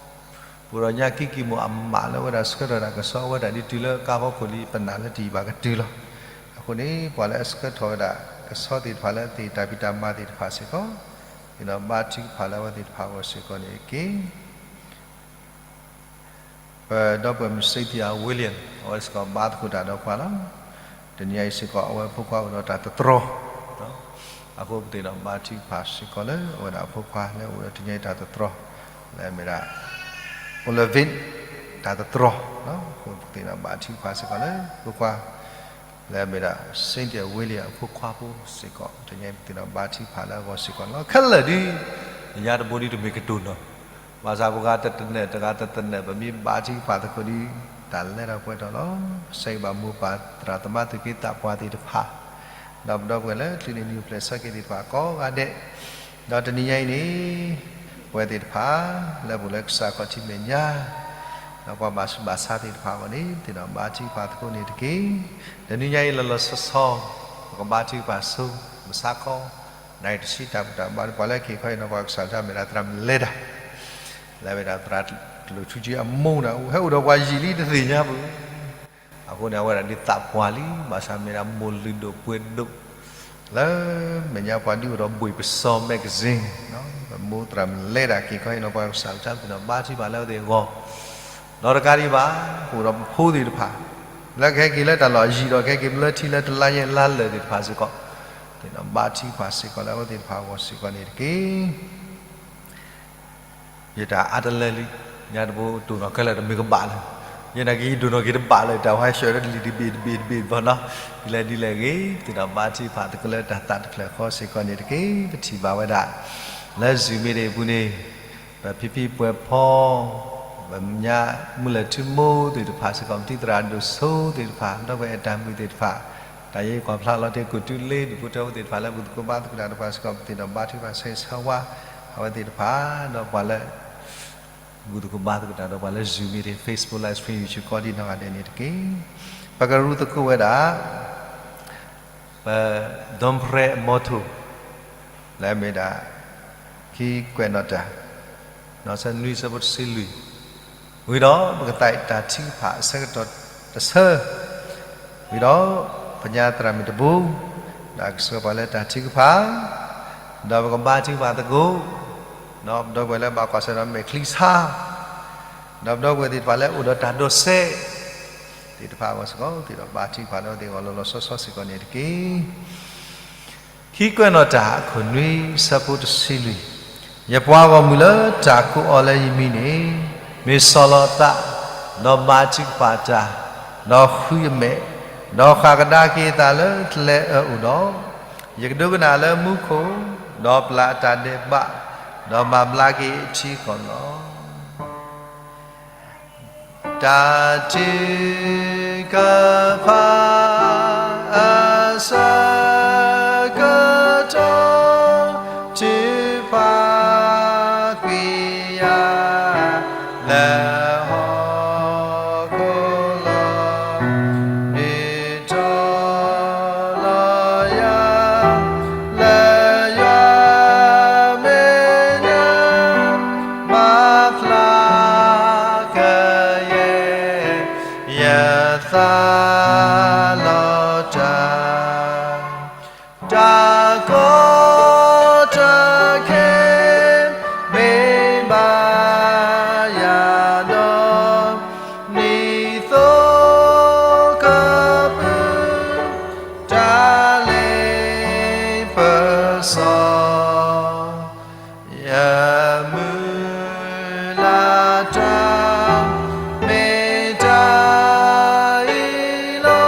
ပအိၣ်ဒီးညါကံၢ်ကံၢ်မိၢ်အမးလၢအဝဲဒၣ်ဆှၢထီၣ်ဝဲဒၣ်ကဆီ အဝဲဒၣ်ဒ်တုၤလၢကါဖီခိၣ်လံ ပနာ်လၢတယံာ်ဘၣ်ကတုၤလီၤ. အဃိန့ၣ် ပှၤလၢအဆှၢထီၣ်ဝဲဒၣ်ကဆီသ့ၣ်တဖၣ်လၢအသ့ၣ်တၢ်ဖံးတၢ်မၤသ့ၣ်တဖၣ်စ့ၢ်ကီး, သ့ၣ်နီၣ်ဘါထုကဖၣ်လၢအဝဲသ့ၣ်တဖၣ်အဂီၢ်စ့ၢ်ကီးန့ၣ်တက့ၢ်. ပဒီပုၢ်ဝဲၢ်မုၣ် Cynthia William အဝဲစ့ၢ်ကီးဘါသကိးတၢ်ဒီးပှၤလီၤ. တနံၤညါအံၤစ့ၢ်ကီး အဝဲအဖိခွါအိၣ်ဒီးတၢ်သတြီၤ, အဃိပသ့ၣ်နီၣ်ဘါထုကဖၣ်စ့ၢ်ကီးလၢ အဝဲဒၣ်အဖိခွါလၢအိၣ်ဒီးတနံၤညါအံၤတၢ်သတြီၤ လၢအမ့ၢ်ဒၣ် အိၣ်လၢ Vin တၢ်သတြီၤ, အဃိပသ့ၣ်နီၣ်ဘါထုကဖၣ်စ့ၢ်ကီးလၢအဖိခွါ လၢအမ့ၢ်ဒၣ် Cynthia William အဖိခွါဖိစ့ၢ်ကီး တနံၤညါအံၤပသ့ၣ်နီၣ်ဘါထုကဖၣ်လၢအဂီၢ်စ့ၢ်ကီးန့ၣ်လီၤ. ခဲလၢာ်ဒ် ညါတဘိဒ်တမ့ၢ်ကတိၤနီၣ် ဘၣ်ဆၣ်ပှၤဂၤတသနၢၣ်တဂၤတသနၢၣ် ပမ့ၢ်ဘါထုကဖၣ်သကိးဒ် တၢ်လဲၤထီၣ်ပှဲၤထီၣ်လီၤ. ပဆၢဂ့ၤဘၣ်မိၢ်ပၢ်သရၣ်သမါသုးက့သးပှၢ်သ့ၣ်တဖၣ်, ဒီးပဒီပုၢ်ဝဲၢ်လၢချုးန့ၣ် နံၣ်အိၣ်ဖျဲၣ်ဆၢက့ၤသ့ၣ်တဖၣ်ကိးဂၤဒဲး, ဒီးတနံၤညါအံၤန့ၣ် ပဝဲသ့ၣ်တဖၣ် လၢပအိၣ်လၢကစၢ်ခီၣ်ထံးမဲာ်ညါ ဒီးပှၤဘၣ်ဆူးဘၣ်ဆါသ့ၣ်တဖၣ်အဂီၢ်န့ၣ် သ့ၣ်နီၣ်ဘါထုကဖၣ်သကိးန့ၣ်တက့ၢ်. တနံၤညါအံၤလီၤလီၤဆီဆီ ပကဘါထုကဖၣ်ဆိ မုၢ်ဆါခီ နၣ်ရံၣ်တဆံတၢ်ဘူၣ်တၢ်ဘါ ပှၤလၢက့ၤခီအံၤနီၤ ပှၤကစၢ်တၢ်မ့ၢ်ဒၣ်သရၣ်မုၣ်လဲၤတၢ်, လၢအမ့ၢ်ဒၣ်သရၣ်ကျိၣ်ထူကၠံအမိၢ်န့ၣ် ဟဲအိၣ်ဒီးပှၤယံာ်လံတသ့ၣ်ညါပူၤ, အဃိန့ၣ် အဝဲဒၣ်ဒ်သးပှၢ်လံ, ဘၣ်ဆၣ်မ့ၢ်ဒၣ်မိၢ်လုၢ်ဒိၣ်ပှ့ၤဒိၣ် လၢမဲာ်ညါပှၤဒ်အိၣ်ဒီးဘှ့ၣ်ပစီ magazine, မိၢ်သရၣ်မုၣ်လဲၤတၢ်က့ၤခီအံၤနီၤ ပှၤကစၢ်တၢ်သ့ၣ်နီၣ်ဘါထုကဖၣ်လၢအဝဲသ့ၣ်အဂီၢ်, ဒီးတကးဒံးဘၣ် ပအိၣ်ဒီးပဖိသ့ၣ်တဖၣ် လၢကဟဲက့ၤလၢတၢ်လီၢ်ယံာ်ဒီး ကဟဲက့ၤဘျၢထံလၢတလါညါလါလၢာ်သ့ၣ်တဖၣ်စ့ၢ်ကီး, သ့ၣ်နီၣ်ဘါထုကဖၣ်စ့ၢ်ကီးလၢအဝဲသ့ၣ်တဖၣ်အဂီၢ်စ့ၢ်ကီးန့ၣ်တက့ၢ်. ယတၢ်အါတလၢလံ, ညါတဘိတိၢ်နီၣ်ခဲလၢာ်တမ့ၢ်ကဘၣ်လၢၤ, ယနာ်က့ယတိၢ်နီၣ်က့ၤတဘၣ်လၢၤ တၢ်ဝဲဆှၢဒီးတလံၤတဘ့ၣ်တဘ့ၣ်တဘ့ၣ်ဘၣ်နီၤ, ဒ်လဲၣ်ဒ်လဲၣ်ဂ့ၤ သ့ၣ်နီၣ်ဘါထုကဖၣ်သကိးလၢတၢ်သးတဖျၢၣ်ဃီစ့ၢ်ကီးန့ၣ်တက့ၢ်. ပထံၣ်ဘၣ်ဝဲဒၣ် လၢ Zoom meeting အပူၤန့ၣ် ပဖံဖံပှဲၤဖီ ပညါမုၢ်လၢၢ်ထူမိၢ်သ့ၣ်တဖၣ်စ့ၢ်ကီး ပတံၤသရၣ်ဒိၣ်စိသ့ၣ်တဖၣ် ဒီပုၢ်ဝဲၢ်အဲၣ်တၢ်မုာ်သ့ၣ်တဖၣ်, တၢ်ယ့ၢ်ကွၢ်ဖျါလီၤတ့ၢ်ကိၣ်တုလ့ ဒူၣ်ဖိထၢဖိသ့ၣ်တဖၣ်လၢဘူၣ်သကိးဘါသကိးတၢ်ဒီးပှၤစ့ၢ်ကီး ပသ့ၣ်နီၣ်ဘါထုကဖၣ်ဆၢဂ့ၤဆၢဝါ အဝဲသ့ၣ်တဖၣ် ဒီးပှၤလၢ ဘူၣ်သကိးဘါသကိးတၢ်ဒီးပှၤလၢ Zoom meeting, Facebook Live Stream, YouTube ကိးဒံနီၢ်ဂၤဒဲးန့ၣ်တက့ၢ်. ပကရူၢ်သကိးဝဲဒၣ် ပ Don Prayer Motto လၢအမ့ၢ်ဒၣ် ခံကွဲးနီၣ်တၢ် နီၣ်ဆၢနွံဆၢဖိတဆံလွံၢ်, ဝံၤဒီးပကသးအံၤတၢ်ထုကဖၣ်အဆၢကတီၢ်တဆၢ, ဝံၤဒီးပညါသရၣ်မုၣ်တဘိ ဒီးကဆှၢပှၤလၢတၢ်ထုကဖၣ်, ဒီးပကဘါထုကဖၣ်သကိး ဒီးပဒီပုၢ်ဝဲၢ်လၢဘၣ်ကွၢ်ဆၢၣ်မဲာ်ချံဆါ ဒီးပဒီပုၢ်ဝဲၢ်သ့ၣ်တဖၣ်လၢအိၣ်ဒီးတၢ်ဒိးစဲး, သ့ၣ်တဖၣ်အဂီၢ်စ့ၢ်ကီး သုဒီးဘါထုကဖၣ်ဒီးသ့ၣ်အဂီၢ်လီၤလီၤဆီဆီစ့ၢ်ကီးန့ၣ်တက့ၢ်. ခံကွဲးနီၣ်တၢ် အခိၣ်နွံ ဆၢဖိတဆံလွံၢ်, ယပှၤဂီၢ်မုၢ်လၢတၢ်ကိးအီၤလၢယမံၤန့ၣ်, မ့ၢ်ဆီၣ်လီၤအသး, ဒီးဘါထုကဖၣ်တၢ်, ဒီးဃုအမဲာ်, ဒီးဃၣ်ကဒါက့ၤအသးလၢကျဲအၢအအိၣ်ဒီး, ယကဒိကနၣ်လၢမူခိၣ်, ဒီးပျၢ်အတၢ်ဒဲးဘး, ဒီးမၤဘျါက့ၤအထံအကီၢ်လီၤ. တၢ်ထုကဖၣ်အဆၢကတီၢ်, ထုကဖၣ်ကွံာ်ယၤလၢဟီၣ်ခိၣ်လီၤ. နုာ်ထီၣ်လီၤယၤ လၢယွၤမဲာ်ညါ, မၤဖျါကယဲၢ် ယသးလီၤတၢ်, တၢ်ကီတၢ်ခဲ မ့ၢ်ဘၣ်ယၤဒီး နံၣ်သိကပုၢ် တၢ်လ့ပစီ ယမုၢ်လၢ်တၢ် မ့ၢ်တၢ်အံၤလီၤ.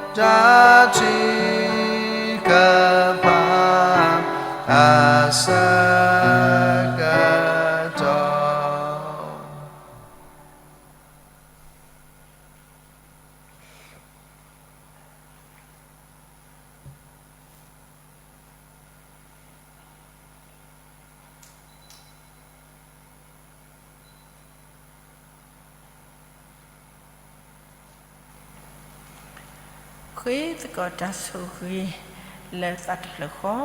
တၢ်ထုကဖၣ် အဆၢကတီၢ်. ဃ့သကိးတၢ်ဆိၣ်ဂ့ၤလၢသးတဖျၢၣ်ဃီ,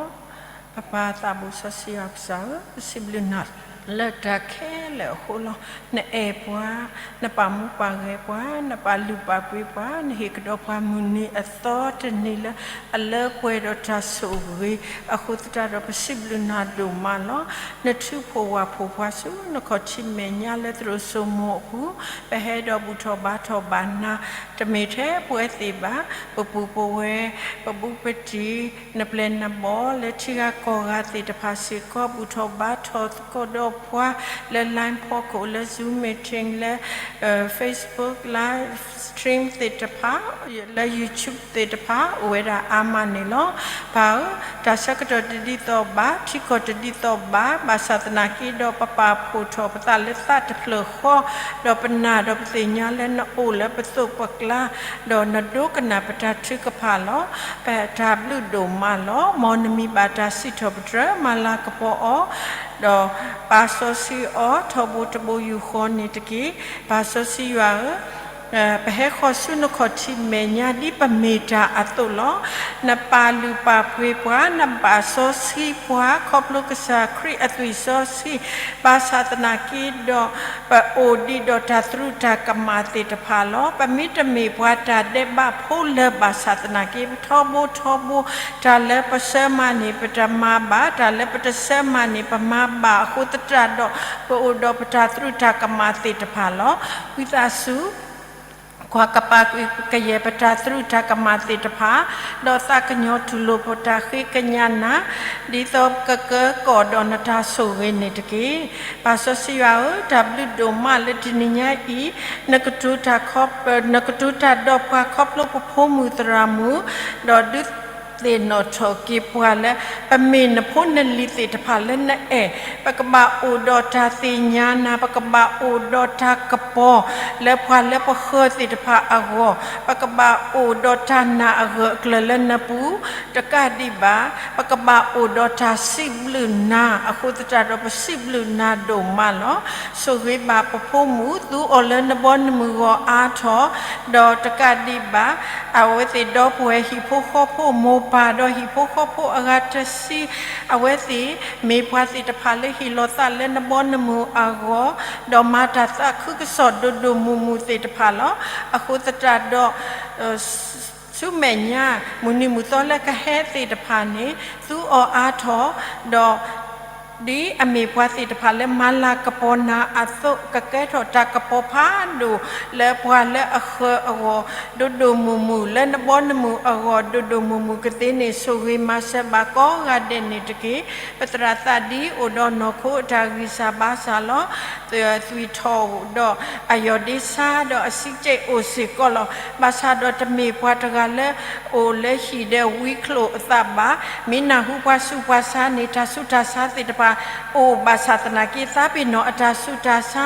ပပၢ်သးဘိစီဆှံယွၤကစၢ်ဧၢ, ပစံးဘျုးနၤ လၢတၢ်ခဲလၢာ်အဃိလီၤ. နအဲၣ်ပှၤ, နပာ်မူပာ်ဂဲၤပှၤ, နပာ်လုၢ်ပာ်ပှ့ၤပှၤ, နဟ့ၣ်ကဒီးပှၤမုၢ်နံၤအသီတနံၤလၢ အလၢပှဲၤဒီးတၢ်ဆိၣ်ဂ့ၤအဃိသတးဒီး ပစံးဘျုးနၤဒိၣ်မးလီၤ. နထုးဖှိၣ်ဝၢ်ဖှိၣ်ပှၤဆူနခီၣ်ထံးမဲာ်ညါလၢသရိာ်စိမိၤအပူၤ, ပဟဲဒီးဘူၣ်ထီၣ်ဘါထီၣ်ဘၣ်နၤ, တမ့ၢ်ထဲပဝဲသ့ၣ်ဘၣ်, ပပူၤပဝဲၢ်, ပဘူးပတံၢ်, နပျဲၢ်နဘီၣ်လၢထံဂၤကီၢ်ဂၤသ့ၣ်တဖၣ်စ့ၢ်ကီး ဘူၣ်ထီၣ်ဘါထီၣ်သကိးဒီးပှၤလၢ line ဖီခိၣ်, လၢ Zoom meeting, လၢ Facebook live stream သ့ၣ်တဖၣ်, လၢ YouTube သ့ၣ်တဖၣ် အိၣ်ဝဲဒၣ်အါမးန့ၣ်လီၤ. ပၢ်ဧၢ, တၢ်ဆၢကတီၢ်တဒ်သိးဘၣ်, ထံကီၢ်တဒ်သိးဘၣ်, ဘၣ်ဆၣ်သနာ်က့ဒီး ပပာ်ဖှိၣ်ထီၣ်ပသးလၢသးတဖျၢၣ်ဃီ, ဒီးပနာ်ဒီးပသ့ၣ်ညါလၢနအိၣ်လၢပသိးပကျါ, ဒီးနဒိကနၣ်ပတၢ်ထုကဖၣ်လီၤ. ပတၢ်ဘျုးဒိၣ်မးလီၤ. မ်နမံၤဘၣ်တၢ်စံးထီၣ်ပတြၢၤ မၤလၤကပီၤအီၤ, ဒီးပာ်စီဆှံအီၤ ထီဘိတဘိယူၢ်ဃီန့ၣ်တက့ၢ်. ပၢ်စီဆှံယွၤဧၢ, ပဟဲဃီၤဆူနခီၣ်ထံးမဲာ်ညါ ဒ်ပမ့ၢ်တၢ်အသိးလီၤ. နပာ်လုၢ်ပာ်ပှ့ၤပှၤ, နဘၣ်စီဆှံပှၤ ခီဖျိကစၢ်ခရံာ်အသွံၣ်စီဆှံ, ဘၣ်ဆၣ်သနာ်က့ဒီး ပအိၣ်ဒံးဒီးတၢ်သရူးတၢ်ကမၣ်သ့ၣ်တဖၣ်လီၤ. ပမ့တမ့ၢ်ပှၤတၢ်ဒဲးဘးဖိလၢၤဘၣ်ဆၣ်သနာ်က့ ပထီဘိထီဘိ, တၢ်လၢပဆၢမၤန့ၣ် ပတမၤဘၣ်, တၢ်လၢပတဆၢမၤန့ၣ် ပမၤဘၣ်အဃိသတးဒီး ပအိၣ်ဒီးပတၢ်သရူးတၢ်ကမၣ်သ့ၣ်တဖၣ်လီၤ. ဝံသးစူၤ ကွၢ်ကပာ်ကယဲၢ်ပတၢ်သရူးတၢ်ကမၣ်သ့ၣ်တဖၣ်, ဒီးသးကညီၤတူၢ်လိာ်ပတၢ်ဃ့ကညးနၤ, ဒ်သိးကကၢကီၢ်ဒီးနတၢ်ဆိၣ်ဂ့ၤန့ၣ်တက့ၢ်. ပၢ်စီဆှံယွၤဧၢ, တၢ်ဘျုးဒိၣ်မးလၢတနံၤညါအံၤ, နကတိၤတၢ်ခီ, နကတိၤတၢ်ဒီးပှၤခီဖျိပဖိမုၣ်သရၣ်မုၣ်, ဒီးဒုးသ့ၣ်နီၣ်ထီၣ်က့ၤပှၤလၢ ပမ့ၢ်နဖိနလံၤသ့ၣ်တဖၣ်လၢနအဲၣ်, ပကဘၣ်အိၣ်ဒီးတၢ်သ့ၣ်ညါနၤ, ပကဘၣ်အိၣ်ဒီးတၢ်ကပီၤလၢပှၤလၢပဃၢၤသ့ၣ်တဖၣ်အဂီၢ်, ပကဘၣ်အိၣ်ဒီးတၢ်နာ်အဂၢၢ်အကျၢၤလၢနပူၤ, တကးဒံးဘၣ် ပကဘၣ်အိၣ်ဒီးတၢ်စံးဘျုးနၤ, အဃိသတးဒီးပစံးဘျုးနၤဒိၣ်မးလီၤ. ဆိၣ်ဂ့ၤဘၣ်ပဖိမုၣ်, သူအီၤလၢနဘီနမုၢ်ဂီၤအါထီၣ်, ဒီးတကးဒံးဘၣ် အဝဲသ့ၣ်ဒီပုၢ်ဝဲၢ်ဟံၣ်ဖိဃီဖိမိၢ်ပၢ်ဒီးဟံၣ်ဖိဃီဖိအဂၤတဆံ, အဝဲသ့ၣ်မ့ၢ်ပှၤသ့ၣ်တဖၣ်လၢဟ့ၣ်လီၤသးလၢနဘီနမုၢ်အဂီၢ်, ဒီးမၤတၢ်သးခုကစီၣ်ဒိၣ်ဒိၣ်မုၢ်မုၢ်သ့ၣ်တဖၣ်လီၤ. အဃိသတးဒီး ဆူမဲာ်ညါ မုၢ်နံၤမုၢ်သီလၢကဟဲသ့ၣ်တဖၣ်န့ၣ် သူအီၤအါထီၣ်, ဒီး ဒ်အမ့ၢ်ပှၤသ့ၣ်တဖၣ်လၢမၤလၤကပီၤနၤအသိး, ကကဲထီၣ်တၢ်ကပီၤဖးဒိၣ်လၢပှၤလၢအဃၢၤအဂီၢ် ဒိၣ်ဒိၣ်မုၢ်မုၢ်, လၢနဘီနမုၢ်အဂီၢ် ဒိၣ်ဒိၣ်မုၢ်မုၢ်ကသ့န့ၣ် ဆိၣ်ဂ့ၤမၤစၢၤဘၣ်ကိးဂၤဒဲးန့ၣ်တက့ၢ်. ပသရၣ်သးဒ်အိၣ်ဒီးနီၢ်ခိအတၢ်ဂံၢ်စၢ်ဘါစၢ်လီၤ. သွံၣ်ထီၣ်ဒီးအယီၢ်ဒ့ဆါဒီးအစံးကဲးအိၣ်စ့ၢ်ကီးလီၤ. ဘၣ်ဆၣ်ဒီးတမ့ၢ်ပှၤတဂၤလၢ အိၣ်လၢဟံၣ်ဒီးဝံချိၣ်အသးဘၣ်. မ့ၢ်နၢ်ဟူပှၤဆူးပှၤဆါန့ၣ် တၢ်ဆူးတၢ်ဆါသ့ၣ်တဖၣ် အိၣ်ဘၣ်ဆၣ်သနာ်က့ သးပ့ၤနီၣ်အတၢ်ဆူးတၢ်ဆါ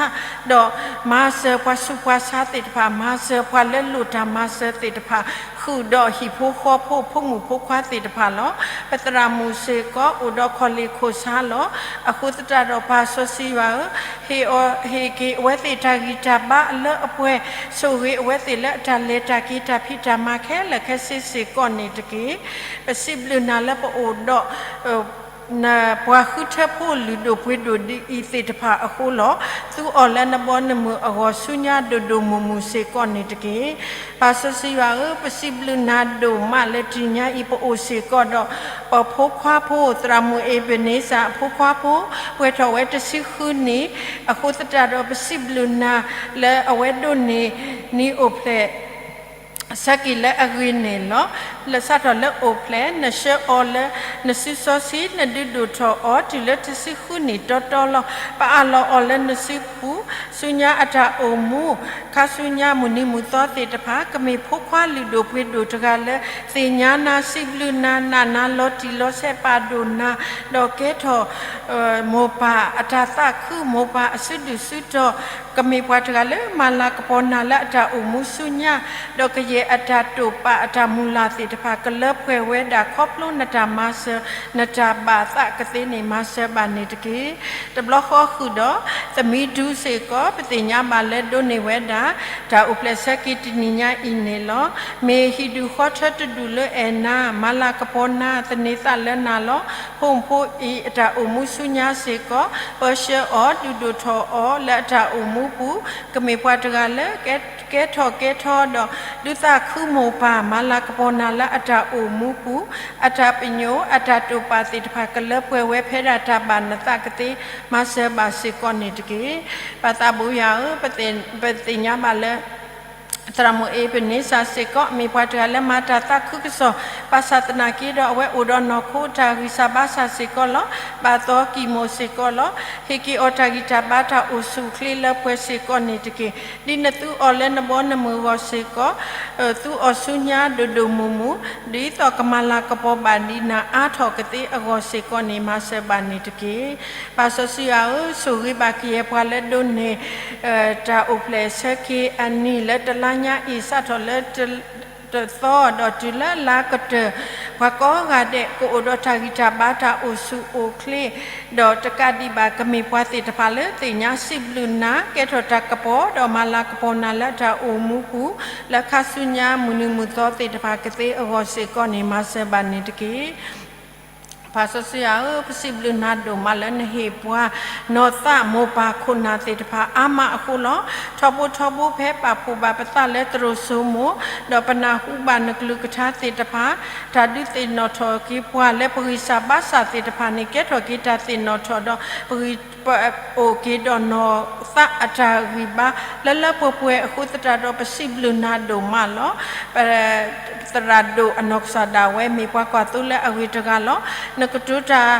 ဒီးမၤစၢၤပှၤဆူးပှၤဆါသ့ၣ်တဖၣ်, မၤစၢၤပှၤလၢလိၣ်တၢ်မၤစၢၤသ့ၣ်တဖၣ်, ဃုာ်ဒီးဟံၣ်ဖိဃီဖိ ဖိမုၣ်ဖိခွါသ့ၣ်တဖၣ်လီၤ. ပသရၣ်မုၣ်စ့ၢ်ကီး အိၣ်ဒီးခီၣ်လ့ၢ်ခိၣ်ဆါလီၤ. အဃိသတးဒီးပၢ်စီဆှံယွၤဧၢ, ဟ့ၣ်အီၤ, ဟ့ၣ်က့ၤအဝဲသ့ၣ်တၢ်ဂံၢ်တၢ်ဘါလၢအပှဲၤ, ဆိၣ်ဂ့ၤအဝဲသ့ၣ်လၢအတၢ်လဲၤတၢ်က့ၤ တၢ်ဖံးတၢ်မၤခဲလၢာ်ခဲဆ့စ့ၢ်ကီးန့ၣ်တက့ၢ်. ပစံးဘျုးနၤလၢပအိၣ်ဒီး ပှၤဃုထၢဖိလုၢ်ဒိၣ်ပှ့ၤဒိၣ်ဒ်အံၤသ့ၣ်တဖၣ်အဃိလီၤ. သူအီၤလၢနဘီနမုၢ်အဂီၢ် ဆူညါဒိၣ်ဒိၣ်မုၢ်မုၢ်စ့ၢ်ကီးန့ၣ်တက့ၢ်. ပၢ်စီဆှံယွၤဧၢ, ပစံးဘျုးနၤဒိၣ်မးလၢတနံၤညါအံၤ ပအိၣ်စ့ၢ်ကီးဒီး ပဖိခွါဖိ သရၣ်မုၣ်အ့ဘန့စၢ်အဖိခွါဖိ ပှဲၤထီၣ်ဝဲတဆံဃုနံၣ်, အဃိသတးဒီး ပစံးဘျုးနၤလၢအဝဲဒိးန့ၢ် နံၣ်အိၣ်ဖျဲၣ် ဆၢက့ၤလၢအဂ့ၤန့ၣ်လီၤ. လၢစးထီၣ်လၢအိၣ်ဖျဲၣ် နဆှၢအီၤလၢနစုစီဆှံ နဒုးဒိၣ်ထီၣ်အီၤ တုၤလၢတဆံဃုနံၣ်တီတီလီၤ. ပအးလီၤအီၤလၢနစုပူၤ ဆူညါအတၢ်အိၣ်မူ ခါဆူညါမုၢ်နံၤမုၢ်သီသ့ၣ်တဖၣ် ကမ့ၢ်ဖိခွါလုၢ်ဒိၣ်ပှ့ၤဒိၣ်တဂၤလၢ သ့ၣ်ညါနၤ စံးဘျုးနၤ နာ်နၤ လီၤတံၢ်လီၤဆဲး ပာ်ဒိၣ်နၤ ဒီးကဲထီၣ် မိၢ်ပၢ်အတၢ်သးခု မိၢ်ပၢ်အစုဒုၣ်စုတီၤ, ကမ့ၢ်ပှၤတဂၤလၢမၤလၤကပီၤနၤလၢအတၢ်အိၣ်မူဆူညါ, ဒီးကယဲၢ်အတၢ်တိာ်ပာ်အတၢ်မုၢ်လၢ်သ့ၣ်တဖၣ် ကလၢပှဲၤဝဲဒၣ်ခီဖျိနတၢ်မၤစၢၤ နတၢ်ဘၣ်သးကသ့န့ၣ် မၤစၢၤဘၣ်န့ၣ်တက့ၢ်. တဘျီဃီဃုာ်ဒီး သမံဒူစ့ၢ်ကီး ပသ့ၣ်ညါဘၣ်လၢဒိးန့ၢ်ဝဲဒၣ် တၢ်အိၣ်ဖျဲၣ်ဆၢက့ၤတနံၤညါအံၤန့ၣ်လီၤ. မ့ၢ်ဟံၣ်ဒူၣ်ဃီထၢတဒူၣ်လၢအဲၣ်နၤ မၤလၤကပီၤနၤ သန့ၤသးလၢနၤလီၤ. ဖိမုၣ်ဖိအံၤအတၢ်အိၣ်မူဆူညါစ့ၢ်ကီး ပၢဆှၢအီၤ ဒုးဒိၣ်ထီၣ်အီၤလၢအတၢ်အိၣ်မူပူၤ, ကမ့ၢ်ပှၤတဂၤလၢ ကဲထီၣ်ကဲထီဒီး ဒုးသးခုမိၢ်ပၢ် မၤလၤကပီၤနၤလၢအတၢ်အိၣ်မူပူၤ, အတၢ်ပညိၣ် အတၢ်တိာ်ပာ်သ့ၣ်တဖၣ် ကလၢပှဲၤဝဲဖဲဒၣ်တၢ်ဘၣ်နသးကသ့ မၤစၢၤဘၣ်စ့ၢ်ကီးန့ၣ်တက့ၢ်. ပၢ်သးဘိယွၤဧၢ, ပသ့ၣ်ညါဘၣ်လၢ သရၣ်မုၣ်အ့ဘန့စၢ်စ့ၢ်ကီး မ့ၢ်ပှၤတဂၤလၢမၤတၢ်သးခုကစီၣ်, ဘၣ်ဆၣ်သနာ်က့ဒီး အဝဲအိၣ်ဒီးနီၢ်ခိတၢ်ဂံၢ်စၢ်ဘါစၢ်စ့ၢ်ကီးလီၤ. ဘၣ်သီကံၢ်မိၣ်စ့ၢ်ကီးလီၤ. ဟ့ၣ်က့ၤအီၤတၢ်ဂံၢ်တၢ်ဘါတၢ်အိၣ်ဆူၣ်အိၣ်ချ့လၢပှဲၤစ့ၢ်ကီးန့ၣ်တက့ၢ်. ဒ်နသူအီၤလၢနဘီနမုၢ်အဂီၢ်စ့ၢ်ကီး, သူအီၤဆူညါဒိၣ်ဒိၣ်မုၢ်မုၢ်, ဒ်သိးကမၤလၤကပီၤဘၣ်ဒ်နၤအါထီၣ်ကသ့အဂီၢ်စ့ၢ်ကီးန့ၣ် မၤစၢၤဘၣ်န့ၣ်တက့ၢ်. ပၢ်စီဆှံယွၤဧၢ, ဆိၣ်ဂ့ၤဘၣ်ကယဲၢ်ပှၤလၢဒိးန့ၢ် တၢ်အိၣ်ဖျဲၣ်ဆၢက့ၤအနံၤလၢတလါညါအံၤ စးထီၣ်လၢ တသီဒီးတုၤလၢလါကတၢၢ်, ပှၤကိးဂၤဒဲး ကအိၣ်ဒီးတၢ်ဂံၢ်တၢ်ဘါတၢ်အိၣ်ဆူၣ်အိၣ်ချ့, ဒီးတကးဒံးဘၣ် ကမ့ၢ်ပှၤသ့ၣ်တဖၣ်လၢသ့ၣ်ညါစံးဘျုးနၤ ကဲထီၣ်တၢ်ကပီၤ ဒီးမၤလၤကပီၤနၤလၢတၢ်အိၣ်မူပူၤ လၢခါဆူညါမုၢ်နံၤမုၢ်သီသ့ၣ်တဖၣ်ကသ့အဂီၢ်စ့ၢ်ကီးန့ၣ် မၤစၢၤဘၣ်န့ၣ်တက့ၢ်. ပၢ်စီဆှံယွၤဧၢ, ပစံးဘျုးနၤဒိၣ်မးလၢနဟ့ၣ်ပှၤ နီၢ်သးမိၢ်ပၢ်ခိၣ်နၢ်သ့ၣ်တဖၣ်အါမးအဃိလီၤ. ထီဘိထီဘိဖဲပာ်ဖှိၣ်ဘၣ်ပသးလၢသရိာ်စိမိၤ, ဒီးပနၢ်ဟူဘၣ်နကလုၢ်ကထါသ့ၣ်တဖၣ်, တၢ်ဒုးသ့ၣ်နီၣ်ထီၣ်က့ၤပှၤလၢပဂံၢ်စၢ်ဘါစၢ်သ့ၣ်တဖၣ်န့ၣ် ကဲထီၣ်က့ၤတၢ်သ့ၣ်နီၣ်ထီၣ်ဒီး ပဂံၢ် ပအိၣ်က့ၤဒီးနီၢ်သးအတၢ်ဂံၢ်ဘါ လၢလၢပှဲၤပှဲၤအဃိသတးဒီး ပစံးဘျုးနၤဒိၣ်မးလီၤ. ပသရၣ်ဒိၣ်အနီၢ်ကစၢ်ဒၣ်ဝဲ မ့ၢ်ပှၤကွၢ်သိလၢအဂ့ၤတဂၤလီၤ. နကတိၤတၢ်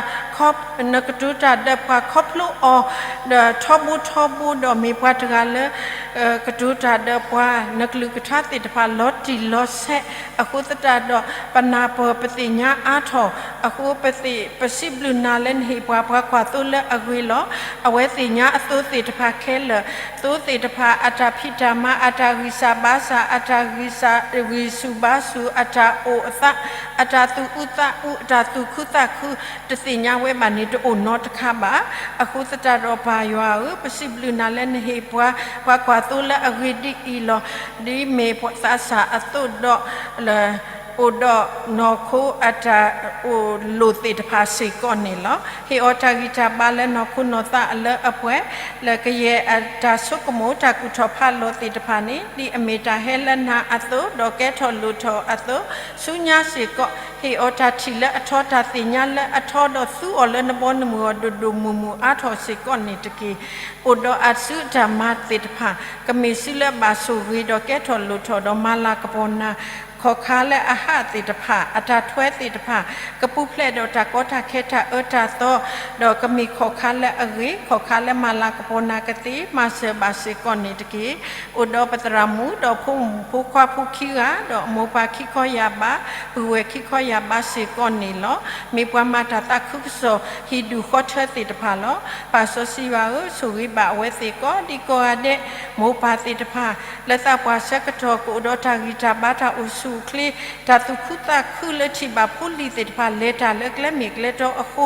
နကတိၤတၢ်ဒီးပှၤခီဖျိအီၤ ဒီးထီဘိထီဘိဒီးမ့ၢ်ပှၤတဂၤလၢ ကတိၤတၢ်ဒီးပှၤ နကလုၢ်ကထါသ့ၣ်တဖၣ်လီၤတံၢ်လီၤဆဲး အဃိသတးဒီး ပနၢ်ပၢၢ်ပသ့ၣ်ညါအါထီၣ် အဃိပသ့ၣ် ပစံးဘျုးနၤလၢနဟ့ၣ်ပှၤပှၤကွၢ်သိလၢအဂ့ၤလီၤ. အဝဲသ့ၣ်ညါအသိသ့ၣ်တဖၣ်ခဲလၢာ်, သိသ့ၣ်တဖၣ်အတၢ်ဖံးတၢ်မၤ အတၢ်ဂံၢ်စၢ်ဘါစၢ် အတၢ်ဂံၢ်စၢ် ဂံၢ်ဆူၣ်ဘါဆူၣ် အတၢ်အိၣ်အသး အတၢ်သူၣ်အုးသးအုး အတၢ်သူၣ်ခုသးခု တသ့ၣ်ညါဝဲဘၣ်န့ၣ် တအိၣ်နီတခါဘၣ်. အဃိသတးဒီးပၢ်ယွၤဧၢ, ပစံးဘျုးနၤလၢနဟ့ၣ်ပှၤ ပှၤကွၢ်သိလၢအဂ့ၤဒ်အံၤလီၤ. ဒ်မ့ၢ်ပှၤသးစၢ်အသိးဒီး လၢ အိၣ်ဒီးနီၢ်ခိအတၢ်အိၣ်လိၣ်သ့ၣ်တဖၣ်စ့ၢ်ကီးန့ၣ်လီၤ. ဟ့ၣ်အီၤတၢ်ဂံၢ်တၢ်ဘါလၢနီၢ်ခိနီၢ်သးအလၢအပှဲၤ, လၢကယဲၢ်အတၢ်ဆိကမိၣ်တၢ်ကူၣ်ထီၣ်ဖးလီၤသ့ၣ်တဖၣ်န့ၣ် ဒ်အမ့ၢ်တၢ်ဟဲလၢနၤအသိး, ဒီးကဲထီၣ်လိၣ်ထီၣ်အသိး, ဆူညါစ့ၢ်ကီး, ဟ့ၣ်အီၤတၢ်ထံၣ်လၢအထီ, တၢ်သ့ၣ်ညါလၢအထီ, ဒီးသူအီၤလၢနဘီနမုၢ်ဂီၤ ဒိၣ်ဒိၣ်မုၢ်မုၢ်အါထီၣ်စ့ၢ်ကီးန့ၣ်တက့ၢ်. အိၣ်ဒီးအစုအတၢ်မၤသ့ၣ်တဖၣ် ကမ့ၢ်စုလၢအဘၣ်ဆိၣ်ဂ့ၤဒီးကဲထီၣ်လိၣ်ထီၣ်ဒီးမၤလၤကပီၤနၤ, ခီၣ်ခါလၢအဟးသ့ၣ်တဖၣ်, အတၢ်ထွဲသ့ၣ်တဖၣ် ကပူၤဖျဲးဒီးတၢ်ကီတၢ်ခဲတၢ်အၢတၢ်သီ, ဒီးကမ့ၢ်ခီၣ်ခါလၢအဂ့ၤ, ခီၣ်ခါလၢမၤလၤကပီၤနၤကသ့, မၤစၢၤဘၣ်စ့ၢ်ကီးန့ၣ်တက့ၢ်. အိၣ်ဒီးပသရၣ်မုၣ်, ဒီးဖိမုၣ်ဖိခွါဖိခံဂၤ, ဒီးအမိၢ်ပၢ်ခံခီယၢ်ဘး, ပုၢ်ဝဲၢ်ခံခီယၢ်ဘးစ့ၢ်ကီးန့ၣ်လီၤ. မ့ၢ်ပှၤမၤတၢ်သးခုကစီၣ် ဟံၣ်ဒူၣ်ဃီထၢသ့ၣ်တဖၣ်လီၤ. ပၢ်စီဆှံယွၤဧၢ, ဆိၣ်ဂ့ၤဘၣ်အဝဲသ့ၣ်ကိးဒံကိးဂၤဒဲး, မိၢ်ပၢ်သ့ၣ်တဖၣ် လၢသးပှၢ်ဆၢကတီၢ် ကအိၣ်ဒီးတၢ်ဂံၢ်တၢ်ဘါတၢ်အိၣ်ဆူၣ်အိၣ်ချ့, တၢ်သူၣ်ခုသးခုလၢထံၣ်ဘၣ်ဖိလံၤသ့ၣ်တဖၣ် လဲၤတၢ်လၢကျဲမ့ၢ်ကျဲတီအဃိ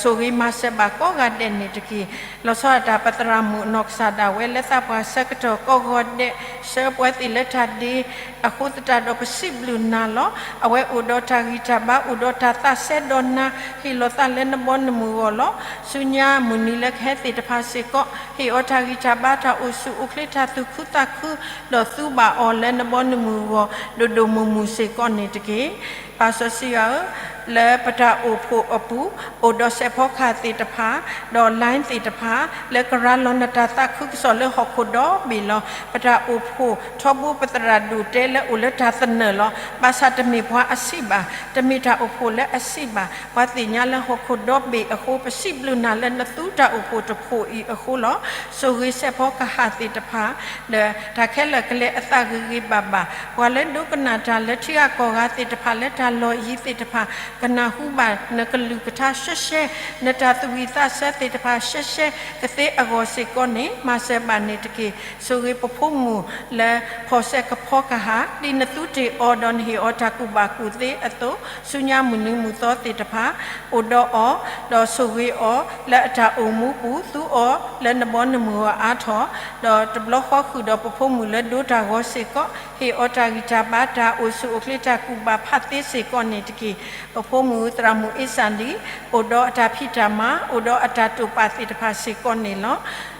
ဆိၣ်ဂ့ၤမၤစၢၤဘၣ်ကိးဂၤဒဲးန့ၣ်တက့ၢ်. လီၤဆီဒၣ်တၢ်ပသရၣ်မုၣ်အနီၢ်ကစၢ်ဒၣ်ဝဲ လၢသးပှၢ်ဆၢကတီၢ်ကိးဂၤဒဲး, ဆှၢပှဲၤသ့ၣ်လၢတၢ်ဒ့အဃိသတးဒီး ပစံးဘျုးနၤလီၤ. အဝဲအိၣ်ဒီးတၢ်ဂံၢ်တၢ်ဘါ, အိၣ်ဒီးတၢ်သးစဲဒီးနၤ, ဟ့ၣ်လီၤသးလၢနဘီနမုၢ်ဂီၢ်လီၤ. ဆူညါမုၢ်နံၤလၢကဟဲသ့ၣ်တဖၣ်စ့ၢ်ကီး, ဟ့ၣ်အီၤတၢ်ဂံၢ်တၢ်ဘါတၢ်အိၣ်ဆူၣ်အိၣ်ချ့တၢ်သူၣ်ခုသးခု, ဒီးသူဘၣ်အီၤလၢနဘီနမုၢ်ဂီၢ် ဒိၣ်ဒိၣ်မုၢ်မုၢ်စ့ၢ်ကီးန့ၣ်တက့ၢ်. ပၢ်စီဆှံယွၤဧၢ, လၢပတၢ်အိၣ်ဖှိၣ်အပူၤ, အိၣ်ဒီးစဲးဖီကဟၣ်သ့ၣ်တဖၣ်, ဒီး line သ့ၣ်တဖၣ်, လၢကရၤလီၤနတၢ်သးခုကစီၣ်လၢဟီၣ်ခိၣ်ဒီဘ့ၣ်လီၤ. ပတၢ်အိၣ်ဖှိၣ်ထီဘိပသရၣ်ဒိၣ်တဲလၢအိၣ်လၢတၢ်သနၢၣ်လီၤ. ဘၣ်ဆၣ်တမ့ၢ်ပှၤအဆံးဘၣ်, တမ့ၢ်တၢ်အိၣ်ဖှိၣ်လၢအဆံးဘၣ်. ပှၤသ့ၣ်ညါလၢဟီၣ်ခိၣ်ဒီဘ့ၣ်အဃိ ပစံးဘျုးနၤလၢနသူတၢ်အိၣ်ဖှိၣ်တဖှိၣ်အံၤအဃိလီၤ. ဆိၣ်ဂ့ၤစဲးဖီကဟၣ်သ့ၣ်တဖၣ် ဒီးတၢ်ခဲလၢာ်ကလဲၤအသးဂ့ၤဂ့ၤဘၣ်ဘၣ်. ပှၤလၢဒိကနၣ်တၢ်လၢထံဂၤကီၢ်ဂၤသ့ၣ်တဖၣ် လၢတၢ်လီၢ်ယံၤသ့ၣ်တဖၣ် ကနၢ်ဟူဘၣ်နကလုၢ်ကထါရှဲရှဲ, နတၢ်သူၣ်ဝံၣ်သးဆၢသ့ၣ်တဖၣ်ရှဲရှဲကသ့အဂီၢ်စ့ၢ်ကီးန့ၣ် မၤစၢၤဘၣ်န့ၣ်တက့ၢ်. ဆိၣ်ဂ့ၤပဖိမုၣ်လၢဖီၣ်စဲးကဖီကဟၣ် ဒ်နသူတ့ၢ်အီၤဒီးနဟ့ၣ်အီၤတၢ်ကူၣ်ဘၣ်ကူၣ်သ့အသိး, ဆူညါမုၢ်နံၤမုၢ်သီသ့ၣ်တဖၣ် အိၣ်ဒီးအီၤ, ဒီးဆိၣ်ဂ့ၤအီၤလၢအတၢ်အိၣ်မူပူၤ, သူအီၤလၢနဘီနမုၢ်ဂီၢ်အါထီၣ်, ဒီးတဘျီဃီဃုာ်ဒီးပဖိမုၣ်လၢဒိတၢ်ဂီၤစ့ၢ်ကီး, ဟ့ၣ်အီၤတၢ်ဂံၢ်တၢ်ဘါ တၢ်အိၣ်ဆူၣ်အိၣ်ချ့ တၢ်ကူၣ်ဘၣ်ဖးသ့စ့ၢ်ကီးန့ၣ်တက့ၢ်. ပဖိမုၣ်သရၣ်မုၣ်အ့စၣ်လံၤ အိၣ်ဒီးအတၢ်ဖံးတၢ်မၤ, အိၣ်ဒီးအတၢ်တိာ်ပာ်သ့ၣ်တဖၣ်စ့ၢ်ကီးန့ၣ်လီၤ.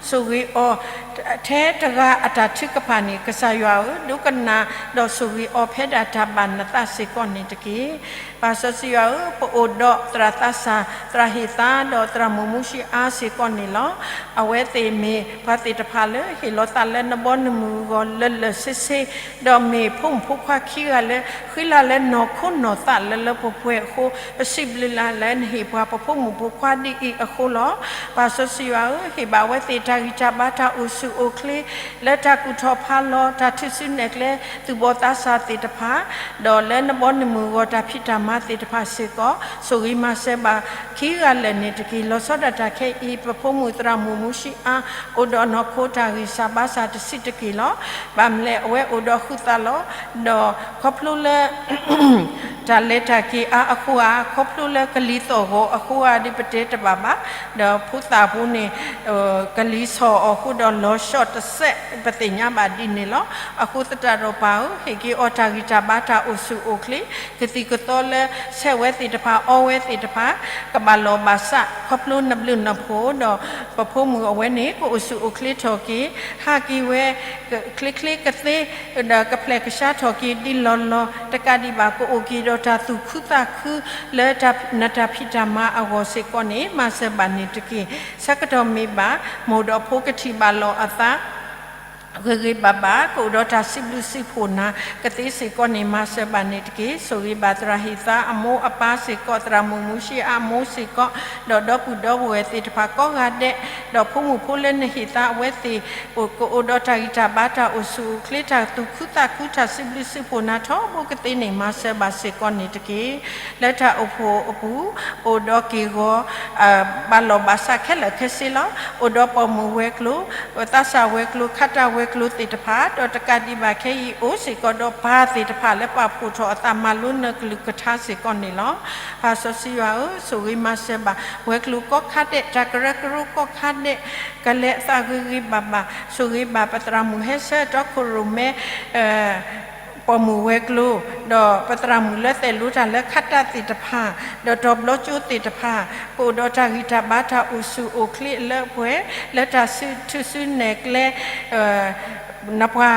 ဆိၣ်ဂ့ၤအီၤ ထဲတဂၤအတၢ်ထုကဖၣ်န့ၣ် ကစၢ်ယွၤဧၢ, ဒိကနၣ်ဒီးဆိၣ်ဂ့ၤအီၤဖဲဒၣ်တၢ်ဘၣ်နသးစ့ၢ်ကီးန့ၣ်တက့ၢ်. ပၢ်စီဆှံယွၤဧၢ, ပအိၣ်ဒီးသရၣ်သးစၢ် သရၣ်ဟ့ၣ်သါ ဒီးသရၣ်မုၣ်မူၡ့အါစ့ၢ်ကီးန့ၣ်လီၤ. အဝဲသ့ၣ်မ့ၢ်ပှၤသ့ၣ်တဖၣ်လၢ ဟ့ၣ်လီၤသးလၢနဘီနမုၢ်ဂီၢ်လၢလၢာ်ဆ့ဆ့, ဒီးမ့ၢ်ဖိမုၣ်ဖိခွါခံဂၤလၢ ဃံလၤလၢနီၢ်ခိနီၢ်သးလၢလၢပှဲၤပှဲၤအဃိ, ပစံးဘျုးနၤလၢနဟ့ၣ်ပှၤပဖိမုၣ်ဖိခွါဒ်အံၤအဃိလီၤ. ပၢ်စီဆှံယွၤဧၢ, ဟ့ၣ်ဘၣ်အဝဲသ့ၣ်တၢ်ဂံၢ်တၢ်ဘါတၢ်အိၣ်ဆူၣ်အိၣ်ချ့ လၢတၢ်ကူၣ်ထီၣ်ဖးလီၤ တၢ်ထုးစုနဲၣ်ကျဲ သူၣ်ဘီၣ်သးစၢ်သ့ၣ်တဖၣ်, ဒီးလၢနဘီနမုၢ်ဂီၢ်တၢ်ဖံးတၢ်မၤသ့ၣ်တဖၣ်စ့ၢ်ကီး, ဆိၣ်ဂ့ၤမၤစၢၤဘၣ်ခံဂၤလၢာ်န့ၣ်တက့ၢ်. လီၤဆီဒၣ်တၢ်ခဲအံၤ ပဖိမုၣ်သရၣ်မုၣ်မူၡ့အါ အိၣ်ဒီးနီၢ်ခိတၢ်ဂံၢ်စၢ်ဘါစၢ်တဆံးတက့ၢ်လီၤ. ဘၣ်မနုၤလဲၣ် အဝဲအိၣ်ဒီးဃုသးလီၤ. ဒီးခီဖျိလၢ တၢ်လဲၤတၢ်က့ၤအါအဃိဧါ, ခီဖျိလၢကလံၤသီၣ်ဂီၤအဃိဧါ ဒ်ပတဲတဘၣ်ဘၣ်, ဒီးဖိသၣ်ဖိန့ၣ် ကလံၤဆီၣ်အီၤဃိဒီးလီၤဆီတစဲး ပသ့ၣ်ညါဘၣ်ဒ်န့ၣ်လီၤ. အဃိသတးဒီးပၢ်ဧၢ, ဟ့ၣ်က့ၤအီၤတၢ်ဂံၢ်တၢ်ဘါတၢ်အိၣ်ဆူၣ်အိၣ်ချ့, ကသံၣ်ကသီလၢဆဲးဝဲသ့ၣ်တဖၣ် အီဝဲသ့ၣ်တဖၣ် ကဘၣ်လီၤဘၣ်စး ခီဖျိနဘျုးနဖှိၣ်ဒီး ပဖိမုၣ်အဝဲန့ၣ် ကအိၣ်ဆူၣ်အိၣ်ချ့ထီၣ်က့ၤ, ဟးက့ၤဝဲ ချ့ချ့ကသ့ ဒီးကဖျဲးကဆှါထီၣ်က့ၤဒ်လီၤလီၤ, တကးဒံးဘၣ် ကအိၣ်က့ၤဒီးတၢ်သူၣ်ခုသးခု လၢနတၢ်ဖံးတၢ်မၤအဂီၢ်စ့ၢ်ကီးန့ၣ် မၤစၢၤဘၣ်န့ၣ်တက့ၢ်. ဆၢကတီၢ်မ့ၢ်ဘၣ် မိၢ်ဒီးဖိကထံၣ်ဘၣ်လီၤအသး ဂ့ၤဂ့ၤဘၣ်ဘၣ် ကအိၣ်ဒီးတၢ်စံးဘျုးစံးဖှိၣ်နၤ ကသ့စ့ၢ်ကီးန့ၣ် မၤစၢၤဘၣ်န့ၣ်တက့ၢ်. ဆိၣ်ဂ့ၤဘၣ်သရၣ်ဟ့ၣ်သါအမိၢ်အပၢ်စ့ၢ်ကီး, သရၣ်မုၣ်မူၡ့အါအမိၢ်စ့ၢ်ကီး, ဒီးဒီပုၢ်ဒီဝဲၢ်သ့ၣ်တဖၣ်ကိးဂၤဒဲး, ဒီးဖိမုၣ်ဖိလၢနဟ့ၣ်သါအဝဲသ့ၣ် ကအိၣ်ဒီးတၢ်ဂံၢ်တၢ်ဘါတၢ်အိၣ်ဆူၣ်အိၣ်ချ့ တၢ်သူၣ်ခုသးခု တၢ်စံးဘျုးစံးဖှိၣ်နၤထီဘိကသ့န့ၣ် မၤစၢၤဘၣ်စ့ၢ်ကီးန့ၣ်တက့ၢ်. လၢတၢ်အိၣ်ဖှိၣ်အပူၤ အိၣ်ဒီးက့ၢ်ဂီၤ ဘၣ်လီၢ်ဘၣ်စးခဲလၢာ်ခဲဆ့လီၤ. အိၣ်ဒီးပိာ်မုၣ်ဝဲၤကျိၤ, သးစၢ်ဝဲၤကျိၤ, ခးတၢ်ဝဲၤကျိၤသ့ၣ်တဖၣ်, ဒီးတကးဒံးဘၣ်ခဲအံၤ အိၣ်စ့ၢ်ကီးဒီးပၢ်သ့ၣ်တဖၣ်လၢပာ်ဖှိၣ်ထီၣ်အသးမၤလိနကလုၢ်ကထါစ့ၢ်ကီးန့ၣ်လီၤ. ပၢ်စီဆှံယွၤဧၢ, ဆိၣ်ဂ့ၤမၤစၢၤဘၣ် ဝဲၤကျိၤကိးခါဒဲး, တၢ်ကရၢကရိကိးခါဒဲး, ကလဲၤအသးဂ့ၤဂ့ၤဘၣ်ဘၣ်, ဆိၣ်ဂ့ၤဘၣ်ပသရၣ်မုၣ်ဟဲဆၢတီခိၣ်ရိၣ်မဲ ပိာ်မုၣ်ဝဲၤကျိၤ, ဒီးပသရၣ်မုၣ်လၢသဲးလိတၢ်လၢခးတၢ်သ့ၣ်တဖၣ်, ဒီးတီၤဘျီကၠိသ့ၣ်တဖၣ်, ကအိၣ်ဒီးတၢ်ဂံၢ်တၢ်ဘါတၢ်အိၣ်ဆူၣ်အိၣ်ချ့အလၢအပှဲၤ, လၢတၢ်ထုးစုနဲၣ်ကျဲ နပှၤ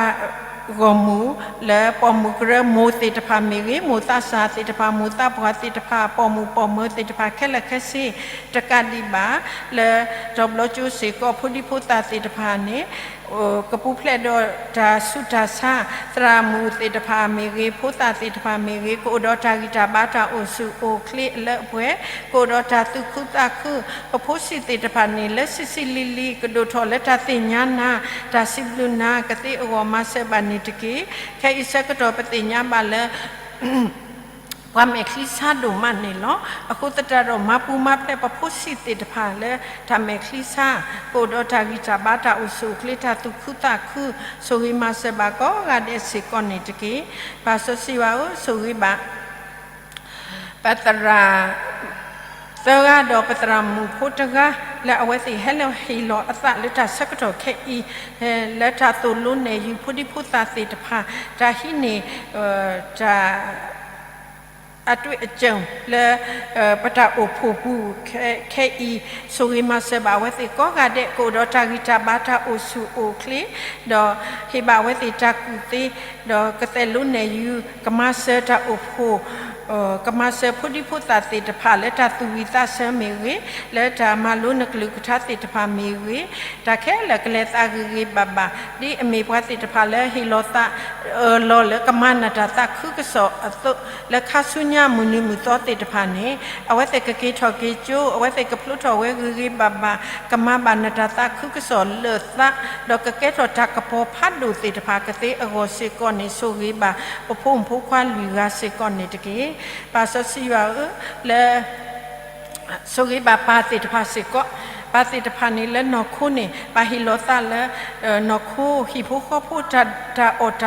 ဂီၢ်မုၢ်, လၢပိာ်မုၣ်ကရၢမိၢ်သ့ၣ်တဖၣ်မ့ၢ်ဂ့ၤ, မိၢ်သးစၢ်သ့ၣ်တဖၣ်, မိၢ်သးပှၢ်သ့ၣ်တဖၣ်, ပိာ်မုၣ်ပိာ်မၢၤသ့ၣ်တဖၣ်ခဲလၢာ်ခဲဆ့ တကးဒံးဘၣ်, လၢတီၤဘျီကၠိစ့ၢ်ကီး ဖိဒံဖိသၣ်သ့ၣ်တဖၣ်န့ၣ် ကပူၤဖျဲးဒီးတၢ်ဆူးတၢ်ဆါ, သရၣ်မုၣ်သ့ၣ်တဖၣ်မ့ၢ်ဂ့ၤ, ဖိသၣ်သ့ၣ်တဖၣ်မ့ၢ်ဂ့ၤ, ကအိၣ်ဒီးတၢ်ဂံၢ်တၢ်ဘါတၢ်အိၣ်ဆူၣ်အိၣ်ချ့အလၢအပှဲၤ, ကအိၣ်ဒီးတၢ်သူၣ်ခုသးခု, ပဖိဆံးသ့ၣ်တဖၣ်န့ၣ် လၢဆံးဆံးလံလံ ကဒိၣ်ထီၣ်လၢတၢ်သ့ၣ်ညါနၤ, တၢ်စံးဘျုးနၤကသ့အဂီၢ် မၤစၢၤဘၣ်န့ၣ်တက့ၢ်. ခဲအံၤဆၢကတီၢ်ပသ့ၣ်ညါဘၣ်လၢ ပှၤမဲာ်ချံဆါဒိၣ်မးန့ၣ်လီၤ. အဃိသတးဒီး မၤပူၤမၤဖျဲးပဖိဆံးသ့ၣ်တဖၣ်လၢတၢ်မဲာ်ချံဆါ, ကအိၣ်ဒီးတၢ်ဂံၢ်တၢ်ဘါတၢ်အိၣ်ဆူၣ်အိၣ်ချ့ တၢ်သူၣ်ခုသးခု, ဆိၣ်ဂ့ၤမၤစၢၤဘၣ်ကိးဂၤဒဲးစ့ၢ်ကီးန့ၣ်တက့ၢ်. ပၢ်စီဆှံယွၤဧၢ, ဆိၣ်ဂ့ၤဘၣ် ပသရၣ် သၢဂၤဒီးပသရၣ်မုၣ်ဖိတဂၤ လၢအဝဲသ့ၣ်ဟဲလၢဟ့ၣ်လီၤအသးလၢတၢ်ဆၢကတီၢ်ခဲအံၤ, လၢတၢ်သိၣ်လိနဲၣ်ယုာ်ဖိဒံဖိသၣ်သ့ၣ်တဖၣ်, တၢ်ဟံးန့ၢ် တၢ် အတွေ့အကြုံ လၢ ပတၢ်အိၣ်ဖှိၣ်ပူၤ ခဲအံၤ, ဆိၣ်ဂ့ၤမၤစၢၤဘၣ်အဝဲသ့ၣ်ကိးဂၤဒဲး ကအိၣ်ဒီးတၢ်ဂံၢ်တၢ်ဘါတၢ်အိၣ်ဆူၣ်အိၣ်ချ့, ဒီးဟ့ၣ်ဘၣ်အဝဲသ့ၣ်တၢ်ကူၣ်သ့, ဒီးကသဲးလိနဲၣ်ယုာ် ကမၤစၢၤတၢ်အိၣ်ဖှိၣ် ကမၤစၢၤဖိဒံဖိသၣ်သ့ၣ်တဖၣ် လၢတၢ်သူၣ်ဝံၣ်သးဆၢမ့ၢ်ဂ့ၤ, လၢတၢ်မၤလိနကလုၢ်ကထါသ့ၣ်တဖၣ်မ့ၢ်ဂ့ၤ, တၢ်ခဲလၢာ်ကလဲၤသးဂ့ၤဂ့ၤဘၣ်ဘၣ်, ဒ်အမ့ၢ်ပှၤသ့ၣ်တဖၣ်လၢဟ့ၣ်လီၤသး အၢၣ်လီၤလၢကမၤနၢၤတၢ်သးခုကစီၣ်အသိး, လၢခါဆူညါမုၢ်နံၤမုၢ်သီသ့ၣ်တဖၣ်န့ၣ်, အဝဲသ့ၣ်ကက့ၤထီၣ်က့ၤကၠိ, အဝဲသ့ၣ်ကဖျိထီၣ်ဝဲဂ့ၤဂ့ၤဘၣ်ဘၣ်, ကမၤဘၣ်နၢၤတၢ်သးခုကစီၣ်လၢာ်သး, ဒီးကကဲထီၣ်တၢ်ကပီၤဖးဒိၣ်သ့ၣ်တဖၣ်ကသ့အဂီၢ်စ့ၢ်ကီးန့ၣ် ဆိၣ်ဂ့ၤဘၣ်ပဖိမုၣ်ဖိခွါလွံၢ်ဂၤစ့ၢ်ကီးန့ၣ်တက့ၢ်. ပၢ်စီဆှံယွၤဧၢ, လၢ ဆိၣ်ဂ့ၤဘၣ်ပၢ်သ့ၣ်တဖၣ်စ့ၢ်ကီး, ပၢ်သ့ၣ်တဖၣ်န့ၣ်လၢနီၢ်ခိန့ၣ် ပၢ်ဟ့ၣ်လီၤသးလၢ နီၢ်ခိဟံၣ်ဖိဃီဖိတၢ်အီၣ်တၢ်အီ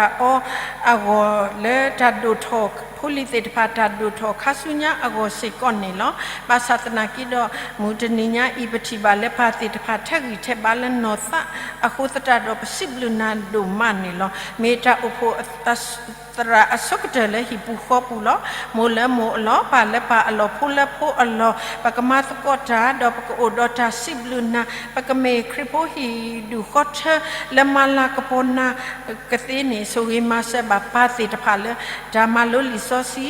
အဂီၢ် လၢတၢ်ဒိၣ်ထီၣ်ဖိလံၤသ့ၣ်တဖၣ် တၢ်ဒိၣ်ထီၣ်ခါဆူညါအဂီၢ်စ့ၢ်ကီးန့ၣ်လီၤ. ဘၣ်ဆၣ်သနာ်က့ဒီး မုၢ်တနံၤညါအံၤ ပထံၣ်ဘၣ်လၢပၢ်သ့ၣ်တဖၣ်ထဲးဂံၢ်ထဲးဘါလၢနီၢ်သးအဃိသတးဒီး ပစံးဘျုးနၤဒိၣ်မးန့ၣ်လီၤ. မ့ၢ်တၢ်အိၣ်ဖှိၣ် သရၣ်အဆိကတၢၢ်လၢဟံၣ်ပူၤဃီပူၤလီၤ. မိၢ်လၢမိၢ်အလီၢ်, ပၢ်လၢပၢ်အလီၢ်, ဖိလၢဖိအလီၢ်, ပကမၤသကိးတၢ် ဒီးပကအိၣ်ဒီးတၢ်စံးဘျုးနၤ, ပကမ့ၢ်ခရံာ်ဖိဟံၣ်ဒူၣ်ဃီထၢ လၢမၤလၤကပီၤနၤကသ့န့ၣ် ဆိၣ်ဂ့ၤမၤစၢၤဘၣ်ပၢ်သ့ၣ်တဖၣ်လၢ တၢ်မၤလိလံာ်စီ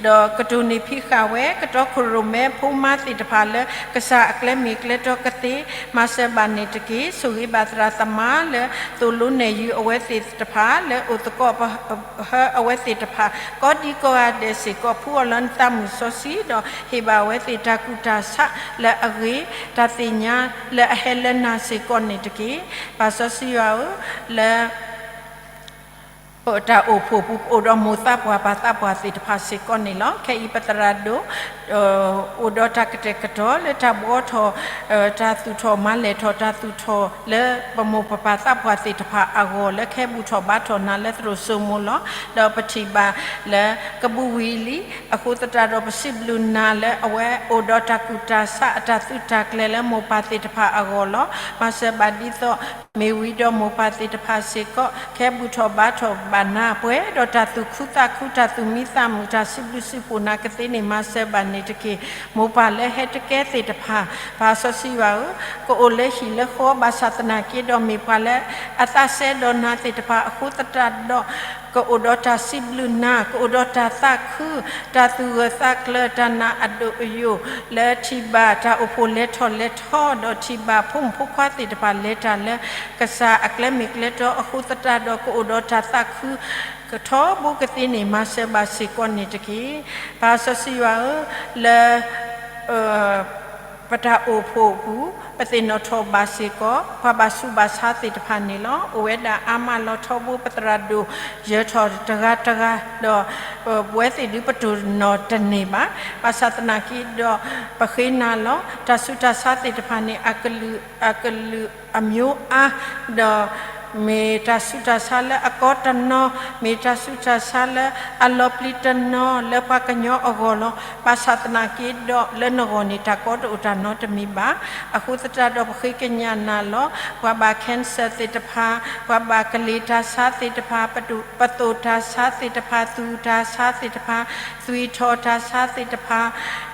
ဆှံ ဒီးကတိၤန့ၢ်ဖံးဃာ်ဝဲ ကတီခိၣ်ရိၣ်မဲဖိမါသ့ၣ်တဖၣ်လၢ ကစၢ်အကျဲမ့ၢ်ကျဲတီကသ့ မၤစၢၤဘၣ်န့ၣ်တက့ၢ်. ဆိၣ်ဂ့ၤဘၣ်သရၣ်သမါလၢ သိၣ်လိနဲၣ်ယုာ်အဝဲသ့ၣ်တဖၣ် လၢအိၣ်သကိးပဟၢအဝဲသ့ၣ်တဖၣ် ကိးဒံကိးဂၤဒဲးစ့ၢ်ကီး ဖှူအီၤလၢနသးမုၢ်စီဆှံ ဒီးဟ့ၣ်ဘၣ်အဝဲသ့ၣ်တၢ်ကူၣ်တၢ်ဆးလၢအဂ့ၤ တၢ်သ့ၣ်ညါလၢအဟဲလၢနၤစ့ၢ်ကီးန့ၣ်တက့ၢ်. ပၢ်စီဆှံယွၤဧၢ, လၢ ပတၢ်အိၣ်ဖှိၣ်ပူၤ ပအိၣ်ဒီးမိၢ်သးပှၢ်ပၢ်သးပှၢ်သ့ၣ်တဖၣ်စ့ၢ်ကီးန့ၣ်လီၤ. ခဲအံၤပသရၣ်ဒိၣ် အိၣ်ဒီးတၢ်ကတဲာ်ကတီၤလၢတၢ်ဘှီထီၣ် တၢ်သူၣ်ထီၣ်မၤလဲၢ်ထီၣ် တၢ်သူၣ်ထီၣ်လၢပမိၢ်ပပၢ်သးပှၢ်သ့ၣ်တဖၣ်အဂီၢ် လၢကဟဲဘူၣ်ထီၣ်ဘါထီၣ်နၤလၢသရိာ်စိမိၤလီၤ. ဒီးပထံၣ်ဘၣ်လၢကဘူးဝံၤလံ အဃိသတးဒီး ပစံးဘျုးနၤလၢအဝဲအိၣ်ဒီးတၢ်ကူၣ်တၢ်ဆးအတၢ်သုးတၢ်ကျဲၤလၢမိၢ်ပၢ်သ့ၣ်တဖၣ်အဂီၢ်လီၤ. မၤစၢၤဘၣ်ဒ်သိး မ့ၢ်ဝံၤဒီးမိၢ်ပၢ်သ့ၣ်တဖၣ်စ့ၢ်ကီး ကဟဲဘူၣ်ထီၣ်ဘါထီၣ်ဘၣ်နၤ ပှဲၤဒီးတၢ်သူၣ်ခုသးခု တၢ်သူၣ်မံသးမုာ် တၢ်စံးဘျုးစံးဖှိၣ်နၤကသ့န့ၣ် မၤစၢၤဘၣ်န့ၣ်တက့ၢ်. မိၢ်ပၢ်လၢဟဲတကဲသ့ၣ်တဖၣ် ပၢ်စီဆှံယွၤဧၢ, ကအိၣ်လၢဟံၣ်လၢဃီ ဘၣ်ဆၣ်သနာ်က့ဒီး မ့ၢ်ပှၤလၢအသးစဲဒီးနၤသ့ၣ်တဖၣ်အဃိသတးဒီး ကအိၣ်ဒီးတၢ်စံးဘျုးနၤ, ကအိၣ်ဒီးတၢ်သးခု, တၢ်သူၣ်ဂၢၢ်သးကျၢၤ, တၢ်နာ်အဒိၣ်အယိာ် လၢထံၣ်ဘၣ်တၢ်အိၣ်ဖှိၣ်လဲၤထီၣ်လဲၤထီ ဒီးထံၣ်ဘၣ်ဖိမုၣ်ဖိခွါသ့ၣ်တဖၣ်လဲၤတၢ်လၢ ကစၢ်အကျဲမ့ၢ်ကျဲတီအဃိသတးဒီး ကအိၣ်ဒီးတၢ်သးခု ကထီဘိကသ့န့ၣ် မၤစၢၤဘၣ်စ့ၢ်ကီးန့ၣ်တက့ၢ်. ပၢ်စီဆှံယွၤဧၢ, လၢ ပတၢ်အိၣ်ဖှိၣ်အပူၤ ပသ့ၣ်နီၣ်ထီၣ်ဘၣ်စ့ၢ်ကီး ပှၤဘၣ်ဆူးဘၣ်ဆါသ့ၣ်တဖၣ်န့ၣ်လီၤ. အိၣ်ဝဲဒၣ်အါမးလီၤ. ထီဘိပသရၣ်ဒိၣ် ယၢၤထီၣ်တဂၤတဂၤဒီး ပဝဲသ့ၣ်ဒုးပတိၢ်နီၣ်တန့ၢ်ဘၣ်. ဘၣ်ဆၣ်သနာ်က့ဒီး ပဃ့နၤလီၤ. တၢ်ဆူးတၢ်ဆါသ့ၣ်တဖၣ်န့ၣ် အကလုာ် အကလုာ်အမျိုးအါ ဒီး မ့ၢ်တၢ်ဆူးတၢ်ဆါလၢအကီတနီၤ, မ့ၢ်တၢ်ဆူးတၢ်ဆါလၢအလီၤပျံၤတနီၤလၢပှၤကညီအဂီၢ်လီၤ. ဘၣ်ဆၣ်သနာ်က့ဒီးလၢနဂီၢ်န့ၣ် တၢ်ကီတအိၣ်တၢ်နီတမံၤဘၣ်. အဃိသတးဒီးပဃ့ကညးနၤလီၤ. ပှၤဘၣ် cancer သ့ၣ်တဖၣ်, ပှၤဘၣ်ကလ့ၤတၢ်ဆါသ့ၣ်တဖၣ်, ပသိၣ်တၢ်ဆါသ့ၣ်တဖၣ်, သူၣ်တၢ်ဆါသ့ၣ်တဖၣ်, သွံၣ်ထီၣ်တၢ်ဆါသ့ၣ်တဖၣ်,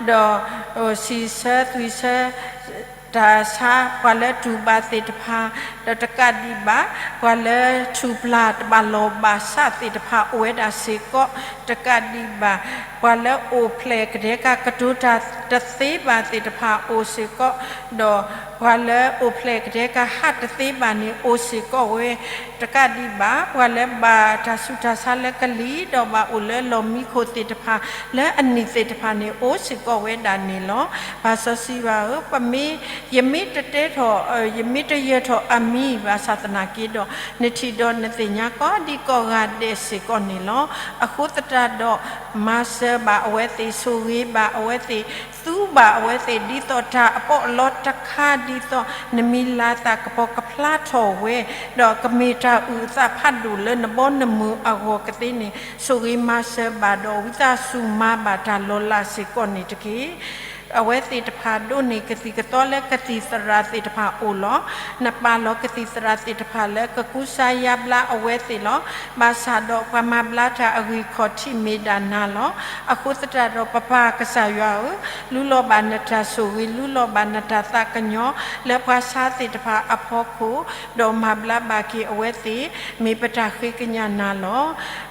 ဒီး စံးဆၢသွံၣ်ဆၢ တၢ်ဆါ ပှၤလၢတူၢ်ဘၣ်သ့ၣ်တဖၣ်, ဒီးတကးဒံးဘၣ် ပှၤလၢထူၣ်ပျၢ်တဘၣ်လီၢ်ဘၣ်စးသ့ၣ်တဖၣ် အိၣ်ဝဲဒၣ်စ့ၢ်ကီး, တကးဒံးဘၣ် ပှၤလၢအိၣ်ဖျဲၣ်ကဒဲကၢ်ကတိၤတၢ်တသ့ဘၣ်သ့ၣ်တဖၣ်အိၣ်စ့ၢ်ကီး, ဒီးပှၤလၢအိၣ်ဖျဲၣ်ကဒဲကၢ်ဟးတသ့ဘၣ်န့ၣ် အိၣ်စ့ၢ်ကီးဝဲ, တကးဒံးဘၣ် ပှၤလၢဘၣ်တၢ်ဆူးတၢ်ဆါလၢကလံၤ ဒီးဘၣ်အိၣ်လၢလီၢ်မံခိၣ်သ့ၣ်တဖၣ် လၢအနံၣ်သ့ၣ်တဖၣ်န့ၣ် အိၣ်စ့ၢ်ကီးဝဲဒၣ်န့ၣ်လီၤ. ပၢ်စီဆှံယွၤဧၢ, ပမ့ၢ် ယမ့ၢ်တတဲထီၣ် ယမ့ၢ်တယၢၤထီၣ်အမံၤ ဘၣ်ဆၣ်သနာ်က့ဒီး နထံၣ်ဒီးနသ့ၣ်ညါကိးဒံကိးဂၤဒဲးစ့ၢ်ကီးန့ၣ်လီၤ. အဃိသတးဒီး မၤစၢၤဘၣ်အဝဲသ့ၣ်, ဆိၣ်ဂ့ၤဘၣ်အဝဲသ့ၣ်, သူဘၣ်အဝဲသ့ၣ် ဒ်သိးတၢ်အပီးအလီတခါ ဒ်သိးနမံၤလၤသးကပီၤကဖျါထီၣ်ဝဲ, ဒီးကမ့ၢ်တၢ်အုၣ်အသးဖးဒိၣ်လၢနဘီနမုၢ်အဂီၢ်ကသ့န့ၣ် ဆိၣ်ဂ့ၤမၤစၢၤဘၣ်ဒီး ဝံသးစူၤမၤဘၣ်တၢ်လီၤလးစ့ၢ်ကီးန့ၣ်တက့ၢ်. အဝဲသ့ၣ်တဖၣ်ဒိးန့ၢ်ကသံၣ်ကသီလၢကသံၣ်သရၣ်သ့ၣ်တဖၣ်အအိၣ်လီၤ. နပာ်လီၤကသံၣ်သရၣ်သ့ၣ်တဖၣ်လၢကကူစါယါဘျါအဝဲသ့ၣ်လီၤ. ဘၣ်ဆၣ်ဒီးပှၤမၤဘျါတၢ်အဂံၢ်ခီၣ်ထံးမ့ၢ်ဒၣ်နၤလီၤ. အဃိသတးဒီးပပၢ်ကစၢ်ယွၤဧၢ, လူလီၤဘၣ်နတၢ်ဆိၣ်ဂ့ၤ, လူလီၤဘၣ်နတၢ်သးကညီၤ လၢပှၤဆါသ့ၣ်တဖၣ်အဖီခိၣ်, ဒီးမၤဘျါဘၣ်က့ၤအဝဲသ့ၣ်, မ့ၢ်ပတၢ်ဃ့ကညးနၤလီၤ.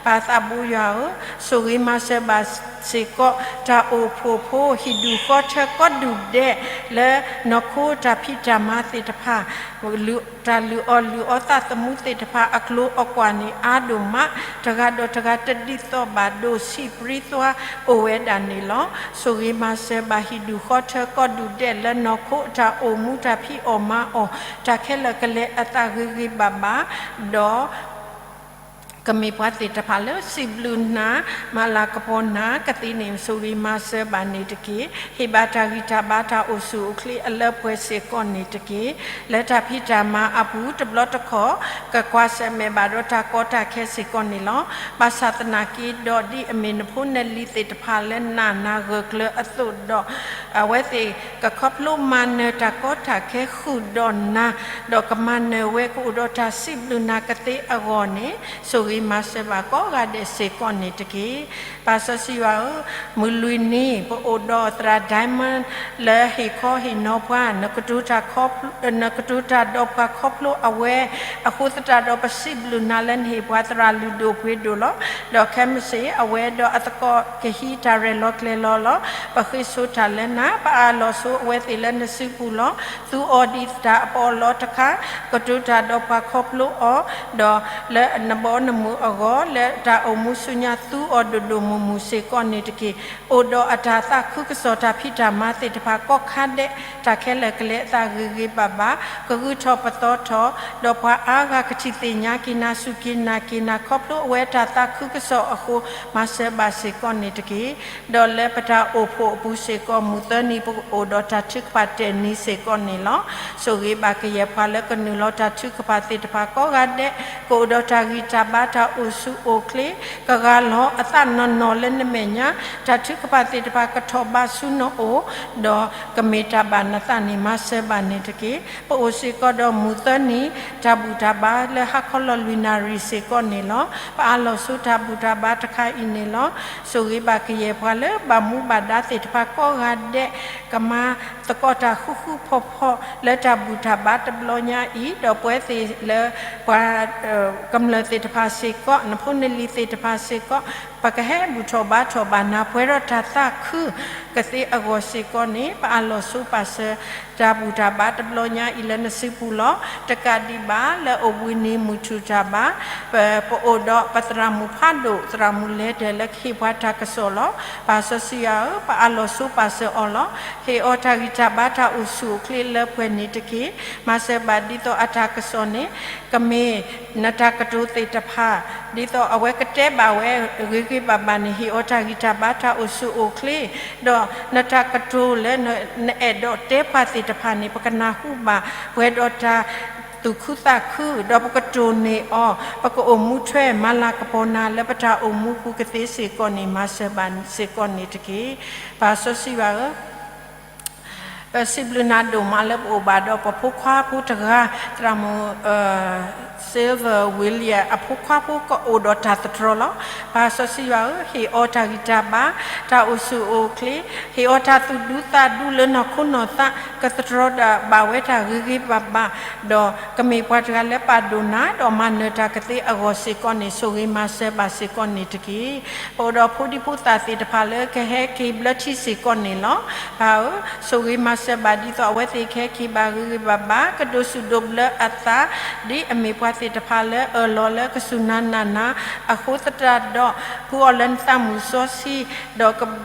ပၢ်သးဘိယွၤဧၢ, ဆိၣ်ဂ့ၤမၤစၢၤဘၣ်စ့ၢ်ကီး တၢ်အိၣ်ဖှိၣ်ဖိ ဟံၣ်ဒူၣ်ဃီထၢကီၢ်ဒူၣ်ဒဲး လၢနီၢ်ခိတၢ်ဖံးတၢ်မၤသ့ၣ်တဖၣ်, တၢ်လုၢ်အီၣ်လုၢ်အီသးသမူသ့ၣ်တဖၣ် အကျိၤအကွာ်န့ၣ် အါဒိၣ်မး, တဂၤဒီးတဂၤတဒ်သိးဘၣ် ဒိၣ်ဆံးပြံသွါအိၣ်ဝဲဒၣ်န့ၣ်လီၤ. ဆိၣ်ဂ့ၤမၤစၢၤဘၣ်ဟံၣ်ဒူၣ်ဃီထၢကီၢ်ဒူၣ်ဒဲး လၢနီၢ်ခိအတၢ်အိၣ်မူတၢ်ဖံးအီၣ်မၤအီၣ် တၢ်ခဲလၢာ်ကလဲာ်အသးဂ့ၤဂ့ၤဘၣ်ဘၣ်, ဒီး ကမ့ၢ်ပှၤသ့ၣ်တဖၣ်လၢစံးဘျုးနၤ, မၤလၤကပီၤနၤကသ့န့ၣ် ဆိၣ်ဂ့ၤမၤစၢၤဘၣ်န့ၣ်တက့ၢ်. ဟ့ၣ်ဘၣ်တၢ်ဂံၢ်တၢ်ဘါတၢ်အိၣ်ဆူၣ်အိၣ်ချ့အလၢပှဲၤစ့ၢ်ကီးန့ၣ်တက့ၢ်. လၢတၢ်ဖံးတၢ်မၤအပူၤတဘျီတခီၣ် ကကွၢ်ဆၢၣ်မဲာ်ဘၣ်ဒီးတၢ်ကီတၢ်ခဲစ့ၢ်ကီးန့ၣ်လီၤ. ဘၣ်ဆၣ်သနာ်က့ဒီး ဒ်အမ့ၢ်နဖိနလံၤသ့ၣ်တဖၣ်လၢနးနၤဂၢၢ်ကျၢၤအသိးဒီး အဝဲသ့ၣ်ကခီဖျိမၤနၢၤတၢ်ကီတၢ်ခဲဃုာ်ဒီးနၤ, ဒီးကမၤနၢၤဝဲကအိၣ်ဒီးတၢ်စံးဘျုးနၤကသ့အဂီၢ်န့ၣ် ဆိၣ်ဂ့ၤမၤစၢၤဘၣ်ကိးဂၤဒဲးစ့ၢ်ကီးန့ၣ်တက့ၢ်. ပၢ်စီဆှံယွၤဧၢ, မုၢ်လွံၢ်နံၤ ပအိၣ်ဒီးသရၣ် Diamond လၢဟ့ၣ်ခီဟ့ၣ်နီၤပှၤ, နကတိၤတၢ်ဒီးပှၤခီဖျိအဝဲ, အဃိသတးဒီးပစံးဘျုးနၤလၢနဟ့ၣ်ပှၤသရၣ်လုၢ်ဒိၣ်ပှ့ၤဒိၣ်လီၤ. ဒီးခဲမုၢ်ဆ့ၣ် အဝဲဒီးအသကိးကဟံးတၢ်ရဲၣ်လီၤကျဲၤလီၤလီၤ. ပဃ့ဆိတၢ်လၢနၤ, ပအၢၣ်လီၤဆိအဝဲသ့ၣ်လၢနစုပူၤလီၤ. သူအီၤဒ်တၢ်အပီးအလီတခါ, ကတိၤတၢ်ဒီးပှၤခီဖျိအီၤ, ဒီးလၢနဘီနမုၢ်အဂီၢ် လၢတၢ်အိၣ်မူဆူညါ သူအီၤဒိၣ်ဒိၣ်မုၢ်မုၢ်စ့ၢ်ကီးန့ၣ်တက့ၢ်. အိၣ်ဒီးအတၢ်သးခုကစီၣ်တၢ်ဖံးတၢ်မၤသ့ၣ်တဖၣ်ကိးခါဒဲး တၢ်ခဲလၢာ်ကလဲၤအသးဂ့ၤဂ့ၤဘၣ်ဘၣ်, ကဂုာ်ထီၣ်ပသီထီၣ်, ဒီးပှၤအါဂၤကထံၣ်သ့ၣ်ညါက့ၤနၤ စူၢ်က့ၤနာ်က့ၤနၤ ခီဖျိအဝဲတၢ်သးခုကစီၣ်အဃိ မၤစၢၤဘၣ်စ့ၢ်ကီးန့ၣ်တက့ၢ်. ဒီးလၢပတၢ်အိၣ်ဖှိၣ်အပူၤစ့ၢ်ကီး မုၢ်သၢနံၤ ပကအိၣ်ဒီးတၢ်ထုကဖၣ်တဲာ်နံၤစ့ၢ်ကီးန့ၣ်လီၤ. ဆိၣ်ဂ့ၤဘၣ်ကယဲၢ်ပှၤလၢကနုာ်လီၤတၢ်ထုကဖၣ်သ့ၣ်တဖၣ်ကိးဂၤဒဲး, ကအိၣ်ဒီးတၢ်ဂံၢ်တၢ်ဘါတၢ်အိၣ်ဆူၣ်အိၣ်ချ့, ကဂၢ်လီၤအသးနီၢ်နီၢ်လၢနမဲာ်ညါ, တၢ်ထုကဖၣ်သ့ၣ်တဖၣ်ကထီၣ်ဘးဆူနအိၣ်, ဒီးကမ့ၢ်တၢ်ဘၣ်နသးန့ၣ် မၤစၢၤဘၣ်န့ၣ်တက့ၢ်. ပအိၣ်စ့ၢ်ကီးဒီးမုၢ်သၢနံၤ တၢ်ဘူၣ်တၢ်ဘါလၢဟါခီလီၤလွံၢ်နၣ်ရံၣ်စ့ၢ်ကီးန့ၣ်လီၤ. ပအၢၣ်လီၤဆိတၢ်ဘူၣ်တၢ်ဘါတခါအံၤန့ၣ်လီၤ. ဆိၣ်ဂ့ၤဘၣ်ကယဲၢ်ပှၤလၢဘၣ်မူဘၣ်ဒါသ့ၣ်တဖၣ်ကိးဂၤဒဲး, ကမၤသကိးတၢ်ဃူဃူဖိးဖိး လၢတၢ်ဘူၣ်တၢ်ဘါတဘျီညါအံၤ, ဒီးပဝဲသ့ၣ်လၢပှၤ ကမျၢၢ်သ့ၣ်တဖၣ်စ့ၢ်ကီး, နဖိနလံၤသ့ၣ်တဖၣ်စ့ၢ်ကီး, ပကဟဲဘူၣ်ထီၣ်ဘါထီၣ်ဘၣ်နၤ ပှဲၤဒီးတၢ်သးခုကသ့အဂီၢ်စ့ၢ်ကီးန့ၣ်, ပအၢၣ်လီၤဆိပာ်စၢၤ တၢ်ဘူၣ်တၢ်ဘါတဘျီညါအံၤလၢနစုပူၤလီၤ. တကးဒံးဘၣ် လၢအိၣ်ဘှံးနံၤမုၢ်ထူၣ်တၢ်ဘါ, ပ ပအိၣ်ဒီးပသရၣ်မုၣ်ဖးဒိၣ် သရၣ်မုၣ်လဲၤဒၢးလၢကဟ့ၣ်ပှၤတၢ်ကစီၣ်လီၤ. ပၢ်စီဆှံယွၤဧၢ, ပအၢၣ်လီၤဆိပာ်စၢၤအီၤလီၤ. ဟ့ၣ်အီၤတၢ်ဂံၢ်တၢ်ဘါတၢ်အိၣ်ဆူၣ်အိၣ်ချ့လၢပှဲၤန့ၣ်တက့ၢ်. မၤစၢၤဘၣ်ဒ်သိးအတၢ်ကစီၣ်န့ၣ် ကမ့ၢ်နတၢ်ကတိၤသ့ၣ်တဖၣ် ဒ်သိးအဝဲကတဲဘၣ်ဝဲဂ့ၤဂ့ၤဘၣ်ဘၣ်န့ၣ် ဟ့ၣ်အီၤတၢ်ဂံၢ်တၢ်ဘါတၢ်အိၣ်ဆူၣ်အိၣ်ချ့, ဒီးနတၢ်ကတိၤလၢနအဲၣ်ဒိးတဲပှၤသ့ၣ်တဖၣ်န့ၣ် ပကနၢ်ဟူဘၣ် ပှဲၤဒီးတၢ် သူၣ်ခုသးခု ဒီးပကတိၢ်န့ၢ်အီၤ, ပကအိၣ်မူထွဲ မၤလၤကပီၤနၤလၢပတၢ်အိၣ်မူပူၤကသ့စ့ၢ်ကီးန့ၣ် မၤစၢၤဘၣ်စ့ၢ်ကီးန့ၣ်တက့ၢ်. ပၢ်စီဆှံယွၤဧၢ, ပစံးဘျုးနၤဒိၣ်မးလၢပအိၣ်ဘၣ်ဒီးပဖိခွါဖိတဂၤ, သရၣ်မုၣ် Silver William အဖိခွါဖိကအိၣ်ဒီးတၢ်သတြီၤလီၤ. ပၢ်စီဆှံယွၤဧၢ, ဟ့ၣ်အီၤတၢ်ဂံၢ်တၢ်ဘါ, တၢ်အိၣ်ဆူၣ်အိၣ်ချ့, ဟ့ၣ်အီၤတၢ်သူၣ်ဒူသးဒူလၢနီၢ်ခိနီၢ်သး, ကသတြီၤဘၣ်ဝဲတၢ်ဂ့ၤဂ့ၤဘၣ်ဘၣ်, ဒီးကမ့ၢ်ပှၤတဂၤလၢပာ်ဒိၣ်နၤ ဒီးမၤနၢၤတၢ်ကသ့အဂီၢ်စ့ၢ်ကီးန့ၣ် ဆိၣ်ဂ့ၤမၤစၢၤဘၣ်စ့ၢ်ကီးန့ၣ်တက့ၢ်. ပအိၣ်ဒီးဖိဒံဖိသၣ်သ့ၣ်တဖၣ်လၢကဟဲက့ၤဘျၢထံစ့ၢ်ကီးန့ၣ်လီၤ. ပၢ်ဧၢ, ဆိၣ်ဂ့ၤမၤစၢၤဘၣ်ဒ်သိးအဝဲသ့ၣ်ကဟဲက့ၤဘၣ်ဂ့ၤဂ့ၤဘၣ်ဘၣ်, ကဒိးဆူၣ်ဒိးဘျၢအသး, ဒ်အမ့ၢ်ပှၤသ့ၣ်တဖၣ်လၢအၢၣ်လီၤလၢကစူၢ်နၤနာ်နၤ, အဃိသတးဒီး ဖှူအီၤလၢနသးမုၣ်စီဆှံ, ဒီး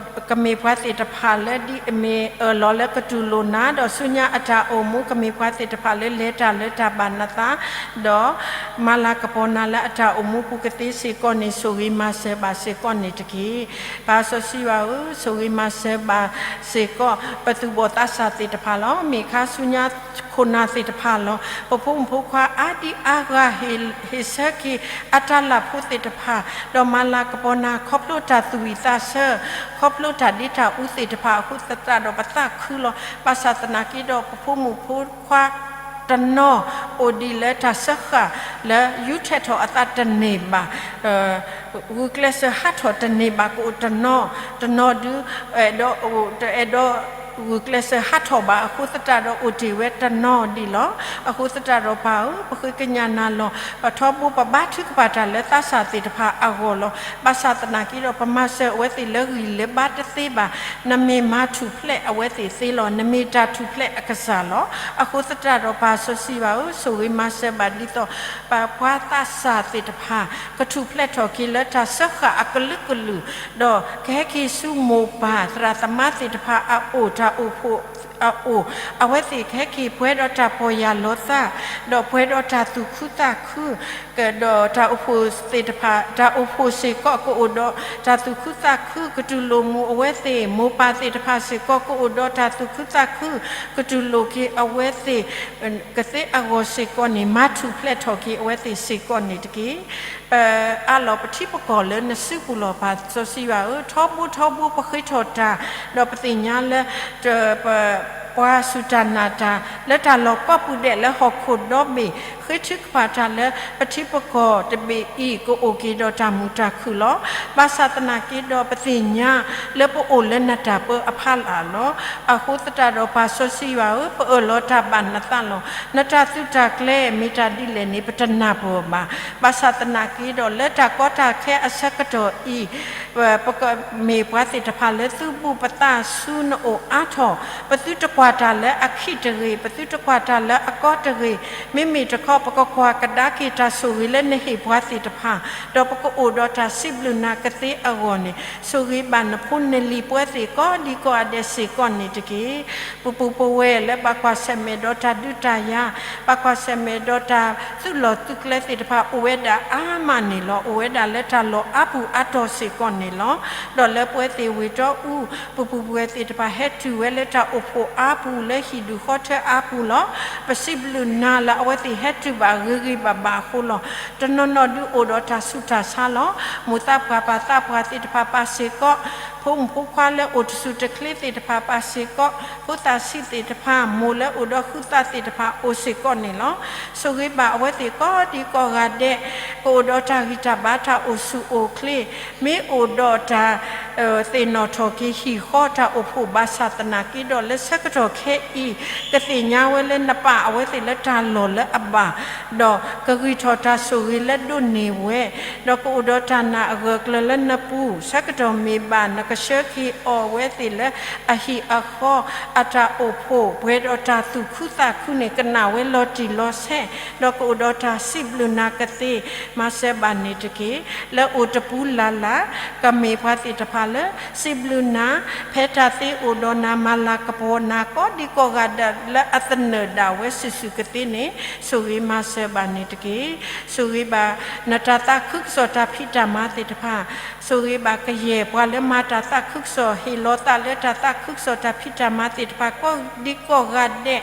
ကမ့ၢ်ပှၤသ့ၣ်တဖၣ်လၢဒ်အမ့ၢ်အၢၣ်လီၤလၢကတူၢ်လိာ်နၤ, ဒီးဆူညါအတၢ်အိၣ်မူ ကမ့ၢ်ပှၤသ့ၣ်တဖၣ်လၢလဲၤတၢ်လၢတၢ်ဘၣ်နသး, ဒီးမၤလၤကပီၤနၤလၢအတၢ်အိၣ်မူပူၤကသ့စ့ၢ်ကီးန့ၣ် ဆိၣ်ဂ့ၤမၤစၢၤဘၣ်စ့ၢ်ကီးန့ၣ်တက့ၢ်. ပၢ်စီဆှံယွၤဧၢ, ဆိၣ်ဂ့ၤမၤစၢၤဘၣ်စ့ၢ်ကီး ပသူၣ်ဘီၣ်သးစၢ်သ့ၣ်တဖၣ်လီၤ. မ့ၢ်ခါဆူညါခိၣ်နၢ်သ့ၣ်တဖၣ်လီၤ. ပဖိမုၣ်ဖိခွါအါဒံအါဂၤ ဟ့ၣ်ဆၢက့ၤအတၢ်လၢ်ဖိသ့ၣ်တဖၣ်, ဒီးမၤလၤကပီၤနၤ ခီဖျိတၢ်သူၣ်ဝံၣ်သးဆၢ, ခီဖျိတၢ်ဒ့တၢ်အူသ့ၣ်တဖၣ်အဃိသတးဒီး ပသးခုလီၤ. ဘၣ်ဆၣ်သနာ်က့ဒီး ပဖိမုၣ်ဖိခွါ တနီၤအိၣ်ဒံးလၢတၢ်စၢဃာ်လၢ ယူးထဲးထီၣ်အသးတန့ၢ်ဘၣ်, ဂုာ်ကျဲးစၢးဟးထီၣ်တန့ၢ်ဘၣ်, ကအိၣ်တနီၤ, တနီၤဒုး အဲၣ်ဒိးတအဲၣ်ဒိးဂုာ်ကျဲးစၢးဟးထီၣ်ဘၣ်အဃိသတးဒီး အိၣ်တ့ၢ်ဝဲတနီၤဒံးလီၤ. အဃိသတးဒီးပၢ်ဧၢ, ပဃ့ကညးနၤလီၤ. ပထီဘိပဘါထုကဖၣ်တၢ်လၢသးစၢ်သ့ၣ်တဖၣ်အဂီၢ်လီၤ. ဘၣ်ဆၣ်သနာ်က့ဒီး ပမၤစၢၤအဝဲသ့ၣ်လၢဂံၢ်လၢဘါတသ့ဘၣ်. နမ့ၢ်မၤထူၣ်ဖျဲးအဝဲသ့ၣ်သ့လီၤ. နမ့ၢ်တၢ်ထူၣ်ဖျဲးအကစၢ်လီၤ. အဃိသတးဒီးပၢ်စီဆှံယွၤဧၢ, ဆိၣ်ဂ့ၤမၤစၢၤဘၣ်ဒ်သိး ပပှၤသးစၢ်သ့ၣ်တဖၣ် ကထူၣ်ဖျဲးထီၣ်က့ၤလၢတၢ်စၢဃာ်အကလုာ်ကလုာ်, ဒီးကဟဲက့ၤဆူမိၢ်ပၢ် သရၣ်သမါသ့ၣ်တဖၣ်အအိၣ်, တၢ်အိၣ်ဖှိၣ်အအိၣ်, အဝဲသ့ၣ်ကဟဲက့ၤပှဲၤဒီးတၢ်ပီၢ်ယၢ်လီၤသး, ဒီးပှဲၤဒီးတၢ်သူၣ်ခုသးခု, ဒီးတၢ်အိၣ်ဖှိၣ်သ့ၣ်တဖၣ်, တၢ်အိၣ်ဖှိၣ်စ့ၢ်ကီးကအိၣ်ဒီးတၢ်သူၣ်ခုသးခု ကတူၢ်လိာ်မူအဝဲသ့ၣ်, မိၢ်ပၢ်သ့ၣ်တဖၣ်စ့ၢ်ကီးကအိၣ်ဒီးတၢ်သူၣ်ခုသးခု ကတူၢ်လိာ်က့ၤအဝဲသ့ၣ် ကသ့အဂီၢ်စ့ၢ်ကီးန့ၣ် မၤထူၣ်ဖျဲးထီၣ်က့ၤအဝဲသ့ၣ်စ့ၢ်ကီးန့ၣ်တက့ၢ်. ပအးလီၤပထံပကီၢ်လၢနစုပူၤလီၤ. ပၢ်စီဆှံယွၤဧၢ, ထီဘိထီဘိပဃ့ထီၣ်တၢ်, ဒီးပသ့ၣ်ညါလၢ ပ ပှၤစူၢ်တၢ်နာ်တၢ် လၢတၢ်လီၢ်ကိးပူၤဒဲးလၢဟီၣ်ခိၣ်ဒီဘ့ၣ် ဃ့ထုကဖၣ်တၢ်လၢပထံပကီၢ်တဘ့ၣ်အံၤ ကအိၣ်က့ၤဒီးတၢ်မုာ်တၢ်ခုၣ်လီၤ. ဘၣ်ဆၣ်သနာ်က့ဒီး ပသ့ၣ်ညါလၢပအိၣ်လၢနတၢ်ပၢအဖီလာ်လီၤ. အဃိသတးဒီးပၢ်စီဆှံယွၤဧၢ, ပအၢၣ်လီၤတၢ်ဘၣ်နသးလီၤ. နတၢ်သုးတၢ်ကျဲၤမ့ၢ်တၢ်ဒ်လဲၣ်န့ၣ် ပတနၢ်ပၢၢ်ဘၣ်. ဘၣ်ဆၣ်သနာ်က့ဒီး လၢတၢ်ကီတၢ်ခဲအဆၢကတီၢ်အံၤ ပကမ့ၢ်ပှၤသ့ၣ်တဖၣ်လၢသုဘူးပသးဆူနအိၣ်အါထီၣ်, ပသုတကွၢ်တၢ်လၢအခံးတဂ့ၤ, ပသုတကွၢ်တၢ်လၢအကီတဂ့ၤ, မ့မ့ၢ်တခီ ပကကွၢ်ကဒါက့ၤတၢ်ဆိၣ်ဂ့ၤလၢနဟ့ၣ်ပှၤသ့ၣ်တဖၣ်, ဒီးပကအိၣ်ဒီးတၢ်စံးဘျုးနၤကသ့အဂီၢ်န့ၣ် ဆိၣ်ဂ့ၤဘၣ်နဖိနလံၤပဝဲသ့ၣ်ကိးဒံကိးဂၤဒဲးစ့ၢ်ကီးန့ၣ်တက့ၢ်. ပပူၤပဝဲၢ်လၢဘၣ်ကွၢ်ဆၢၣ်မဲာ်ဒီးတၢ်ဒုးတၢ်ယၤ, ဘၣ်ကွၢ်ဆၢၣ်မဲာ်ဒီးတၢ်သုးလီၢ်သုးကျဲသ့ၣ်တဖၣ် အိၣ်ဝဲဒၣ်အါမးန့ၣ်လီၤ. အိၣ်ဝဲဒၣ်လၢတၢ်လီၢ်အါပူၤအါတီၢ်စ့ၢ်ကီးန့ၣ်လီၤ. ဒီးလၢပဝဲသ့ၣ်ဝ့ၢ်တီအူ ပပူၤပဝဲၢ်သ့ၣ်တဖၣ် ဟဲတုၤဝဲလၢတၢ်အိၣ်ဖှိၣ်အါပူၤ လၢဟံၣ်ဒူၣ်ဃီထၢအါပူၤလီၤ. ပစံးဘျုးနၤလၢအဝဲသ့ၣ်ဟဲတုၤဘၣ်ဂ့ၤဂ့ၤဘၣ်ဘၣ်အဃိလီၤ. တနီၤနီၤဒုးအိၣ်ဒီးတၢ်ဆူးတၢ်ဆါလီၤ. မိၢ်သးပှၢ်ပၢ်သးပှၢ်သ့ၣ်တဖၣ်ပၢ်စ့ၢ်ကီး, ဖိမုၣ်ဖိခွါလၢအိၣ်တဆူၣ်တချ့သ့ၣ်တဖၣ်ပၢ်စ့ၢ်ကီး, ဖိသၣ်ဆံးသ့ၣ်တဖၣ်, မိၢ်လၢအိၣ်ဒီးဃုသးသ့ၣ်တဖၣ်အိၣ်စ့ၢ်ကီးန့ၣ်လီၤ. ဆိၣ်ဂ့ၤဘၣ်အဝဲသ့ၣ်ကိးဒံကိးဂၤဒဲး, ကအိၣ်ဒီးတၢ်ဂံၢ်တၢ်ဘါ တၢ်အိၣ်ဆူၣ်အိၣ်ချ့, မ့ၢ်အိၣ်ဒီးတၢ် သ့ၣ်နီၣ်ထီၣ်က့ၤဟံၣ်ဃီတၢ်အိၣ်ဖှိၣ်ဘၣ်ဆၣ်သနာ်က့ဒီး လၢဆၢကတီၢ်ခဲအံၤ ကသ့ၣ်ညါဝဲလၢနပာ်အဝဲသ့ၣ်လၢတၢ်လီၢ်လၢအဘၣ်, ဒီးကဂံၢ်ထီၣ်တၢ်ဆိၣ်ဂ့ၤလၢဒိးန့ၢ်ဝဲ, ဒီးကအိၣ်ဒီးတၢ်နာ်အဂၢၢ်အကျၢၤလၢနပူၤ, ဆၢကတီၢ်မ့ၢ်ဘၣ်နကဆှၢက့ၤအီၤအဝဲသ့ၣ်လၢအဟံၣ်အဃီ အတၢ်အိၣ်ဖှိၣ် ပှဲၤဒီးတၢ်သူၣ်ခုသးခုန့ၣ် ကနာ်ဝဲလီၤတံၢ်လီၤဆဲး, ဒီးကအိၣ်ဒီးတၢ်စံးဘျုးနၤကသ့ မၤစၢၤဘၣ်န့ၣ်တက့ၢ်. လၢအိၣ်တပူၤလၢ်လၢ် ကမ့ၢ်ပှၤသ့ၣ်တဖၣ်လၢ စံးဘျုးနၤ, ဖဲတၢ်သ့အိၣ်ဒီးနၤ မၤလၤကပီၤနၤ ကိးဒံကိးဂၤဒဲးလၢအသနၢၣ်ဒၣ်ဝဲစုာ်စုာ်ကသ့န့ၣ် ဆိၣ်ဂ့ၤမၤစၢၤဘၣ်န့ၣ်တက့ၢ်. ဆိၣ်ဂ့ၤဘၣ် နတၢ်သးခုကစီၣ်တၢ်ဖံးတၢ်မၤသ့ၣ်တဖၣ်, ဆိၣ်ဂ့ၤဘၣ်ကယဲၢ်ပှၤလၢမၤတၢ်သးခုကစီၣ် ဟ့ၣ်လီၤသးလၢတၢ်သးခုကစီၣ်တၢ်ဖံးတၢ်မၤသ့ၣ်တဖၣ် ကိးဒံကိးဂၤဒဲး,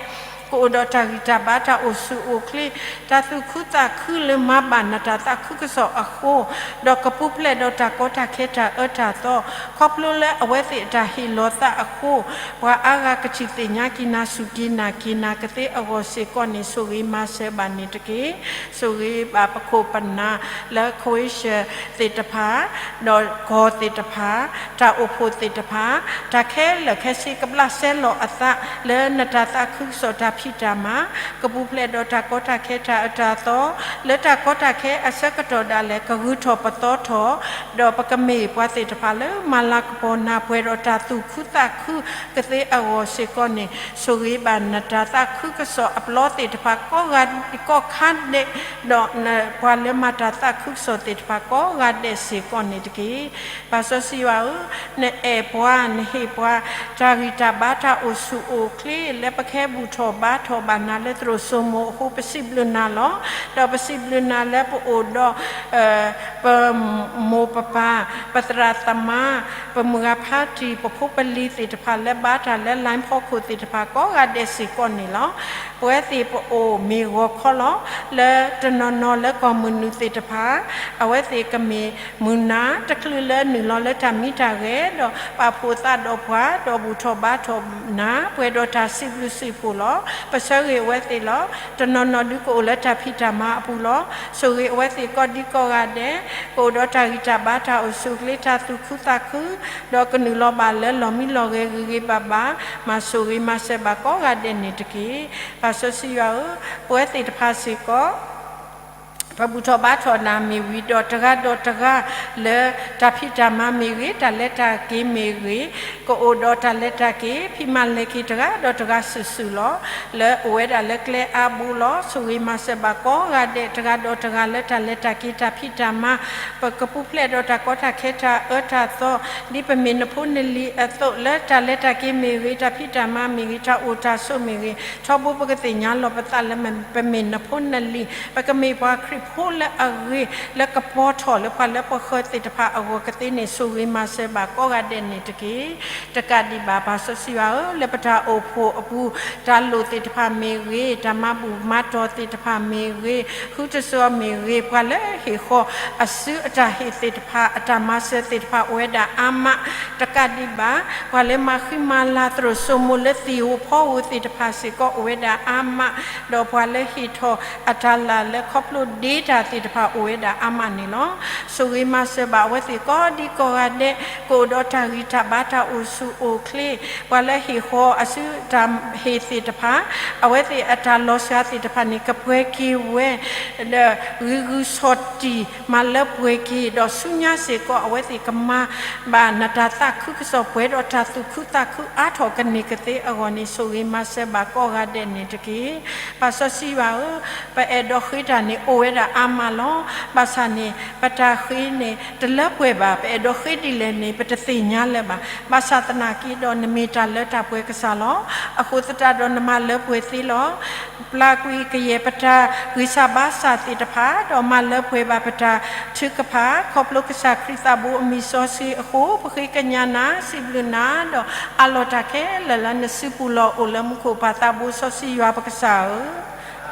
ကအိၣ်ဒီးတၢ်ဂံၢ်တၢ်ဘါ တၢ်အိၣ်ဆူၣ်အိၣ်ချ့, တၢ်သူၣ်ခုသးခုလၢမၤဘၣ်နတၢ်သးခုကစီၣ်အဃိ, ဒီးကပူၤဖျဲးဒီးတၢ်ကီတၢ်ခဲတၢ်အၢတၢ်သီ, ခီဖျိလၢအဝဲသ့ၣ်အတၢ်ဟ့ၣ်လီၤသးအဃိ, ပှၤအါဂၤကထံၣ်သ့ၣ်ညါက့ၤနၤ စူၢ်က့ၤနာ်က့ၤနၤကသ့အဂီၢ်စ့ၢ်ကီးန့ၣ် ဆိၣ်ဂ့ၤမၤစၢၤဘၣ်န့ၣ်တက့ၢ်. ဆိၣ်ဂ့ၤဘၣ်ပခိၣ်ပနၢ်လၢ Croatia သ့ၣ်တဖၣ်, ဒီးကီၢ်သ့ၣ်တဖၣ်, တၢ်အိၣ်ဖှိၣ်သ့ၣ်တဖၣ်, တၢ်ခဲလၢာ်ခဲဆ့ကဘျၣ်စဲလီၤအသး လၢနတၢ်သးခုကစီၣ်တၢ်ဖံးတၢ်မၤ, ကပူၤဖျဲးဒီးတၢ်ကီတၢ်ခဲတၢ်အၢတၢ်သီ, လၢတၢ်ကီတၢ်ခဲအဆၢကတီၢ်ဒၣ်လဲာ် ကဂုၤထီၣ်ပသီထီၣ်, ဒီးပကမ့ၢ်ပှၤသ့ၣ်တဖၣ်လၢမၤလၤကပီၤနၤ ပှဲၤဒီးတၢ်သူၣ်ခုသးခုကသ့အဂီၢ်စ့ၢ်ကီးန့ၣ် ဆိၣ်ဂ့ၤဘၣ်နတၢ်သးခုကစီၣ်အပျီသ့ၣ်တဖၣ်ကိးဂၤကိးခါဒဲး, ဒီးပှၤလၢမၤတၢ်သးခုကစီၣ်သ့ၣ်တဖၣ်ကိးဂၤဒဲးစ့ၢ်ကီးန့ၣ်တက့ၢ်. ပၢ်စီဆှံယွၤဧၢ, နအဲၣ်ပှၤ နဟ့ၣ်ပှၤ တၢ်ဂံၢ်တၢ်ဘါ တၢ်အိၣ်ဆူၣ်အိၣ်ချ့ လၢပကဟဲဘူၣ်ထီၣ်ဘါထီၣ်ဘၣ်နၤလၢသရိာ်စိမိၤအဃိ ပစံးဘျုးနၤလီၤ. ဒီးပစံးဘျုးနၤလၢပအိၣ်ဒီး ပမိၢ်ပပၢ်, ပသရၣ်သမါ, ပမုၢ်ဂၤဖါတံၢ်, ပဖိပလံၤသ့ၣ်တဖၣ်လၢဘါတၢ်လၢ line ဖီခိၣ်သ့ၣ်တဖၣ်ကိးဂၤဒဲးစ့ၢ်ကီးန့ၣ်လီၤ. ပဝဲသ့ၣ်ပအိၣ်မ့ၢ်ဂီၤခီလီၤ. လၢတနီၤနီၤလၢကီၢ်မုၢ်နုာ်သ့ၣ်တဖၣ်, အဝဲသ့ၣ်ကမ့ၢ်မုၢ်နၤတချုးလၢနုာ်လီၤလၢတၢ်မံတၢ်ဂဲၤ, ဒီးပာ်ဖှိၣ်သးဒီးပှၤ, ဒီးဘူၣ်ထီၣ်ဘါထီၣ်နၤ ပှဲၤဒီးတၢ်စံးဘျုးစံးဖှိၣ်လီၤ. ပဆၢဂ့ၤအဝဲသ့ၣ်လီၤ. တနီၤနီၤဒုးကအိၣ်လၢတၢ်ဖံးတၢ်မၤအပူၤလီၤ. ဆိၣ်ဂ့ၤအဝဲသ့ၣ်ကိးဒံကိးဂၤဒဲး, ကအိၣ်ဒီးတၢ်ဂံၢ်တၢ်ဘါ တၢ်အိၣ်ဆူၣ်အိၣ်ချ့ တၢ်သူၣ်ခုသးခု, ဒီးကနုာ်လီၤဘၣ်လၢလီၢ်မံလီၢ်ဂဲၤဂ့ၤဂ့ၤဘၣ်ဘၣ်, မၤဆိၣ်ဂ့ၤမၤစၢၤဘၣ်ကိးဂၤဒဲးန့ၣ်တက့ၢ်. ပၢ်စီဆှံယွၤဧၢ, ပဝဲသ့ၣ်တဖၣ်စ့ၢ်ကီး ပဘူၣ်ထီၣ်ဘါထီၣ်နၤမ့ၢ်ဝံၤဒီး တဂၤဒီးတဂၤလၢတၢ်ဖံးတၢ်မၤမ့ၢ်ဂ့ၤ, တၢ်လဲၤတၢ်က့ၤမ့ၢ်ဂ့ၤ, ကအိၣ်ဒီးတၢ်လဲၤတၢ်က့ၤ ဖံးမၤလဲၤက့ၤတဂၤဒီးတဂၤစုာ်စုာ်လီၤ. လၢအိၣ်ဝဲဒၣ်လၢကျဲအါဘိလီၤ. ဆိၣ်ဂ့ၤမၤစၢၤဘၣ်ကိးဂၤဒဲး တဂၤဒီးတဂၤလၢတၢ်လဲၤတၢ်က့ၤတၢ်ဖံးတၢ်မၤ, ပကပူၤဖျဲးဒီးတၢ်ကီတၢ်ခဲတၢ်အၢတၢ်သီ, ဒ်ပမ့ၢ်နဖိနလံၤအသိး လၢတၢ်လဲၤတၢ်က့ၤမ့ၢ်ဂ့ၤ, တၢ်ဖံးတၢ်မၤမ့ၢ်ဂ့ၤ, တၢ်အိၣ်တၢ်ဆိးမ့ၢ်ဂ့ၤ, ထီဘိပကသ့ၣ်ညါလီၤပသးလၢပမ့ၢ်နဖိနလံၤ, ပကမ့ၢ်ပှၤခရံာ်ဖိလၢအဂ့ၤ လၢကပီၤထီၣ်လၢပှၤလၢပှၤဃၢၤသ့ၣ်တဖၣ်အဂီၢ်ကသ့န့ၣ် ဆိၣ်ဂ့ၤမၤစၢၤဘၣ်ကိးဂၤဒဲးန့ၣ်တက့ၢ်. တကးဒံးဘၣ် ပၢ်စီဆှံယွၤဧၢ, လၢပတၢ်အိၣ်ဖှိၣ်အပူၤ တၢ်လိၣ်သ့ၣ်တဖၣ်မ့ၢ်ဂ့ၤ, တၢ်မၤဘူၣ်မၤတီၢ်သ့ၣ်တဖၣ်မ့ၢ်ဂ့ၤ, ဃုတစိၤမ့ၢ်ဂ့ၤ, ပှၤလၢဟ့ၣ်ဃီၤအစုအတၢ်ဟ့ၣ်သ့ၣ်တဖၣ် အတၢ်မၤစၢၤသ့ၣ်တဖၣ်အိၣ်ဝဲဒၣ်အါမး, တကးဒံးဘၣ် ပှၤလၢမၤဃံမၤလၤသရိာ်စိမိၤလၢသ့ၣ်ဧိၤဖီဧိၤသ့ၣ်တဖၣ်စ့ၢ်ကီးအိၣ်ဝဲဒၣ်အါမး, ဒီးပှၤလၢဟ့ၣ်ထီၣ်အတၢ်လၢ်လၢခီဖျိဒ့တၢ်သ့ၣ်တဖၣ် အိၣ်ဝဲဒၣ်အါမးန့ၣ်လီၤ. ဆိၣ်ဂ့ၤမၤစၢၤဘၣ်အဝဲသ့ၣ်ကိးဒံကိးဂၤဒဲး, ကအိၣ်ဒီးတၢ်ဂံၢ်တၢ်ဘါ တၢ်အိၣ်ဆူၣ်အိၣ်ချ့, ပှၤလၢဟ့ၣ်ဃီၤအစုတၢ်ဟ့ၣ်သ့ၣ်တဖၣ်, အဝဲသ့ၣ်အတၢ်လီၤစှၤသ့ၣ်တဖၣ်န့ၣ် ကပှဲၤက့ၤဝဲ ဒီးဂုာ်ဂုာ်ဆီၣ်တံၢ် မၤလၢပှဲၤက့ၤ, ဒီးဆူညါစ့ၢ်ကီး အဝဲသ့ၣ်ကမၤဘၣ်နတၢ်သးခုကစီၣ် ပှဲၤဒီးတၢ်သူၣ်ခုသးခုအါထီၣ်ကန့ၢ်ကသ့အဂီၢ်န့ၣ် ဆိၣ်ဂ့ၤမၤစၢၤဘၣ်ကိးဂၤဒဲးန့ၣ်တက့ၢ်. ပၢ်စီဆှံယွၤဧၢ, ပအဲၣ်ဒိးဃ့တၢ်န့ၣ် အိၣ်ဝဲဒၣ်အါမးလီၤ. ဘၣ်ဆၣ်န့ၣ် ပတၢ်ဃ့န့ၣ် တလၢပှဲၤဘၣ်. ပအဲၣ်ဒိးဃ့ဒ်လဲၣ်န့ၣ် ပတသ့ၣ်ညါလၢၤဘၣ်. ဘၣ်ဆၣ်သနာ်က့ဒီး နမ့ၢ်တၢ်လၢတၢ်ပှဲၤကစၢ်လီၤ. အဃိသတးဒီး နမၤလၢပှဲၤသ့လီၤ. ပျၢ်ကွံာ်ကယဲၢ်ပတၢ်ဂံၢ်စၢ်ဘါစၢ်သ့ၣ်တဖၣ်, ဒီးမၤလၢပှဲၤဘၣ်ပတၢ်ထုကဖၣ်, ခီဖျိကစၢ်ခရံာ်သးဘိအမံၤစီဆှံအဃိ, ပဃ့ကညးနၤ, စံးဘျုးနၤ, ဒီးအးလီၤတၢ်ခဲလၢာ်လၢနစုပူၤလီၤ. အိၣ်လၢမူခိၣ်ပၢ်သးဘိစီဆှံယွၤပကစၢ်ဧၢ,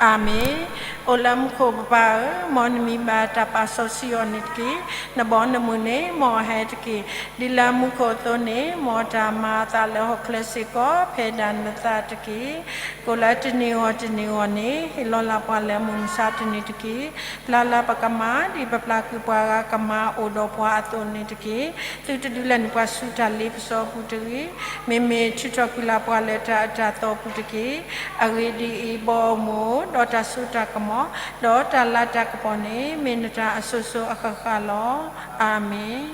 အၤမ့ၣ်. အိၣ်လၢမူခိၣ်ပၢ်ဧၢ, မ်နမံၤဘၣ်တၢ်ပာ်စီဆှံအီၤန့ၣ်တက့ၢ်. နဘီနမုၢ်န့ၣ် မ်အဟဲတက့ၢ်. ဒ်လၢမူခိၣ်အသိးန့ၣ်, မ်တၢ်မၤအသးလၢဟီၣ်ခိၣ်ချၢစ့ၢ်ကီး ဖဲဒၣ်နသးတက့ၢ်. ကိးလၢတနံၤဂီၢ်တနံၤဂီၢ်န့ၣ်, ဟ့ၣ်လီၤလၢ်ပှၤလၢမုၢ်မဆါတနံၤတက့ၢ်. ပျၢ်လၢပကမၤ, ဒ်ပပျၢ်ကွံာ်ပှၤဂၤကမၤအိၣ်ဒီးပှၤအသိးန့ၣ်တက့ၢ်. သုတဒုးလဲၤနုာ်ပှၤဆူတၢ်လ့ပစီအပူၤတဂ့ၤ. မ့မ့ၢ်ထုးထီၣ်ကွံာ်လၢ်ပှၤလၢတၢ်အၢတၢ်သီအပူၤတက့ၢ်. အဂ့ၢ်ဒ်အံၤ, ဘီမုၢ်, ဒီးတၢ်စိတၢ်ကမီၤ, ဒီးတၢ်လၤတၢ်ကပီၤန့ၣ်, မ့ၢ်နတၢ်အစိၤစိၤအဃၣ်ဃၣ်လီၤ. အၤမ့ၣ်.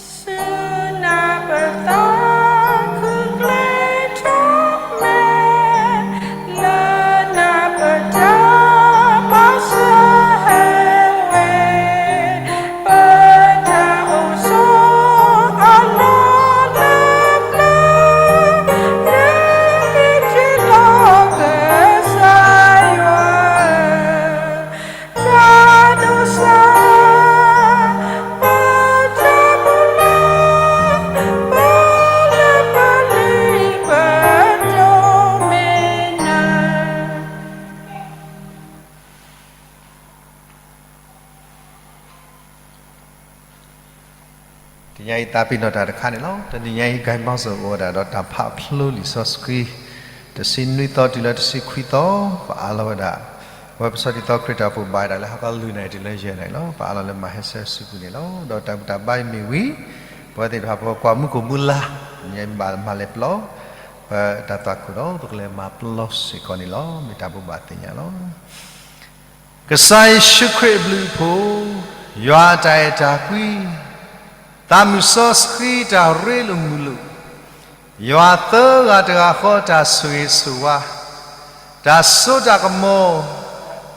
ဆူနၢ်ပသးခုကျဲထီၣ်မဲာ်, လၢနၢ်ပတၢ်မၤစၢၤဟဲဝဲ, ပတၢ်အိၣ်ဆိးအလီၢ်လၢပျၢၤ, နမံၤတ့လီၤကစၢ်ယွၤဧၢ. တၢ်ဒိးစၢ်, ပတၢ် တနံၤညါအံၤ သးပ့ၤနီၣ်တၢ်တခါန့ၣ်လီၤ. တနံၤညါအံၤ ဂဲၤမီၢ်စၢၤအိၣ်ဝဲဒၣ်ဒီးတၢ်ဖးဖျိလံာ်စီဆှံ တဆံနွံသီတုၤလၢတဆံခွံသီ, ပအၢၣ်လီၤဝဲဒၣ် ပဝဲပစီၤတံၤသီခရံာ်တၢ်အိၣ်ဖှိၣ်ဘၣ်ဝဲဒၣ်လၢဟါခီလွံၢ်နၣ်ရံၣ်တုၤလၢယဲၢ်နၣ်ရံၣ်လီၤ. ပအၢၣ်လီၤလၢမၤဟဲဆၢစုပူၤန့ၣ်လီၤ. ဒီးတၢ်ဘူၣ်တၢ်ဘါအံၤမ့ၢ်ဝံၤ ပဝဲသ့ၣ်တဖၣ် ပကွၢ်မူခိၣ်မူလါ တနံၤညါအံၤ ဘၣ်မၤလဲၤပျီ ပတၢ်သွၣ်ခိၣ်ဒီး ပကလဲၤမၤပျီစ့ၢ်ကီးန့ၣ်လီၤ. မ့ၢ်တၢ်ဘိးဘၣ်သ့ၣ်ညါလီၤ. ကစၢ်ယ့ၣ်ၡူးခရံာ်အဘျုးအဖှိၣ်, ယွၤအတၢ်အဲၣ်တၢ်ကွံ, သးမုၢ်စီဆှံတၢ်ရ့လိာ်မုာ်လိာ်, ယွၤသၢဂၤတဂၤဃီတၢ်ဆိၣ်ဂ့ၤဆိၣ်ဝါ, တၢ်စိတၢ်ကမီၤ,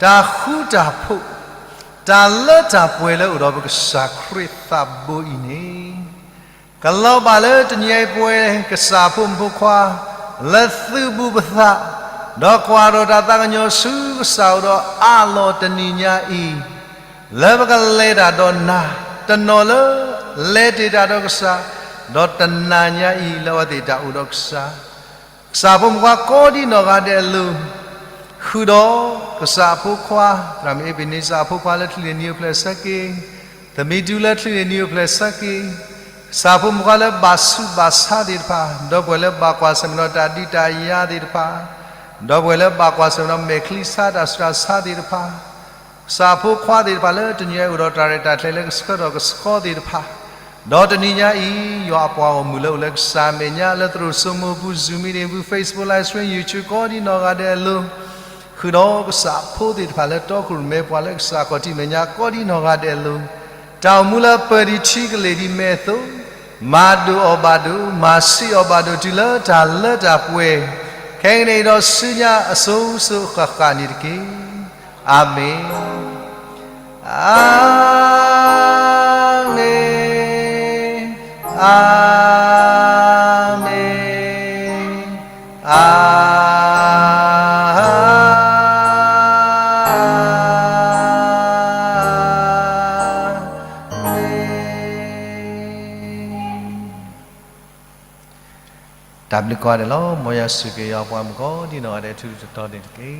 တၢ်ဃူတၢ်ဖိး, တၢ်လၢတၢ်ပှဲၤလၢအိၣ်ဒီးပကစၢ်ခရံာ်သးဘိအံၤန့ၣ် ကလီၤဘၣ်လၢတနံၤအံၤပဝဲကစၢ်ဖိမုၣ်ဖိခွါ လၢသုးဘူးပသး, ဒီးကွၢ်ထီၣ်တၢ်သးကညီၤဆူကစၢ်အအိၣ်ဒီးအးလီၤတနံၤညါအံၤ, လၢပကလဲၤတၢ်ဒီးနၤ, တနီၤလၢ လဲၤတ့ၢ်တၢ်ဒီးကစၢ်, ဒီးတနၤညါအံၤလၢအဝဲသ့ၣ်တၢ်အိၣ်ဒီးကစၢ် ကစၢ်ဖိမုၣ်ဖိခွါကိးဒံနီၢ်ဂၤဒဲးအလိၤ, ဃုာ်ဒီးကစၢ်အဖိခွါ, သရၣ်မုၣ်အ့ဘ့ၣ်နံစၢ်အဖိခွါလၢချံးန့ၢ်နံၣ်အိၣ်ဖျဲၣ်ဆၢက့ၤ, သမံတူလၢချံးန့ၢ်နံၣ်အိၣ်ဖျဲၣ်ဆၢက့ၤ, ကစၢ်ဖိမုၣ်ဖိခွါလၢဘၣ်ဆူးဘၣ်ဆါသ့ၣ်တဖၣ်, ဒီပုၢ်ဝဲၢ်လၢဘၣ်ကွၢ်ဆၢၣ်မဲာ်ဒီးတၢ်ဒုးတၢ်ယၤသ့ၣ်တဖၣ်, ဒီပုၢ်ဝဲၢ်လၢဘၣ်ကွၢ်ဆၢၣ်မဲာ်ဒီးမဲာ်ချံစါတၢ်ဆူးတၢ်ဆါသ့ၣ်တဖၣ် ကစၢ်ဖိခွါသ့ၣ်တဖၣ်လၢတနံၤအံၤအိၣ်ဒီးတၢ်ရဲၣ်တၢ်ကျဲၤလၢကဆှၢထီၣ်ကဆှီသ့ၣ်တဖၣ်, ဒီးတနံၤညါအံၤ ယွၤအပှၤဂီၢ်မုၢ်လၢအိၣ်လၢကစၢ်အမဲာ်ညါ လၢသရိာ်စိမိၤပူၤ Zoom meeting ပူၤ Facebook live stream YouTube ကိးဒံနီၢ်ဂၤဒဲးအလိၤ, ဃုာ်ဒီးကစၢ်ဖိသ့ၣ်တဖၣ်လၢတီခိၣ်ရိၣ်မဲပှၤလၢကစၢ်ခီၣ်ထံးမဲာ်ညါကိးဒံနီၢ်ဂၤဒဲးအလိၤ, တၢ်အိၣ်မူလၢပၢၤဒံးထံကလ့ၢ်ဒံးမဲာ်အသိး, မၤဒိၣ်အီၣ်ဘၣ်ဒိၣ်, မၤဆံးအီၣ်ဘၣ်ဒိၣ်တုၤလၢတၢ်လၢတၢ်ပှဲၤ, ခဲကနံၣ်အံၤဒီးဆူညါအစိၤစိၤဃၣ်ဃၣ်န့ၣ်တက့ၢ်. အၤမ့ၣ်. အၤမ့ၣ်, အၤမ့ၣ်, အၤမ့ၣ်. တၢ်ဘျုးကိးဂၤဒဲးလီၤ. မ်ယွၤဆိၣ်ဂ့ၤယွၤပှၤမုၣ်ကိးဒံနီၢ်ဂၤဒဲးထူထူတီတီန့ၣ်တက့ၢ်.